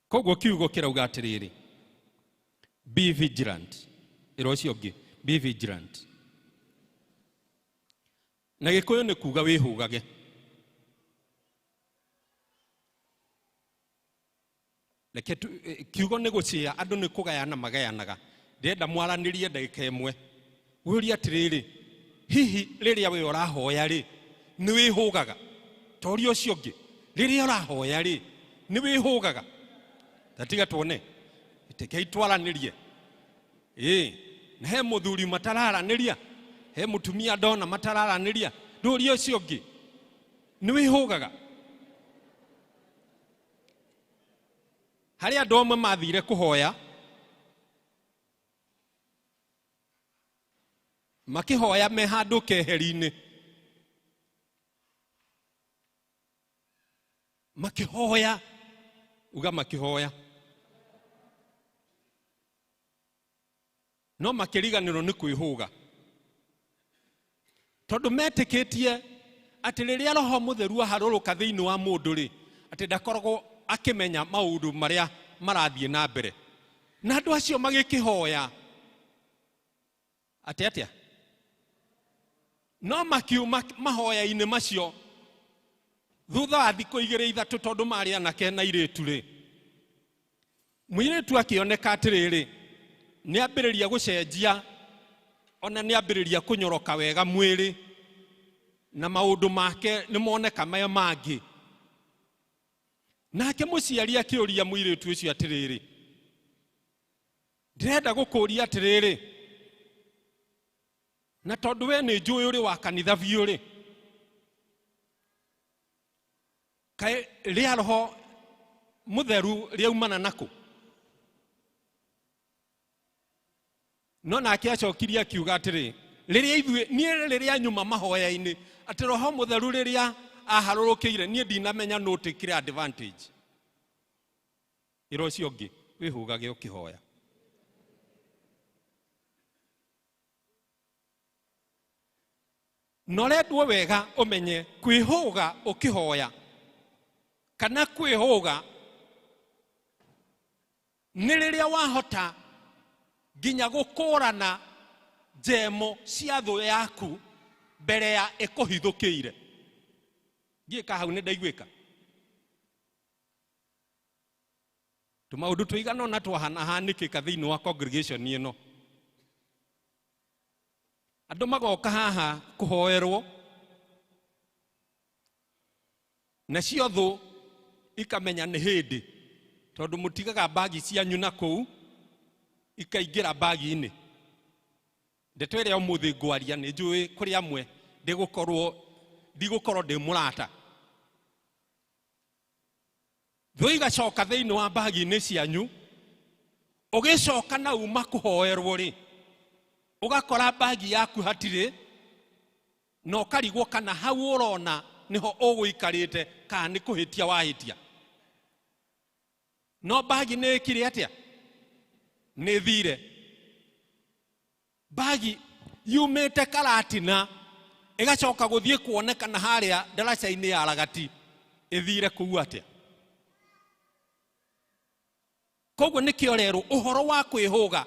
Koguo kiugo kĩrauga atĩrĩrĩ, be vigilant. Ĩra ũcio ũngĩ, be vigilant. Na Gĩkũyũ nĩ kuga wĩhũgage. Reke kiugo nĩ gũcĩa, andũ nĩ kũgayana magayanaga. Ndĩrenda mwaranĩrie ndagĩka ĩmwe. Wĩũrie atĩrĩrĩ, hihi rĩrĩa we ũrahoya rĩ, nĩ wĩhũgaga? Ta ũria ũcio ũngĩ, rĩrĩa ũrahoya rĩ, nĩ wĩhũgaga? Ta tiga tuone, rekei twaranĩrie. Ĩĩ, na he mũthuri matararanĩria, he mũtumia ndona matararanĩria. Ndũrie ũcio ũngĩ, nĩ wĩhũgaga? Harĩ andũ amwe mathire kũhoya, makĩhoya me handũ keheri-inĩ, makĩhoya, uga makĩhoya, no makĩriganĩrwo nĩ kwĩhũga, tondũ metĩkĩtie atĩ rĩrĩa Roho Mũtheru aharũrũka thĩinĩ wa mũndũ rĩ, atĩ ndakoragwo akĩmenya maũndũ marĩa marathiĩ na mbere. Na andũ acio magĩkĩhoya atĩ atĩa, no makiuma mahoya-inĩ macio thutha wa thikũ igĩrĩ ithatũ, tondũ marĩ anake na airĩtu rĩ, mũirĩtu akĩoneka atĩrĩrĩ, nĩ ambĩrĩria gũcenjia, ona nĩ ambĩrĩria kũnyoroka wega mwĩrĩ, na maũndũ make nĩ moneka maya mangĩ. Nake mũciari akĩũria mũirĩtu ũcio atĩrĩrĩ, ndĩrenda gũkũria atĩrĩrĩ, na tondũ we nĩ njũĩ ũrĩ wa kanitha biũ rĩ, kaĩ rĩa Roho Mũtheru rĩaumana nakũ? No nake acokirie akiuga atĩrĩ, rĩrĩa ithuĩ niĩ rĩrĩa nyuma mahoya-inĩ atĩ Roho Mũtheru rĩrĩa aharũrũkĩire niĩ ndinamenya no take advantage. Ĩra ũcio ũngĩ, wĩhũgage ũkĩhoya. Na ũrendwo wega ũmenye kwĩhũga ũkĩhoya kana kwĩhũga nĩ rĩrĩa wahota nginya gũkũrana njemo cia thũ yaku mbere ya ĩkũhithũkĩire. Ngĩka hau nĩ ndaiguĩka. Tũmaũndũ tũigana ũna twahanahanĩkĩka thĩinĩ wa congregation ĩno. Andũ magoka haha kũhoerwo, nacio thũ ikamenya nĩ hĩndĩ, tondũ mũtigaga mbagi cianyu na kũu ikaingĩra mbagi-inĩ. Ndeto ĩrĩa ũmũthĩ ngwaria nĩ njũĩ kũrĩ amwe ndigũkorwo ndĩ mũrata. Thũ igacoka thĩinĩ wa mbagi-inĩ cianyu, ũgĩcoka na uma kũhoerwo rĩ, ũgakora mbagi yaku hatirĩ, na ũkarigwo kana hau ũrona nĩho ũgũikarĩte kana nĩ kũhĩtia wahĩtia. No mbagi nĩ ĩkire atĩa? Nĩ thire. Mbagi yumĩte Karatina ĩgacoka gũthiĩ kuonekana harĩa ndaraca-inĩ ya Ragati, ĩthire kũu atĩa? Koguo nĩkĩo rerwo ũhoro wa kwĩhũga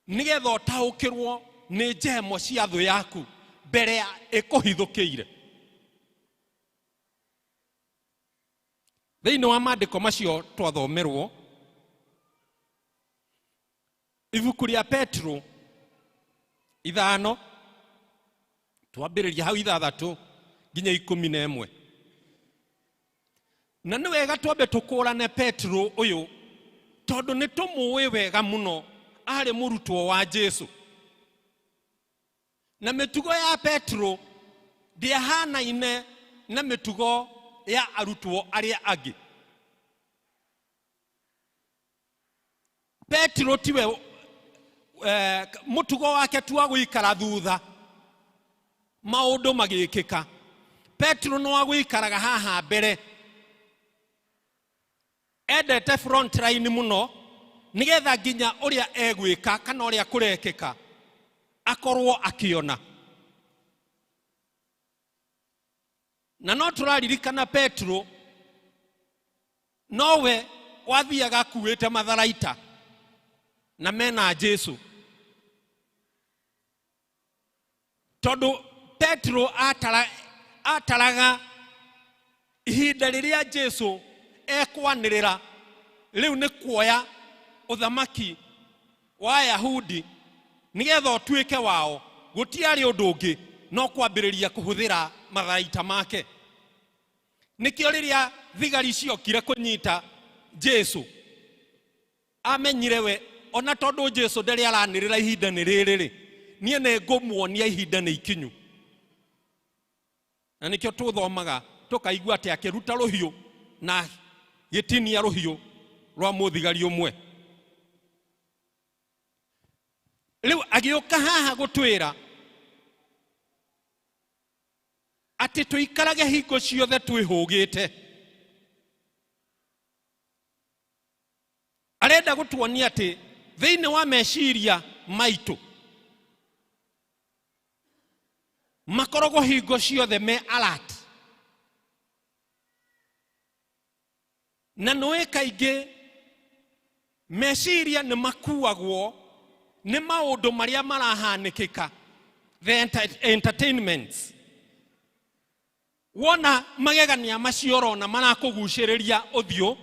nĩgetha ũtaũkĩrwo nĩ njemo cia thũ yaku mbere ya ĩkũhithũkĩire. Thĩinĩ wa maandĩko macio twathomerwo, ibuku rĩa Petro 5 twambĩrĩria hau 6 nginya 11. Na nĩ wega twambe tũkũrane Petro ũyũ, tondũ nĩ tũmũĩ wega mũno, arĩ mũrutwo wa Jesu. Na mĩtugo ya Petro ndĩahanaine na mĩtugo ya arutwo arĩa angĩ. Petro tiwe mũtugo wake tu wa gũikara thutha maũndũ magĩkĩka. Petro no agũikaraga haha mbere, endete front line mũno, nĩgetha nginya ũrĩa egwĩka kana ũrĩa kũrekĩka akorwo akĩona. Na no tũraririkana Petro nowe wathiaga akuĩte matharaita na mena Jesu, tondũ Petro ataraga ihinda rĩrĩa Jesu ekwanĩrĩra rĩu nĩ kuoya ũthamaki wa Ayahudi nĩgetha ũtuĩke wao, gũtiarĩ ũndũ ũngĩ no kwambĩrĩria kũhũthĩra matharaita make. Nĩkĩo rĩrĩa thigari ciokire kũnyita Jesu, amenyire we ona tondũ Jesu ndarĩ aranĩrĩra ihinda nĩ rĩrĩ rĩ, niĩ nĩ ngũmuonia ihinda nĩ ikinyu. Na nĩkĩo tũthomaga tũkaigua atĩ akĩruta rũhiũ na gĩtinia rũhiũ rwa mũthigari ũmwe. Rĩu agĩũka haha gũtwĩra atĩ tũikarage hingo ciothe twĩhũgĩte. Arenda gũtuonia atĩ thĩinĩ wa meciria maitũ makoragwo hingo ciothe me alert. Na nĩũĩ kaingĩ meciria nĩ makuagwo nĩ maũndũ marĩa marahanĩkĩka, the entertainments. Wona magegania macio ũrona marakũgucĩrĩria ũthiũ,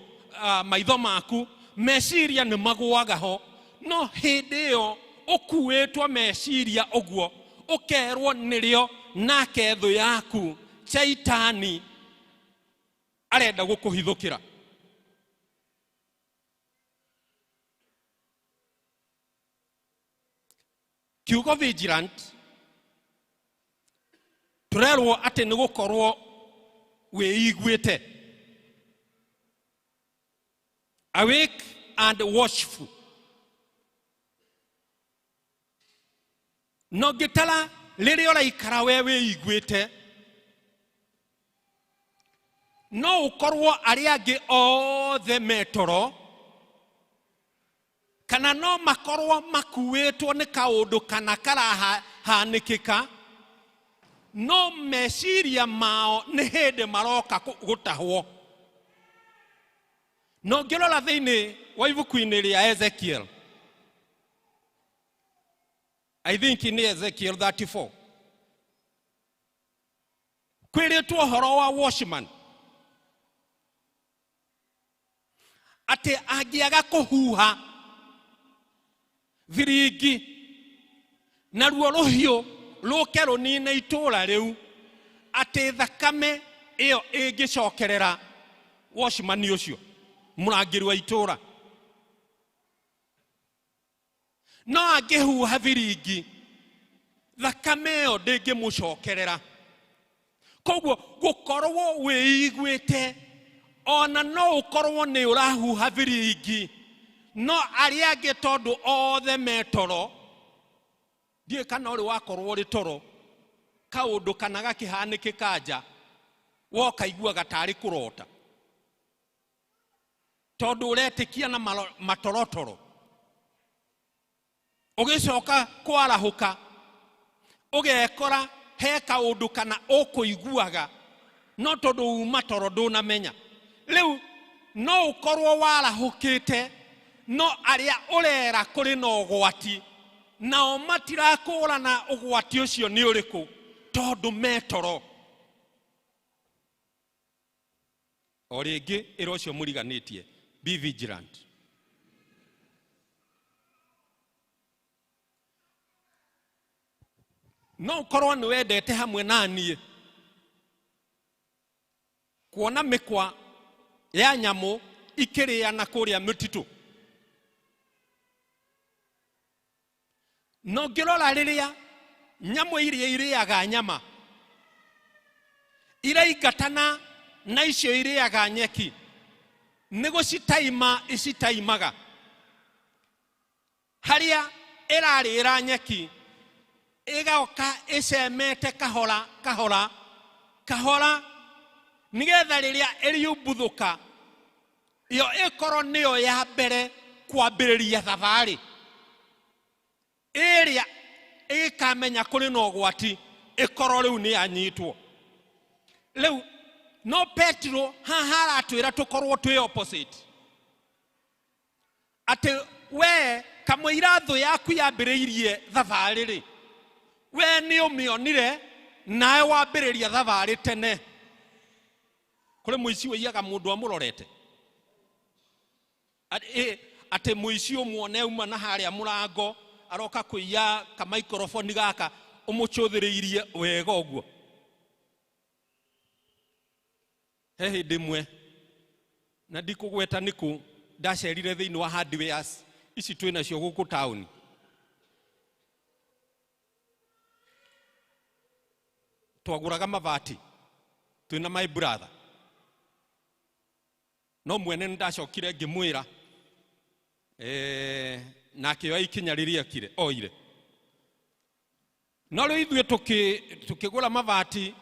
maitho maku, meciria nĩ magũaga ho. No hĩndĩ ĩyo ũkuĩtwo meciria ũguo, ũkerwo nĩrĩo nake thũ yaku Shaitani arenda gũkũhithũkĩra. Kiugo vigilant tũrerwo atĩ nĩ gũkorwo wĩiguĩte, awake and watchful. No ngĩtara rĩrĩa ũraikara we wĩiguĩte, no ũkorwo arĩa angĩ othe metoro, kana no makorwo makuĩtwo nĩ kaũndũ kana karahanĩkĩka, no meciria mao nĩ hĩndĩ maroka gũtahwo. No ngĩrora thĩinĩ wa ibuku-inĩ rĩa Ezekiel, I think nĩ Ezekiel 34, kwĩrĩtwo ũhoro wa watchman atĩ angĩaga kũhuha thiringi Naruo rũhiũ rũke rũnine itũũra rĩu, atĩ thakame ĩyo ĩngĩcokerera watchman ũcio, mũrangĩri wa itũũra. No angĩhuha biringi, thakame ĩyo ndĩngĩmũcokerera. Koguo gũkorwo wĩiguĩte, ona no ũkorwo nĩ ũrahuha biringi, no arĩa angĩ tondũ othe me toro, ndiũĩ kana ũrĩ wakorwo ũrĩ toro, kaũndũ kana gakĩhanĩkĩka nja, wokaiguaga tarĩ kũrota, tondũ ũretĩkia na matorotoro. Ũgĩcoka kwarahũka, ũgekora he kaũndũ kana ũkũiguaga, no tondũ uma toro ndũnamenya. Rĩu no ũkorwo warahũkĩte, no arĩa ũrera kũrĩ na ũgwati, nao matirakũrana ũgwati ũcio nĩ ũrĩkũ, tondũ me toro. O rĩngĩ ĩra ũcio mũriganĩtie, be vigilant. No ũkorwo nĩ wendete hamwe na niĩ kuona mĩkwa ya nyamũ ikĩrĩana kũrĩa mĩtitũ. No ngĩrora rĩrĩa nyamũ iria irĩaga nyama iraingatana na icio irĩaga nyeki, nĩ gũcitaima icitaimaga. Harĩa ĩrarĩra nyeki ĩgoka ĩcemete kahora kahora kahora, nĩgetha rĩrĩa ĩriumbuthũka yo ĩkorwo nĩyo ya mbere kwambĩrĩria thabarĩ. Ĩrĩa ĩkamenya kũrĩ na ũgwati ĩkorwo rĩu nĩ yanyitwo. Rĩu no Petro haha aratwĩra tũkorwo twĩ opposite, atĩ we kamũira thũ yaku yambĩrĩirie thabarĩ rĩ, we nĩ ũmĩonire nawe wambĩrĩria thabarĩ tene. Kũrĩ mũici ũiyaga mũndũ amũrorete, atĩ mũici ũmuone auma na harĩa mũrango aroka kũiya kamaikroboni gaka ũmũcũthĩrĩirie wega ũguo. He hĩndĩ ĩmwe na ndikũgweta nĩkũ ndacerire thĩinĩ wa hardwares ici twĩ nacio gũkũ taũni. Twagũraga mabati twĩna my brother, no mwene nĩndacokire ngĩmwĩra, na akĩoya ikinya rĩrĩa ekire oire. No rĩu ithuĩ tũkĩgũra mabati,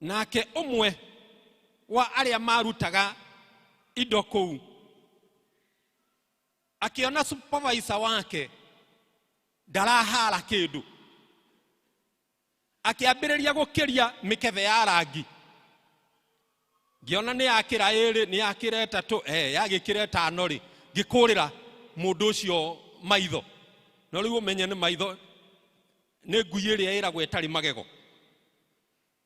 nake ũmwe wa arĩa marutaga indo kũu akĩona supervisor wake ndarahara kĩndũ, akĩambĩrĩria gũkĩria mĩkebe ya rangi. Ngĩona nĩ yakĩra ĩrĩ, nĩ yakĩra ĩtatũ, yagĩkĩra ĩtano rĩ, ngĩkũrĩra mũndũ ũcio maitho. No rĩu ũmenye nĩ maitho, nĩ ngui ĩrĩa ĩragwo ĩtarĩ magego.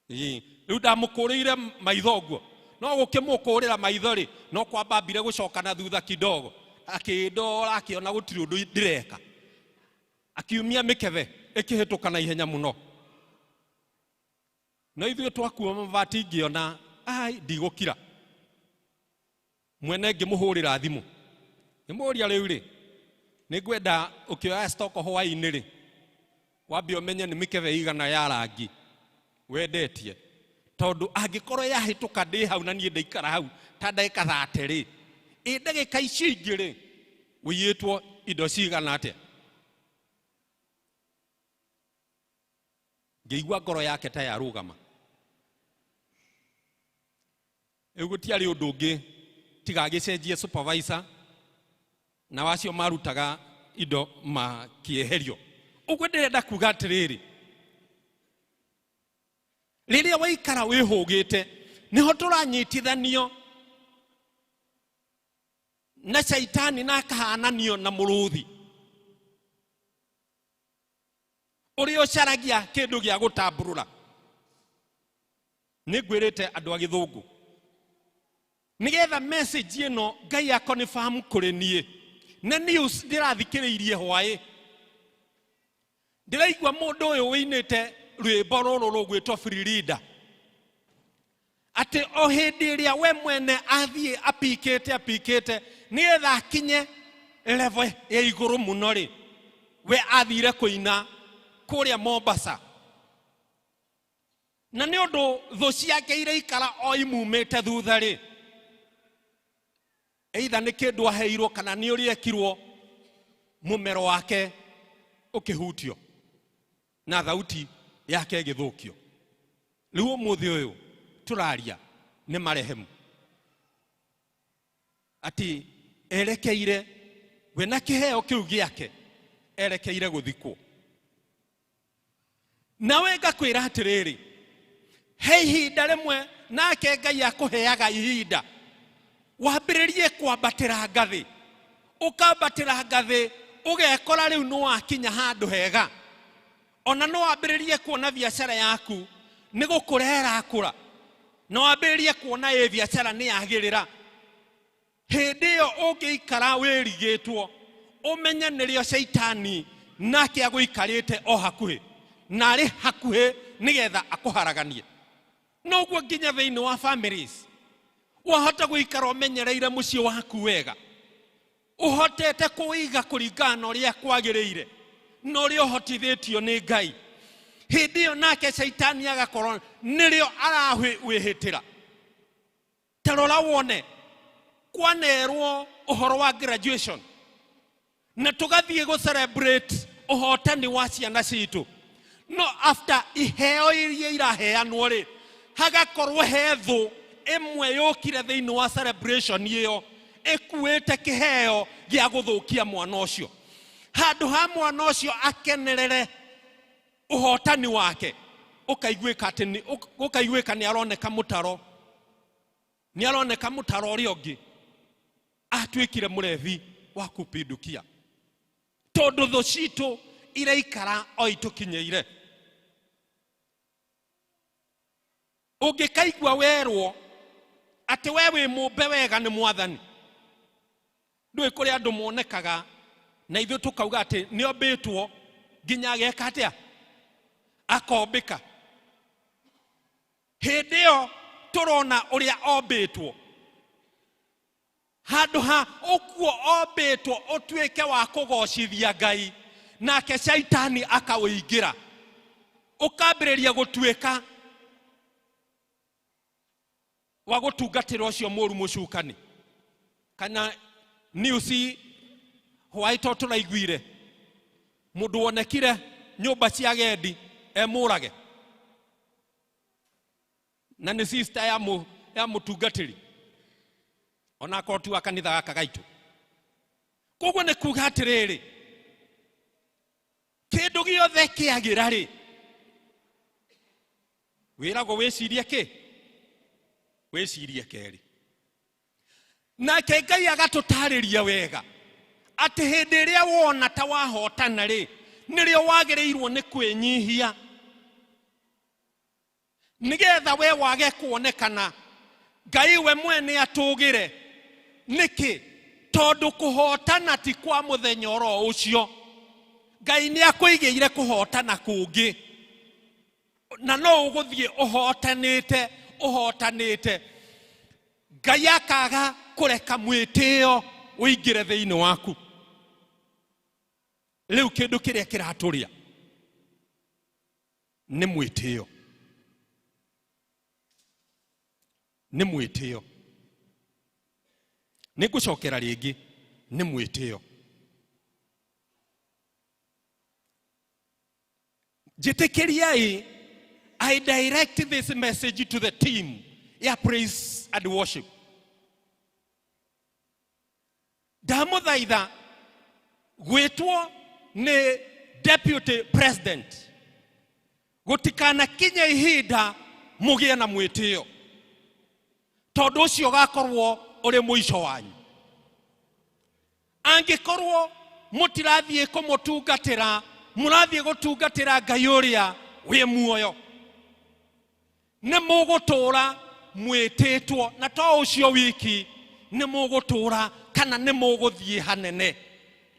Rĩu ndamũkũrĩire maitho ũguo, no gũkĩmũkũrĩra maitho rĩ, no kwamba ambire gũcoka na thutha kidogo, akĩndora akĩona gũtirĩ ũndũ ndĩreka, akiumia mĩkebe ĩkĩhĩtũka na ihenya mũno. No ithuĩ twakua mabati ngĩona ai ndigũkira. Mwene ngĩmũhũrĩra thimũ, ngĩmũũria rĩu rĩ, nĩngwenda ũkĩoya stock hwaĩ-inĩ rĩ, wambe ũmenye nĩ mĩkebe igana ya rangi wendetie, tondũ angĩkorwo yahĩtũka ndĩ hau na niĩ ndaikara hau ta ndagĩka 30 rĩ, ĩ ndagĩka icio ingĩ rĩ, ũiyĩtwo indo cigana atĩa? Ngĩigua ngoro yake ta yarũgama. Rĩu gũtiarĩ ũndũ ũngĩ tiga agĩcenjie supervisor na wacio marutaga indo makĩeherio. Ũguo ndĩrenda kuga atĩrĩrĩ, rĩrĩa waikara wĩhũgĩte nĩho tũranyitithanio na caitani na akahananio na mũrũthi ũrĩa ũcaragia kĩndũ gĩa gũtambũrũra. Nĩ ngwĩrĩte andũ a gĩthũngũ, nĩgetha message ĩno Ngai akonfirm kũrĩ niĩ, na news ndĩrathikĩrĩirie hwaĩ, Ndĩraigua mũndũ ũyũ wĩinĩte rwĩmbo rũrũ rũgwĩtwo Free Leader, atĩ o hĩndĩ ĩrĩa we mwene athiĩ apikĩte apikĩte nĩgetha akinye level ya igũrũ mũno rĩ, we athire kũina kũrĩa Mombasa, na nĩ ũndũ thũ ciake iraikara o imumĩte thutha rĩ, either nĩ kĩndũ aheirwo kana nĩ ũrĩa ekirwo, mũmero wake ũkĩhutio na thauti yake ĩgĩthũkio. Rĩu ũmũthĩ ũyũ tũraria nĩ marehemu atĩ erekeire we na kĩheo kĩu gĩake erekeire gũthikwo. Nawe ngakwĩra atĩrĩrĩ, he ihinda rĩmwe nake Ngai akũheaga ihinda wambĩrĩrie kwambatĩra ngathĩ, ũkambatĩra ngathĩ ũgekora rĩu nĩ wakinya handũ hega. Ona no wambĩrĩrie kuona biacara yaku nĩ gũkũra ĩrakũra, na wambĩrĩrie kuona ĩ biacara nĩ yagĩrĩra. Hĩndĩ ĩyo ũngĩikara wĩrigĩtwo, ũmenye nĩrĩo caitani nake agũikarĩte o hakuhĩ, na arĩ hakuhĩ nĩgetha akũharaganie. Noguo nginya thĩinĩ wa families, wahota gũikara ũmenyereire mũciĩ waku wega, ũhotete kũiga kũringana na ũrĩa kwagĩrĩire na ũrĩa ũhotithĩtio nĩ Ngai. Hĩndĩ ĩyo nake caitani agakorwo nĩrĩo arawĩhĩtĩra. Ta rora wone kwanerwo ũhoro wa graduation na tũgathiĩ gũ celebrate ũhotani wa ciana citũ, no after iheo iria iraheanwo rĩ, hagakorwo he thũ ĩmwe yũkire thĩinĩ wa celebration ĩyo ĩkuĩte kĩheo gĩa gũthũkia mwana ũcio. Handũ ha mwana ũcio akenerere ũhotani wake, ũkaiguĩka atĩ nĩ, ũkaiguĩka nĩ aroneka mũtaro, nĩ aroneka mũtaro ũrĩa ũngĩ atuĩkire mũrebi wa kupindukia, tondũ thũ citũ iraikara o itũkinyĩire. Ũngĩkaigua werwo atĩ we wĩ mũmbe wega nĩ Mwathani, ndũĩ kũrĩa andũ monekaga na ithuĩ tũkauga atĩ nĩombĩtwo nginya ageka atĩa, akombĩka. Hĩndĩ ĩyo tũrona ũrĩa ombĩtwo, handũ ha ũguo ombĩtwo ũtuĩke wa kũgocithia Ngai, nake caitani akawĩingĩra, ũkambĩrĩria gũtuĩka wa gũtungatĩra ũcio mũru mũcukani. Kana news hwaĩ to tũraiguire mũndũ wonekire nyũmba cia agendi emũrage, na nĩ sister ya mũtungatĩri, ona akorwo ti wa kanitha gaka gaitũ. Koguo nĩ kuga atĩrĩrĩ, kĩndũ gĩothe kĩagĩra rĩ, wĩragwo wĩcirie kĩ, wĩcirie kerĩ. Nake Ngai agatũtarĩria wega atĩ hĩndĩ ĩrĩa wona ta wahotana rĩ, nĩrĩo wagĩrĩirwo nĩ kwĩnyihia, nĩgetha we wage kuonekana, Ngai we mwene atũgĩre. Nĩkĩ? Tondũ kũhotana ti kwa mũthenya oro ũcio. Ngai nĩ akũigĩire kũhotana kũngĩ, na no ũgũthiĩ ũhotanĩte ũhotanĩte. Ngai akaga kũreka mwĩtĩo ũingĩre thĩinĩ waku. Rĩu kĩndũ kĩrĩa kĩratũrĩa nĩ mwĩtĩo, nĩ mwĩtĩo. Nĩ ngũcokera rĩngĩ, nĩ mwĩtĩo. Njĩtĩkĩriai, I direct this message to the team ya praise and worship. Ndamũthaitha gwĩtwo nĩ deputy president, gũtikanakinye ihinda mũgĩe na mwĩtĩo, tondũ ũcio ũgakorwo ũrĩ mũico wanyu. Angĩkorwo mũtirathiĩ kũmũtungatĩra, mũrathiĩ gũtungatĩra Ngai ũrĩa wĩ muoyo, nĩ mũgũtũũra mwĩtĩtwo, na to ũcio wiki, nĩ mũgũtũũra kana nĩ mũgũthiĩ hanene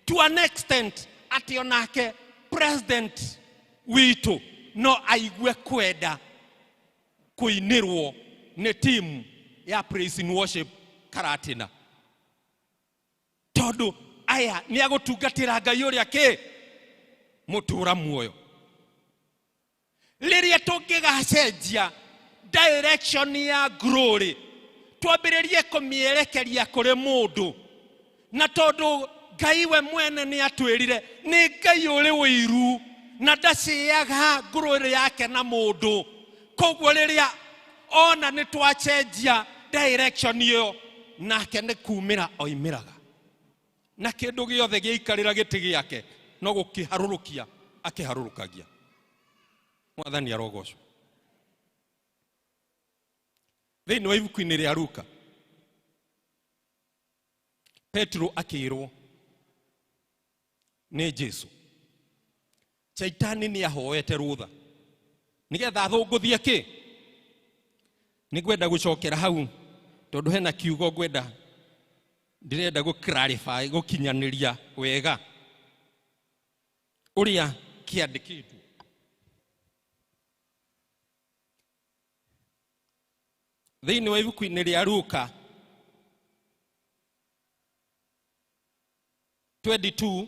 to an extent atĩ onake president witũ no aigue kwenda kũinĩrwo nĩ timu ya praise and worship Karatina, tondũ aya nĩ agũtungatĩra Ngai ũrĩa kĩ mũtũra muoyo. Rĩrĩa tũngĩgacenjia direction ya glory, twambĩrĩrie kũmĩerekeria kũrĩ mũndũ, na tondũ Ngai we mwene nĩ atwĩrire nĩ Ngai ũrĩ ũiru na ndacĩaga glory yake na mũndũ, koguo rĩrĩa ona nĩ twacenjia direction ĩyo, nake nĩ kumĩra oimĩraga, na kĩndũ gĩothe gĩaikarĩra gĩtĩ gĩake no gũkĩharũrũkia akĩharũrũkagia. Mwathani arogocwo. Thĩinĩ wa ibuku-inĩ rĩa Luka, Petro akĩrwo nĩ Jesu, Shaitani nĩ ahoete rũtha nĩgetha athũngũthie kĩ. Nĩ ngwenda gũcokera hau tondũ hena kiugo ngwenda, ndĩrenda gũ clarify, gũkinyanĩria wega ũrĩa kĩandĩkĩtwo. Thĩinĩ wa ibuku-inĩ rĩa Luka 22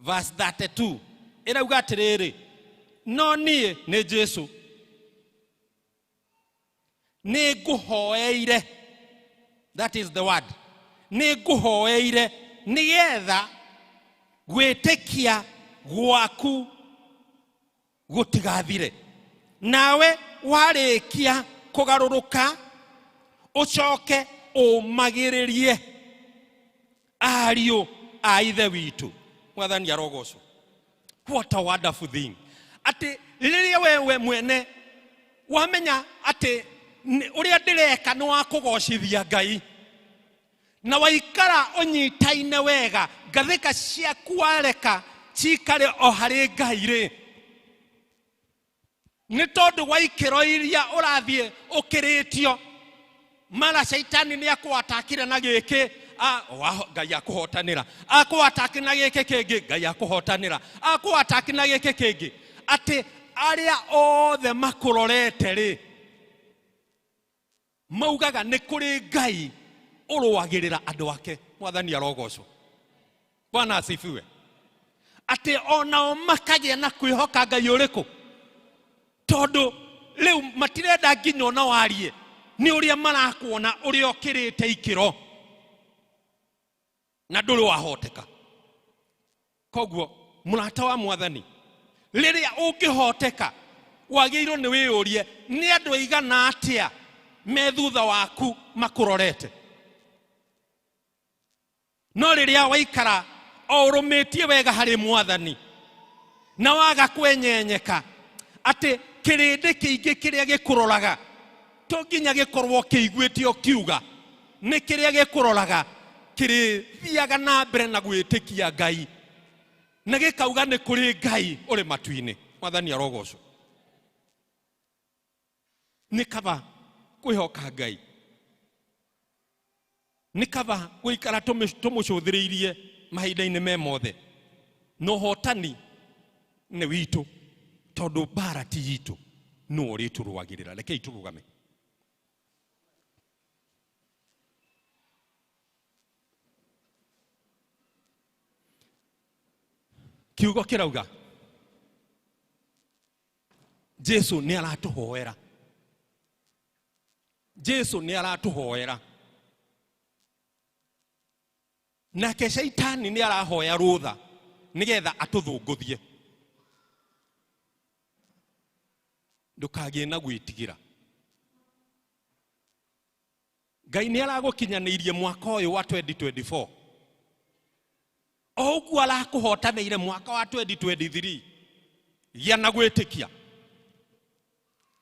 verse 32 ĩrauga atĩrĩrĩ, no niĩ nĩ Jesu nĩ ngũhoeire, that is the word, nĩ ngũhoeire nĩgetha gwĩtĩkia gwaku gũtigathire, nawe warĩkia kũgarũrũka ũcoke ũmagĩrĩrie ariũ a ithe witũ. Mwathani arogocwo. What a wonderful thing, atĩ rĩrĩa wewe mwene wamenya atĩ ũrĩa ndĩreka nĩ wa kũgocithia Ngai, na waikara ũnyitaine wega, ngathĩka ciaku wareka cikare o harĩ Ngai rĩ, nĩ tondũ wa ikĩro iria ũrathiĩ ũkĩrĩtio, mara Shaitani nĩ akũatakire na gĩkĩ, Ngai akũhotanĩra, akũataki na gĩkĩ kĩngĩ, Ngai akũhotanĩra, akũataki na gĩkĩ kĩngĩ, atĩ arĩa othe makũrorete rĩ maugaga nĩ kũrĩ Ngai ũrũagĩrĩra andũ ake. Mwathani arogocwo. Bwana asifiwe. Atĩ onao makagĩa na kwĩhoka Ngai ũrĩkũ, tondũ rĩu matirenda nginya ona warie nĩ ũrĩa marakuona ũrĩa ũkĩrĩte ikĩro na ndũrĩ wahoteka. Koguo mũrata wa Mwathani, rĩrĩa ũngĩhoteka wagĩrĩirwo nĩ wĩyũrie nĩ andũ aigana atĩa me thutha waku makũrorete. No rĩrĩa waikara o ũrũmĩtie wega harĩ Mwathani na waga kwenyenyeka, atĩ kĩrĩndĩ kĩingĩ kĩrĩa gĩkũroraga to nginya gĩkorwo kĩiguĩte ũkiuga, nĩ kĩrĩa gĩkũroraga kĩrĩthiaga na mbere na gwĩtĩkia Ngai na gĩkauga nĩ kũrĩ Ngai ũrĩ matu-inĩ. Mwathani arogocwo. Nĩ kaba kwĩhoka Ngai, nĩ kaba gũikara tũmũcũthĩrĩirie mahinda-inĩ me mothe, na ũhotani nĩ witũ tondũ mbara ti itũ, nũ ũrĩtũrũagĩrĩra. Rekei tũrũgame. Kiugo kĩrauga Jesu nĩ aratũhoera, Jesu nĩ aratũhoera, nake Shaitani nĩ arahoya rũtha nĩgetha atũthũngũthie. Ndũkagĩe na gwĩtigĩra. Ngai nĩ aragũkinyanĩirie mwaka ũyũ wa 2024, o ũguo arakũhotanĩire mwaka wa 2023. Gĩa na gwĩtĩkia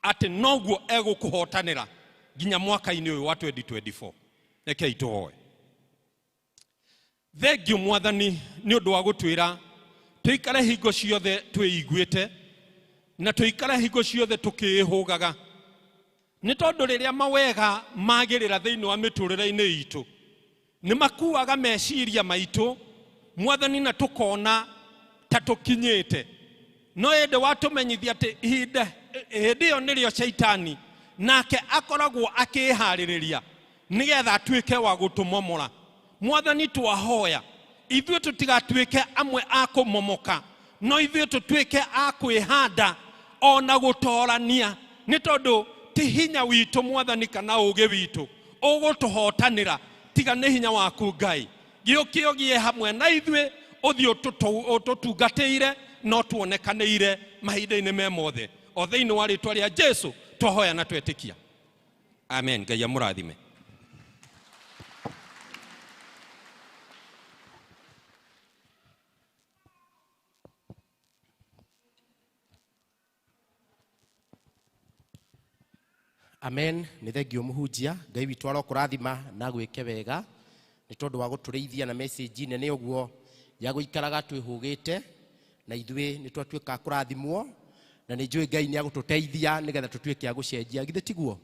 atĩ noguo egũkũhotanĩra nginya mwaka-inĩ ũyũ wa 2024. Rekei tũhoe. Thengiũ Mwathani nĩ ũndũ wa gũtwĩra tũikare hingo ciothe twĩiguĩte na tũikare hingo ciothe tũkĩĩhũgaga, nĩ tondũ rĩrĩa mawega magĩrĩra thĩinĩ wa mĩtũrĩre-inĩ itũ nĩ makuaga meciria maitũ Mwathani, na tũkona ta tũkinyĩte. No ĩndĩ watũmenyithia atĩ ihinda hĩndĩ ĩyo nĩrĩo Shaitani nake akoragwo akĩĩharĩrĩria nĩgetha atuĩke wa gũtũmomora. Mwathani, twahoya ithuĩ tũtigatuĩke amwe a kũmomoka, no ithuĩ tũtuĩke a kwĩhanda ona gũtorania, nĩ tondũ ti hinya witũ Mwathani kana ũũgĩ witũ ũgũtũhotanĩra, tiga nĩ hinya waku Ngai. Gĩũke ũgĩe hamwe na ithuĩ, ũthiĩ ũtũtungatĩire no tuonekanĩire mahinda-inĩ me mothe, o thĩinĩ wa rĩtwa rĩa Jesu twahoya na twetĩkia, amen. Ngai amũrathime. Amen. Nĩ thengio mũhunjia. Ngai witũ arokũrathima na gwĩke wega nĩ tondũ wa gũtũrĩithia na message nene ũguo ya gũikaraga twĩhũgĩte, na ithuĩ nĩ twatuĩka kũrathimwo, na nĩ njũĩ Ngai nĩ agũtũteithia nĩgetha tũtuĩke a gũcenjia. Githĩ tiguo?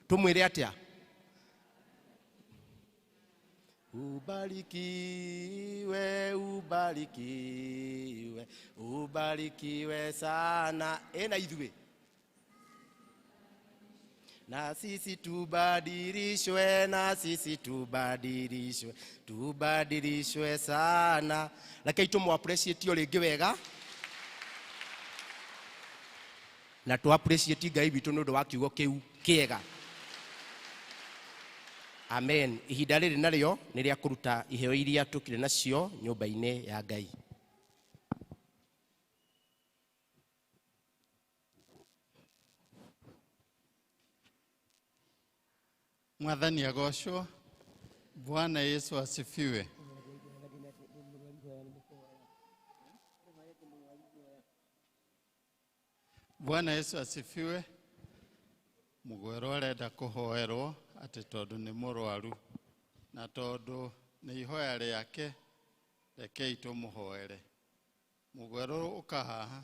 Tũmwĩre atĩa? Ubarikiwe, ubarikiwe, ubarikiwe sana. Ĩna ithuĩ na sisi tubadilishwe, na sisi tubadilishwe, tubadilishwe sana. Rekei tũmũ appreciate o rĩngĩ wega, na tũ appreciate Ngai witũ nĩ ũndũ wa kiugo kĩu kĩega. Amen. Ihinda rĩrĩ narĩo nĩ rĩa kũruta iheo iria tũkire nacio nyũmba-inĩ ya Ngai. Mwathani agocwo. Bwana Yesu asifiwe. Bwana Yesu asifiwe. Mugwerwo arenda kũhoerwo atĩ tondũ nĩ mũrwaru, na tondũ nĩ ihoya rĩake, rekei tũmũhoere. Mũgwerwo ũka haha,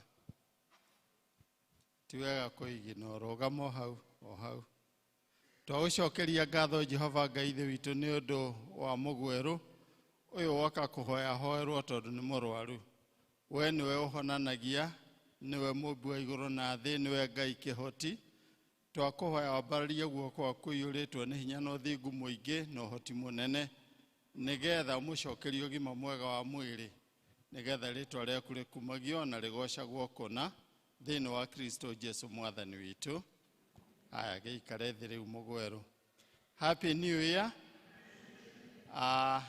ti wega kũigina, rũgama o hau o hau. Twagũcokeria ngatho Jehova Ngai Ithe witũ nĩ ũndũ wa mũgwerũ ũyũ woka kũhoya hoerwo tondũ nĩ mũrwaru. We nĩwe ũhonanagia, nĩwe mũmbi wa igũrũ na thĩ, nĩwe Ngai kĩhoti. Twakũhoya wambararie guoko gwaku ũiyũrĩtwo nĩ hinya na ũthingu mũingĩ na ũhoti mũnene, nĩgetha ũmũcokerie ũgima mwega wa mwĩrĩ, nĩgetha rĩtwa rĩaku rĩkumagio na rĩgocagwo kũna thĩinĩ wa Kristo Jesu mwathani witũ. Aya, gĩikare thĩ rĩu mũgwerũ. Happy New Year.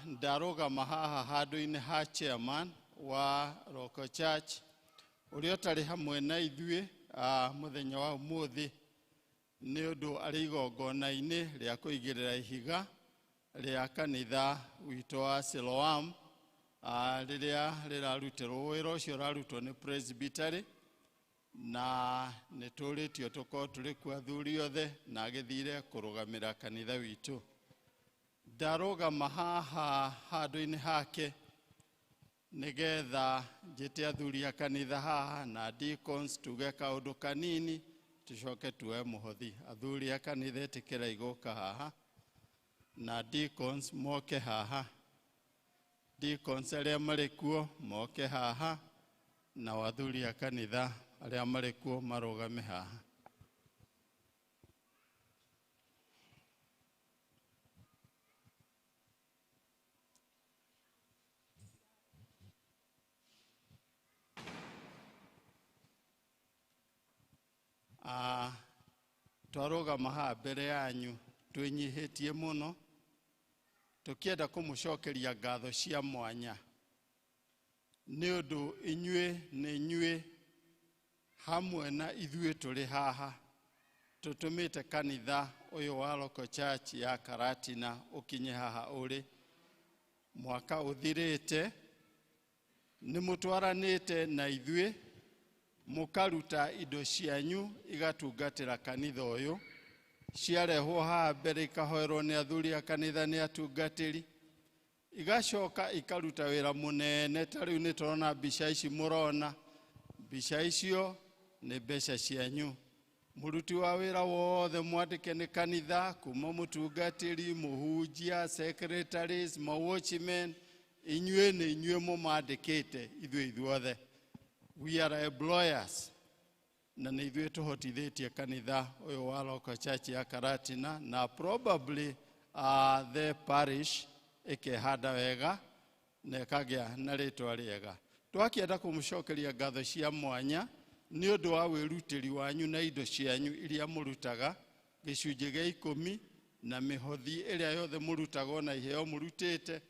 Ndarũgama haha handũ-inĩ ha chairman wa Local Church ũrĩa ũtarĩ hamwe na ithuĩ mũthenya wa ũmũthĩ nĩ ũndũ arĩ igongona-inĩ rĩa kũigĩrĩra ihiga rĩa kanitha witũ wa Siloam, rĩrĩa rĩrarutĩrwo wĩra ũcio ũrarutwo nĩ presbytery, na nĩ tũrĩtio tũkorwo tũrĩ kuo athuri othe, na agĩthire kũrũgamĩra kanitha witũ. Ndarũgama haha handũ-inĩ hake nĩgetha njĩte athuri a kanitha haha na deacons tuge kaũndũ kanini, tucoke tuoe mũhothi. Athuri a kanitha ĩtĩkĩrai gũka haha na deacons moke haha. Deacons arĩa marĩ kuo moke haha na athuri a kanitha arĩa marĩ kuo marũgame haha. Twarũgama haha mbere yanyu twĩnyihĩtie mũno, tũkĩenda kũmũcokeria ngatho cia mwanya nĩ ũndũ inyuĩ nĩ inyuĩ hamwe na ithuĩ tũrĩ haha tũtũmĩte kanitha ũyũ wa Local Church ya Karatina ũkinye haha ũrĩ. Mwaka ũthirĩte nĩ mũtwaranĩte na ithuĩ, mũkaruta indo cianyu igatungatĩra kanitha ũyũ, ciarehwo haha mbere ikahoerwo nĩ athuri a kanitha nĩ atungatĩri, igacoka ikaruta wĩra mũnene. Ta rĩu nĩ tũrona mbica ici mũrona, mbica icio nĩ mbeca cianyu. Mũruti wa wĩra wothe mwandĩke nĩ kanitha, kuma mũtungatĩri, mũhunjia, secretaries, ma watchmen, inyuĩ nĩ inyuĩ mũmandĩkĩte ithuĩ ithuothe. We are employers na nĩ ithuĩ tũhotithĩtie kanitha ũyũ wa local church ya Karatina na probably the parish ĩkehanda wega na ĩkagĩa na rĩtwa rĩega. Twakĩenda kũmũcokeria ngatho cia mwanya nĩ ũndũ wa wĩrutĩri wanyu na indo cianyu iria mũrutaga gĩcunjĩ gĩa 10 na mĩhothi ĩrĩa yothe mũrutaga na iheo mũrutĩte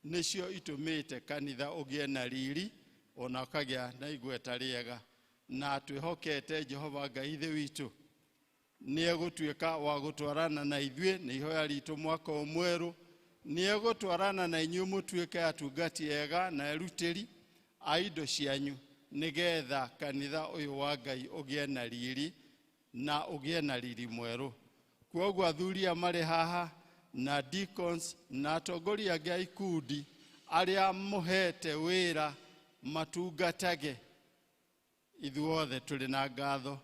nĩcio itũmĩte kanitha ũgĩe na riri ona ũkagĩa na igweta rĩega. Na twĩhokete Jehova Ngai Ithe witũ nĩ egũtuĩka wa gũtwarana na ithuĩ, nĩ ihoya ritũ mwaka ũyũ mwerũ, nĩ egũtwarana na inyuĩ mũtuĩke atungati ega na erutĩri a indo cianyu nĩgetha kanitha ũyũ wa Ngai ũgĩe na riri na ũgĩe na riri mwerũ. Kwoguo athuri aya marĩ haha na deacons na atongoria angĩ a ikundi arĩa mũhete wĩra matungatage, ithuothe tũrĩ na ngatho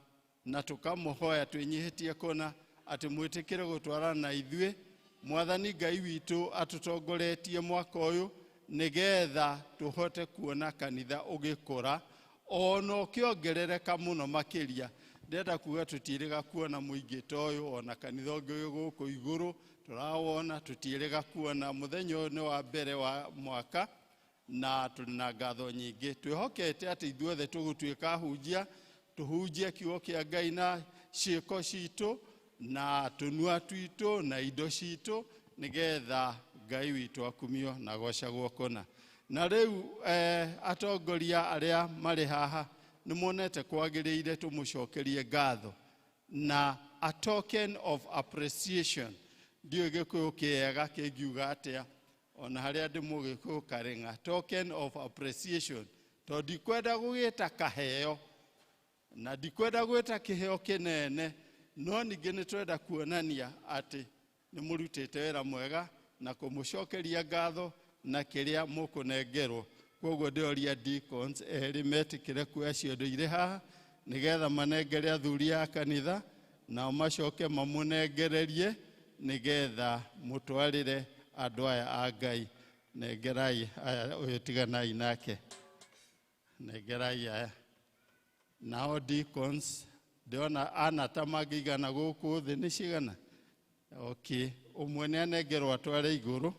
na tũkamũhoya twĩnyihĩtie kũna atĩ mwĩtĩkĩre gũtwarana na ithuĩ. Mwathani Ngai witũ atũtongoretie mwaka ũyũ nĩgetha tũhote kuona kanitha ũgĩkũra ona ũkĩongerereka mũno makĩria. Ndĩrenda kuga tũtiĩrĩga kuona mũingĩ ta ũyũ ona kanitha ũngĩ wĩ gũkũ igũrũ tũrawona, tũtiĩrĩga kuona mũthenya ũyũ nĩ wa mbere wa mwaka na tũrĩ na ngatho nyingĩ. Twĩhokete atĩ ithuothe tũgũtuĩka ahunjia, tũhunjie kiugo kĩa Ngai na ciĩko citũ na tũnua twitũ na indo citũ nĩgetha Ngai witũ akumio na agocagwo kũna. Na rĩu atongoria arĩa marĩ haha nĩ monete kwagĩrĩire tũmũcokerie ngatho na a token of appreciation. Ndiũĩ Gĩkũyũ kĩega kĩngiuga atĩa, ona harĩa ndĩ Mũgĩkũyũ karĩng'a, token of appreciation, tondũ ndikwenda gũgĩta kaheo na ndikwenda gwĩta kĩheo kĩnene, no ningĩ nĩ twenda kuonania atĩ nĩ mũrutĩte wĩra mwega na kũmũcokeria ngatho na kĩrĩa mũkũnengerwo. Kwoguo ndĩroria deacons erĩ metĩkĩre kuoya ciondo irĩ haha nĩgetha manengere athuri a kanitha nao macoke mamũnengererie nĩgetha mũtwarĩre andũ aya a Ngai. Nengerai aya, ũyũ tiganai nake, nengerai aya. Nao deacons ndĩrona ana ta mangĩigana gũkũ thĩ nĩ cigana? Okay, ũmwe nĩ anengerwo atware igũrũ,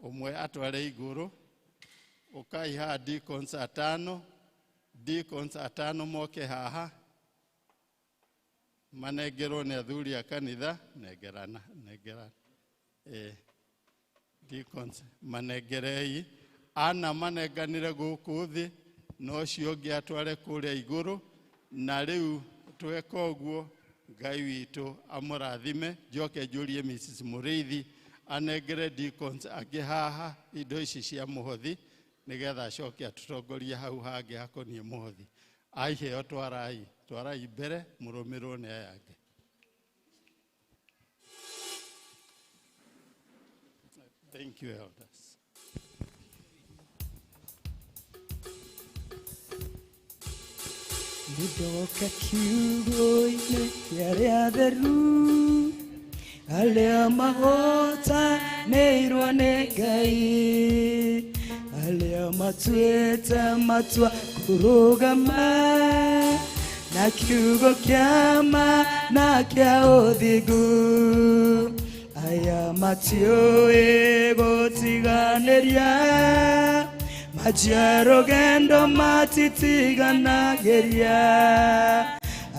ũmwe atware igũrũ. Ũkai haha deacons atano, deacons atano moke haha manengerwo nĩ athuri a kanitha. Nengerana, nengerana. Deacons manengerei ana manenganire gũkũ thĩ no ũcio ũngĩ atware kũrĩa igũrũ. Na rĩu tweka ũguo Ngai witũ amũrathime. Njoke njũrie Mrs. Mũrĩithi anengere deacons angĩ haha indo ici cia mũhothi nĩgetha acoke atũtongorie hau hangĩ hakoniĩ mũhothi. Aiheo twarai, twarai mbere mũrũmĩrwo nĩ aya angĩ. Thank you, elders. Nĩndoka kiugo-inĩ kĩa arĩa atheru, arĩa mahotanĩirwo nĩ Ngai, arĩa matuĩte matua kũrũgama na kiugo kĩa ma na kĩa ũthingu. Aya matiũĩ gũtiganĩria, manjia rũgendo matitiganagĩria.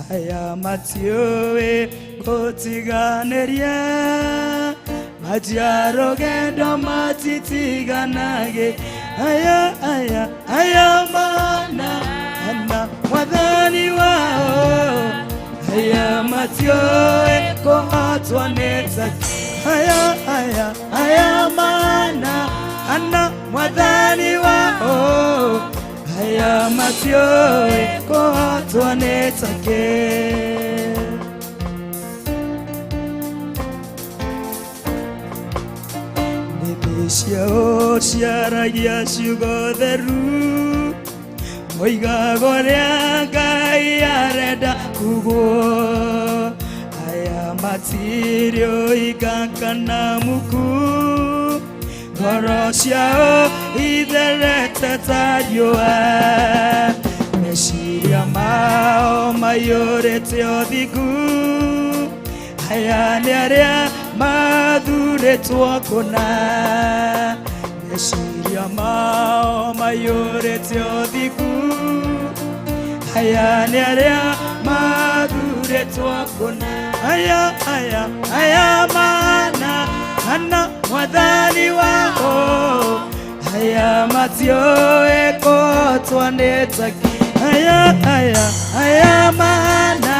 Aya matiũĩ gũtiganĩria, manjia rũgendo matitiganagĩria. Aya, aya, aya mana ana mwathani wao, aya matiũĩ kũhotwo nĩ Aya, aya, aya mana ana mwathani wao, aya matiũĩ kũhotwo nĩ take. Nĩmĩ ciao ciaragia ciugo theru, moigaga ũrĩa Ngai arenda kugwo. Aya matirĩ ũhinga kana muku, ngoro ciao itherete ta riũa meciria mao maiyũrĩte ũthingu aya nĩ arĩa mathurĩtwo kũna meciria mao maiyũrĩte ũthingu aya nĩ arĩa mathurĩtwo kũna aya aya aya mana ana mwathani wao aya matiũĩ kũhotwo nĩ takĩ aya aya aya mana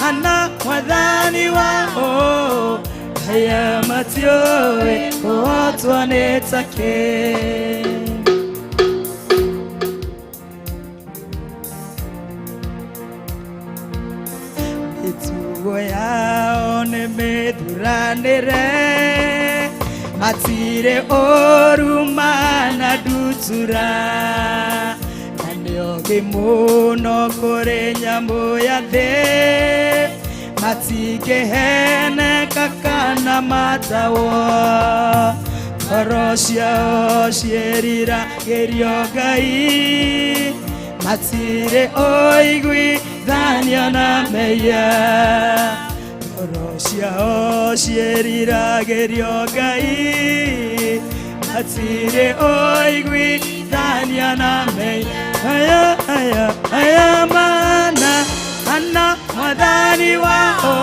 ana mwathani wao aya matiũĩ kũhotwo nĩ takĩ. Mĩtugo yao nĩ mĩthuranĩre matirĩ ũru mana ndutura na nĩ ogĩ mũno kũrĩ nyamũ ya thĩ matingĩheneka kana matahwo ngoro ciao ciĩriragĩrio Ngai matirĩ ũiguithania na mehia ngoro ciao ciĩriragĩrio Ngai matirĩ ũiguithania na mehia aya aya aya mana ana mwathani wao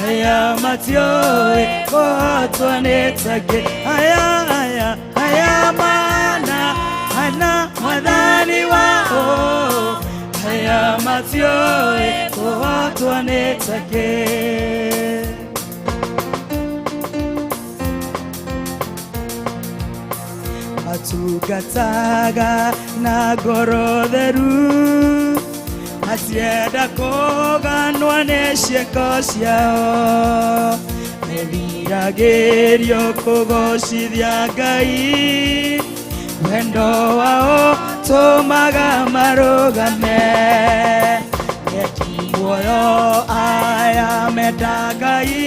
aya matiũĩ kũhotwo nĩ takĩ aya aya aya mana ana mwathani wao aya matiũĩ kũhotwo nĩ takĩ. Matungataga na ngoro theru matienda kũganwo nĩ ciĩko ciao meriragĩrio kũgocithia Ngai wendo wao tũmaga marũgame eki muoyo aya menda Ngai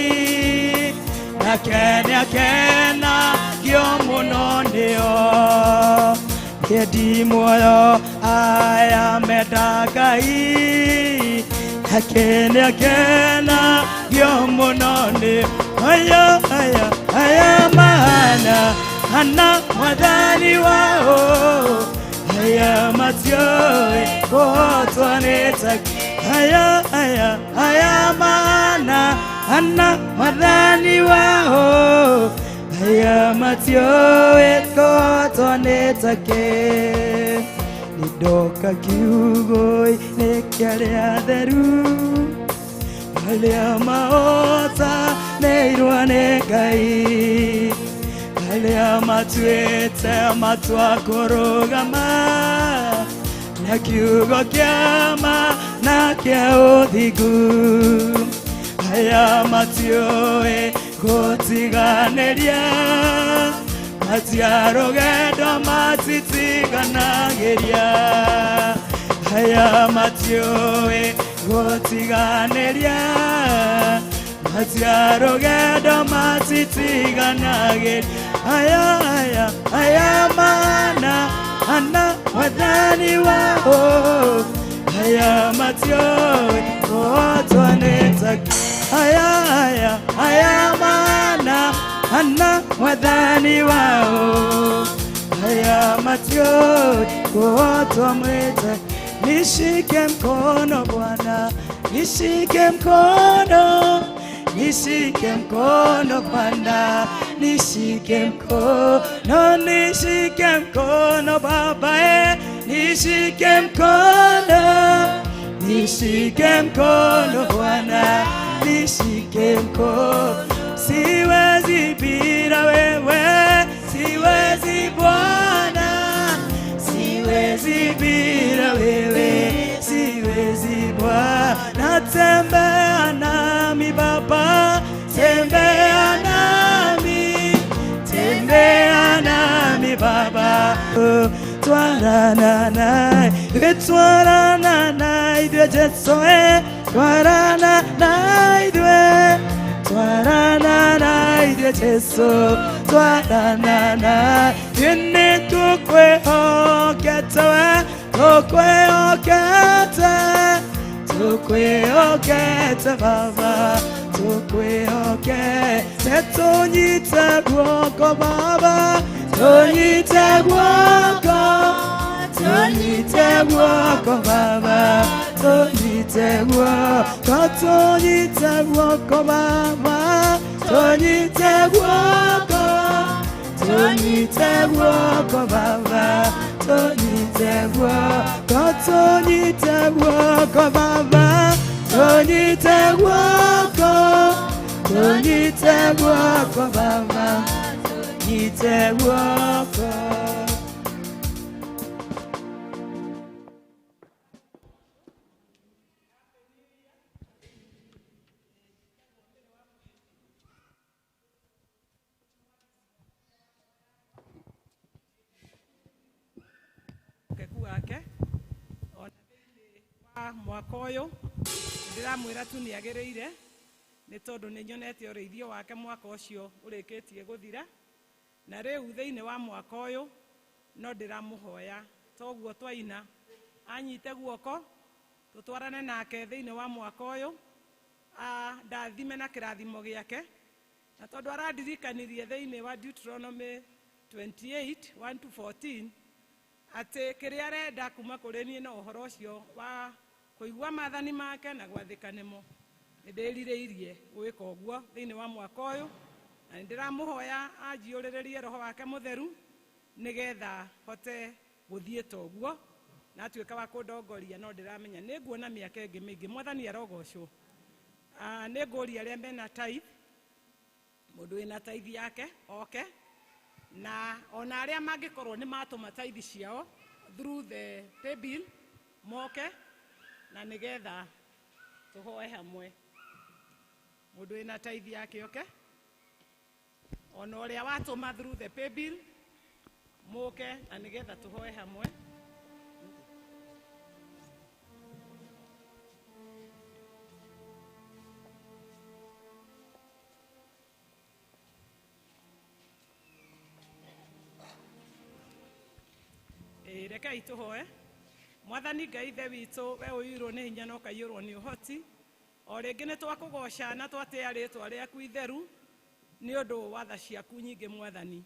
nake nĩakenagio mũno nĩo endi muoyo aya menda Ngai nake nĩakenagio mũno nĩo aya aya aya mana ana mwathani wao aya matiũĩ kũhotwo nĩ takĩ aya aya aya mana ana mwathani wao aya matiũĩ kũhotwo nĩ takĩ. Nĩndoka kiugo-inĩ kĩa arĩa atheru arĩa mahotanĩirwo nĩ Ngai arĩa matuĩte matua kũrũgama na kiugo kĩa ma na kĩa ũthingu aya matiũĩ gũtiganĩria matia rũgendo matitiganagĩria aya matiũĩ gũtiganĩria matia rũgendo matitiganagĩria aya aya aya mana ana mwathani wao aya matiũĩ kũhotwo nĩ takĩ aya aya aya mana ana mwathani wao aya matiũĩ kũhotwo mwĩte. Nishike mkono Bwana, nishike mkono, nishike mkono Bwana, nishike mkono, nishike mkono Baba, nishike mkono, nishike mkono Bwana, nishike mkono. Siwezi bila wewe, siwezi Bwana, siwezi bila wewe, siwezi Bwana. Tembea nami Baba, tembea nami, tembea nami Baba. Twarana nawe, twarana nawe Jesu, twarana nawe, twarana nawe Jesu, twarana nawe. Tũkwĩhokete we, tũkwĩhokete, tũkwĩhokete Baba, tũkwĩhokete. Tũnyite guoko Baba, tũnyite guoko, tũnyite guoko Baba, tũnyite guoko, tũnyite guoko Baba, tũnyite guoko, tũnyite guoko Baba, tũnyite guoko, tũnyite guoko Baba, tũnyite guoko, tũnyite guoko Baba, tũnyite guoko. Ũkeku wake ona thĩinĩ wa mwaka ũyũ ndĩramwĩra tu nĩ agĩrĩire nĩ tondũ nĩ nyonete ũrĩithio wake mwaka ũcio ũrĩkĩtie gũthira, na rĩu thĩinĩ wa mwaka ũyũ no ndĩramũhoya toguo twaina anyite guoko tũtwarane nake thĩinĩ wa mwaka ũyũ, ndathime na kĩrathimo gĩake, na tondũ arandirikanirie thĩinĩ wa Deuteronomy 28 1 to 14 atĩ kĩrĩa arenda kuma kũrĩ niĩ no ũhoro ũcio wa kũigua maathani make na gwathĩka nĩmo. Nĩ ndĩrirĩirie gwĩka ũguo thĩinĩ wa mwaka ũyũ, na nĩ ndĩramũhoya anjiyũrĩrĩrie roho wake mũtheru nĩgetha hote gũthiĩ ta ũguo, na atuĩka wa kũndongoria no ndĩramenya nĩ nguona mĩaka ĩngĩ mĩingĩ. Mwathani arogocwo. Nĩ ngũria arĩa mena tithe, mũndũ wĩna tithe yake oke, na ona arĩa mangĩkorwo nĩ matũma tithe ciao through the pay bill moke, na nĩgetha tũhoe hamwe. Mũndũ wĩna tithe yake oke, ona ũrĩa watũma through the pay bill moke, na nĩgetha tũhoe hamwe. Rekei tũhoe. Mwathani Ngai Ithe witũ, we ũiyũirwo nĩ hinya na ũkaiyũrwo nĩ ũhoti, o rĩngĩ nĩ twakũgoca na twatĩa rĩtwa rĩaku itheru nĩ ũndũ wa tha ciaku nyingĩ. Mwathani,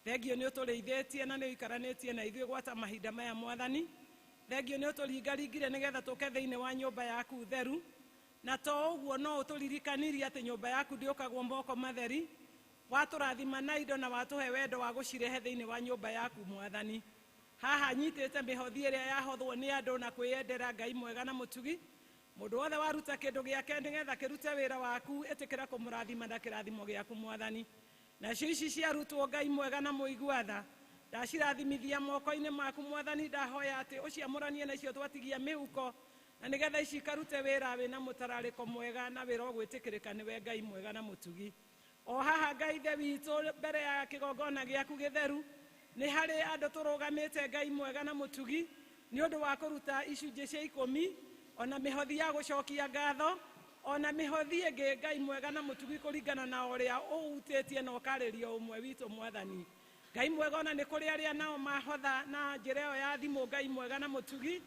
thengio nĩ ũtũrĩithĩtie na nĩ ũikaranĩtie na ithuĩ gwata mahinda maya. Mwathani, thengio nĩ ũtũringaringire nĩgetha tũke thĩinĩ wa nyũmba yaku theru, na to ũguo no ũtũririkanirie atĩ nyũmba yaku ndĩũkagwo moko matheri. Watũrathima na indo na watũhe wendo wa gũcirehe thĩinĩ wa nyũmba yaku. Mwathani, haha nyitĩte mĩhothi ĩrĩa yahothwo nĩ andũ na kwĩyendera. Ngai mwega na mũtugi, mũndũ wothe waruta kĩndũ gĩake nĩgetha kĩrute wĩra waku, ĩtĩkĩra kũmũrathima na kĩrathimo gĩaku. Mwathani, nacio ici ciarutwo, Ngai mwega na mũigua tha, ndacirathimithia moko-inĩ maku. Mwathani, ndahoya atĩ ũciamũranie na icio twatigia mĩhuko, na nĩgetha ici ikarute wĩra wĩna mũtararĩko mwega na wĩra ũgwĩtĩkĩrĩka nĩwe, Ngai mwega na mũtugi. O haha Ngai Ithe witũ, mbere ya kĩgongona gĩaku gĩtheru nĩ harĩ andũ tũrũgamĩte, Ngai mwega na mũtugi, nĩ ũndũ wa kũruta icunjĩ cia ikũmi, ona mĩhothi ya gũcokia ngatho, ona mĩhothi ĩngĩ, Ngai mwega na mũtugi, kũringana na ũrĩa ũhutĩtie na ũkarĩria ũmwe witũ. Mwathani Ngai mwega, ona nĩ kũrĩ arĩa nao mahotha na njĩra ĩyo ya thimũ, Ngai mwega na mũtugi,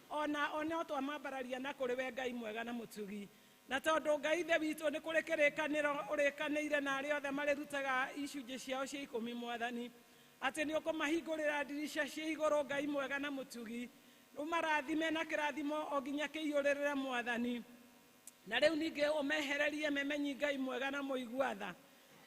ona no twamambararia na kũrĩ we, Ngai mwega na mũtugi. Na tondũ Ngai Ithe witũ nĩ kũrĩ kĩrĩkanĩro ũrĩkanĩire na arĩa othe marĩrutaga icunjĩ ciao cia ikũmi, Mwathani, atĩ nĩ ũkũmahingũrĩra ndirica cia igũrũ, Ngai mwega na mũtugi, ũmarathime na kĩrathimo o nginya kĩiyũrĩrĩre. Mwathani, na rĩu ningĩ ũmehererie memenyi, Ngai mwega na mũigua tha.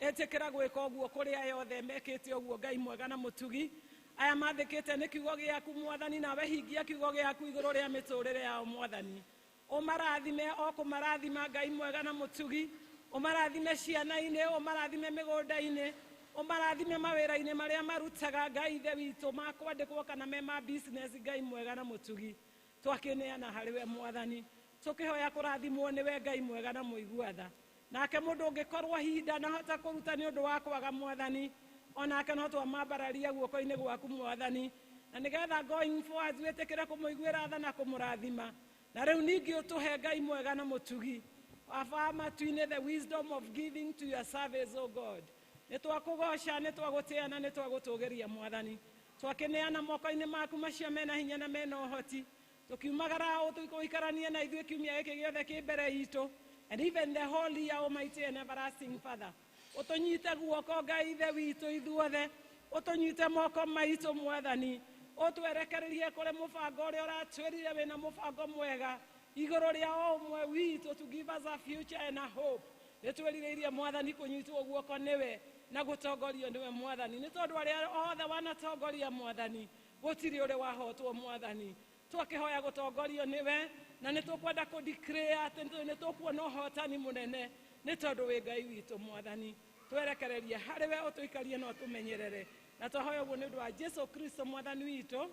Ĩtĩkĩra gwĩka ũguo kũrĩ aya othe mekĩte ũguo, Ngai mwega na mũtugi, aya mathĩkĩte nĩ kiugo gĩaku. Mwathani, nawe hingia kiugo gĩaku igũrũ rĩa mĩtũrĩre yao. Mwathani, ũmarathime o kũmarathima, Ngai mwega na mũtugi, ũmarathime ciana-inĩ, ũmarathime mĩgũnda-inĩ, ũmarathime mawĩra-inĩ marĩa marutaga, Ngai Ithe witũ, ma kwandĩkwo kana me ma business. Ngai mwega na mũtugi, twakĩneana harĩ we. Mwathani, tũkĩhoya kũrathimwo nĩwe, Ngai mwega na mũigua tha. Nake mũndũ ũngĩkorwo hihi ndanahota kũruta nĩ ũndũ wa kwaga, Mwathani, onake no twamambararia guoko-inĩ gwaku. Mwathani, na nĩgetha going forward wĩtĩkĩre kũmũiguĩra tha na kũmũrathima. Na rĩu ningĩ ũtũhe, Ngai mwega na mũtugi, Baba matu-inĩ, the wisdom of giving to your service, O God. Nĩ twakũgoca, nĩ twagũtĩa na nĩ twagũtũgĩria. Mwathani, Twakĩneana moko-inĩ maku macio mena hinya na mena ũhoti. Tũkiumagara ũikaranie na ithuĩ kiumia gĩkĩ gĩothe kĩ mbere itũ, and even the whole year, Almighty and everlasting Father. Ũtũnyite guoko, Ngai Ithe witũ, ithuothe ũtũnyite moko maitũ, Mwathani, ũtwerekererie kũrĩ mũbango ũrĩa ũratwĩrire wĩna mũbango mwega igũrũ rĩa o ũmwe witũ, to give us a future and a hope. Nĩ twĩrirĩirie, Mwathani, kũnyitwo guoko nĩwe na gũtongorio nĩwe, Mwathani, nĩ tondũ arĩa othe wanatongoria, Mwathani, gũtirĩ ũrĩ wahotwo. Mwathani, twakĩhoya gũtongorio nĩwe, na nĩ tũkwenda kũ declare atĩ nĩ tũkuona ũhotani mũnene, nĩ tondũ wĩ Ngai witũ. Mwathani, twerekererie harĩ we, ũtũikarie na ũtũmenyerere, na twahoya ũguo nĩ ũndũ wa Jesu Kristo Mwathani witũ.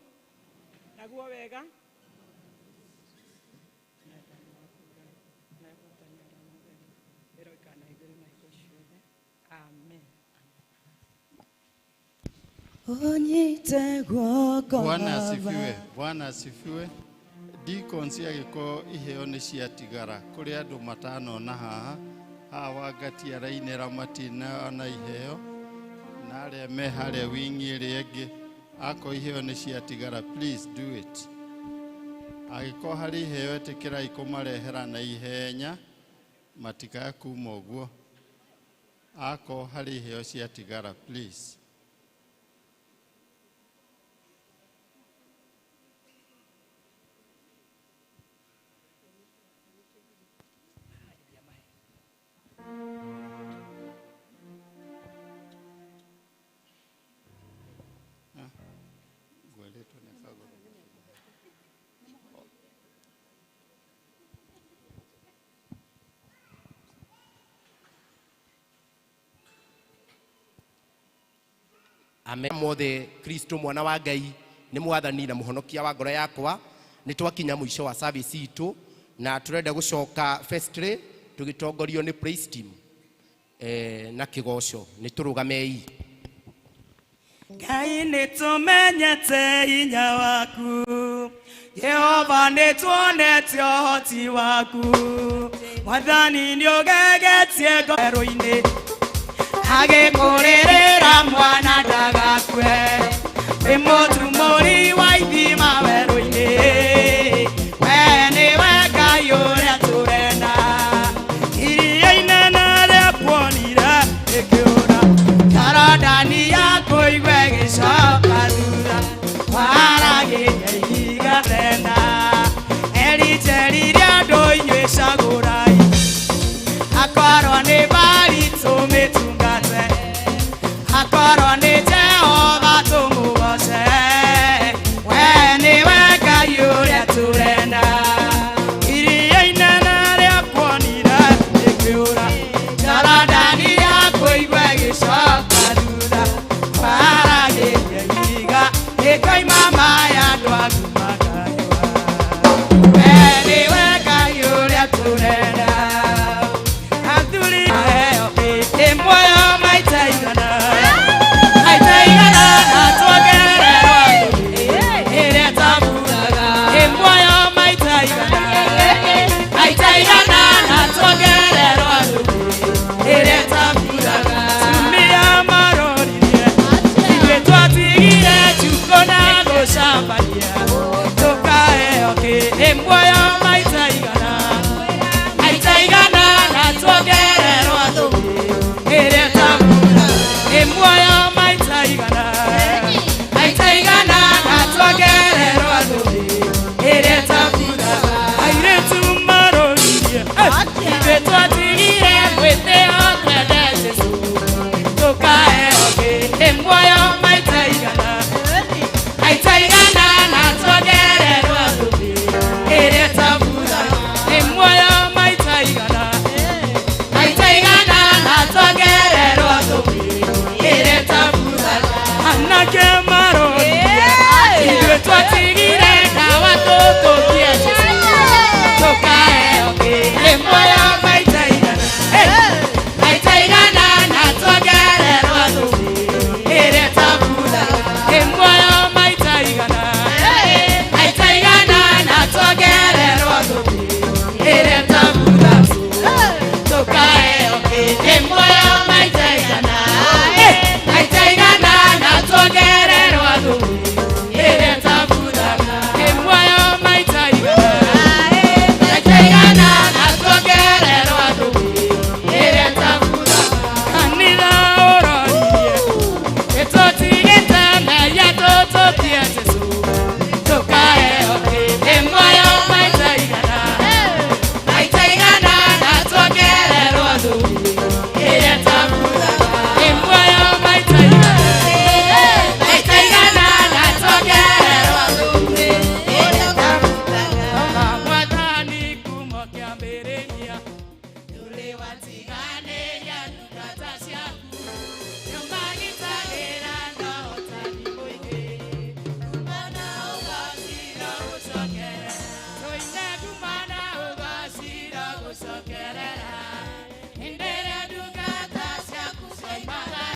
Naguo wega. Amen. Ũnyite guoko Bwana Baba. asifiwe. Bwana asifiwe. Deacons, agĩkorwo iheo nĩ ciatigara kũrĩ andũ matanona haha, haha Wangati arainĩra matinona iheo, na arĩa me harĩa wingi ĩrĩa ĩngĩ, akorwo iheo nĩ ciatigara, please do it. Angĩkorwo harĩ iheo, ĩtĩkĩrai kũmarehera na ihenya, matikae kuma ũguo. Akorwo harĩ iheo ciatigara, please. Ngwĩrĩtwo nĩ kagũrũ. Amen. Mothe Kristo mwana wa Ngai nĩ Mwathani na mũhonokia wa ngoro yakwa. Nĩ twakinya mũico wa service itũ, na tũrenda gũcoka festry tũgĩtongorio nĩ praise team na kĩgoco. Nĩ tũrũgamei. Ngai, nĩ tũmenyete hinya waku. Jehova, nĩ tuonete ũhoti waku. Mwathani, nĩ ũgegetie ngoro-inĩ agĩkũrĩrĩra mwana ndagakue. Wĩ mũtumũri wa.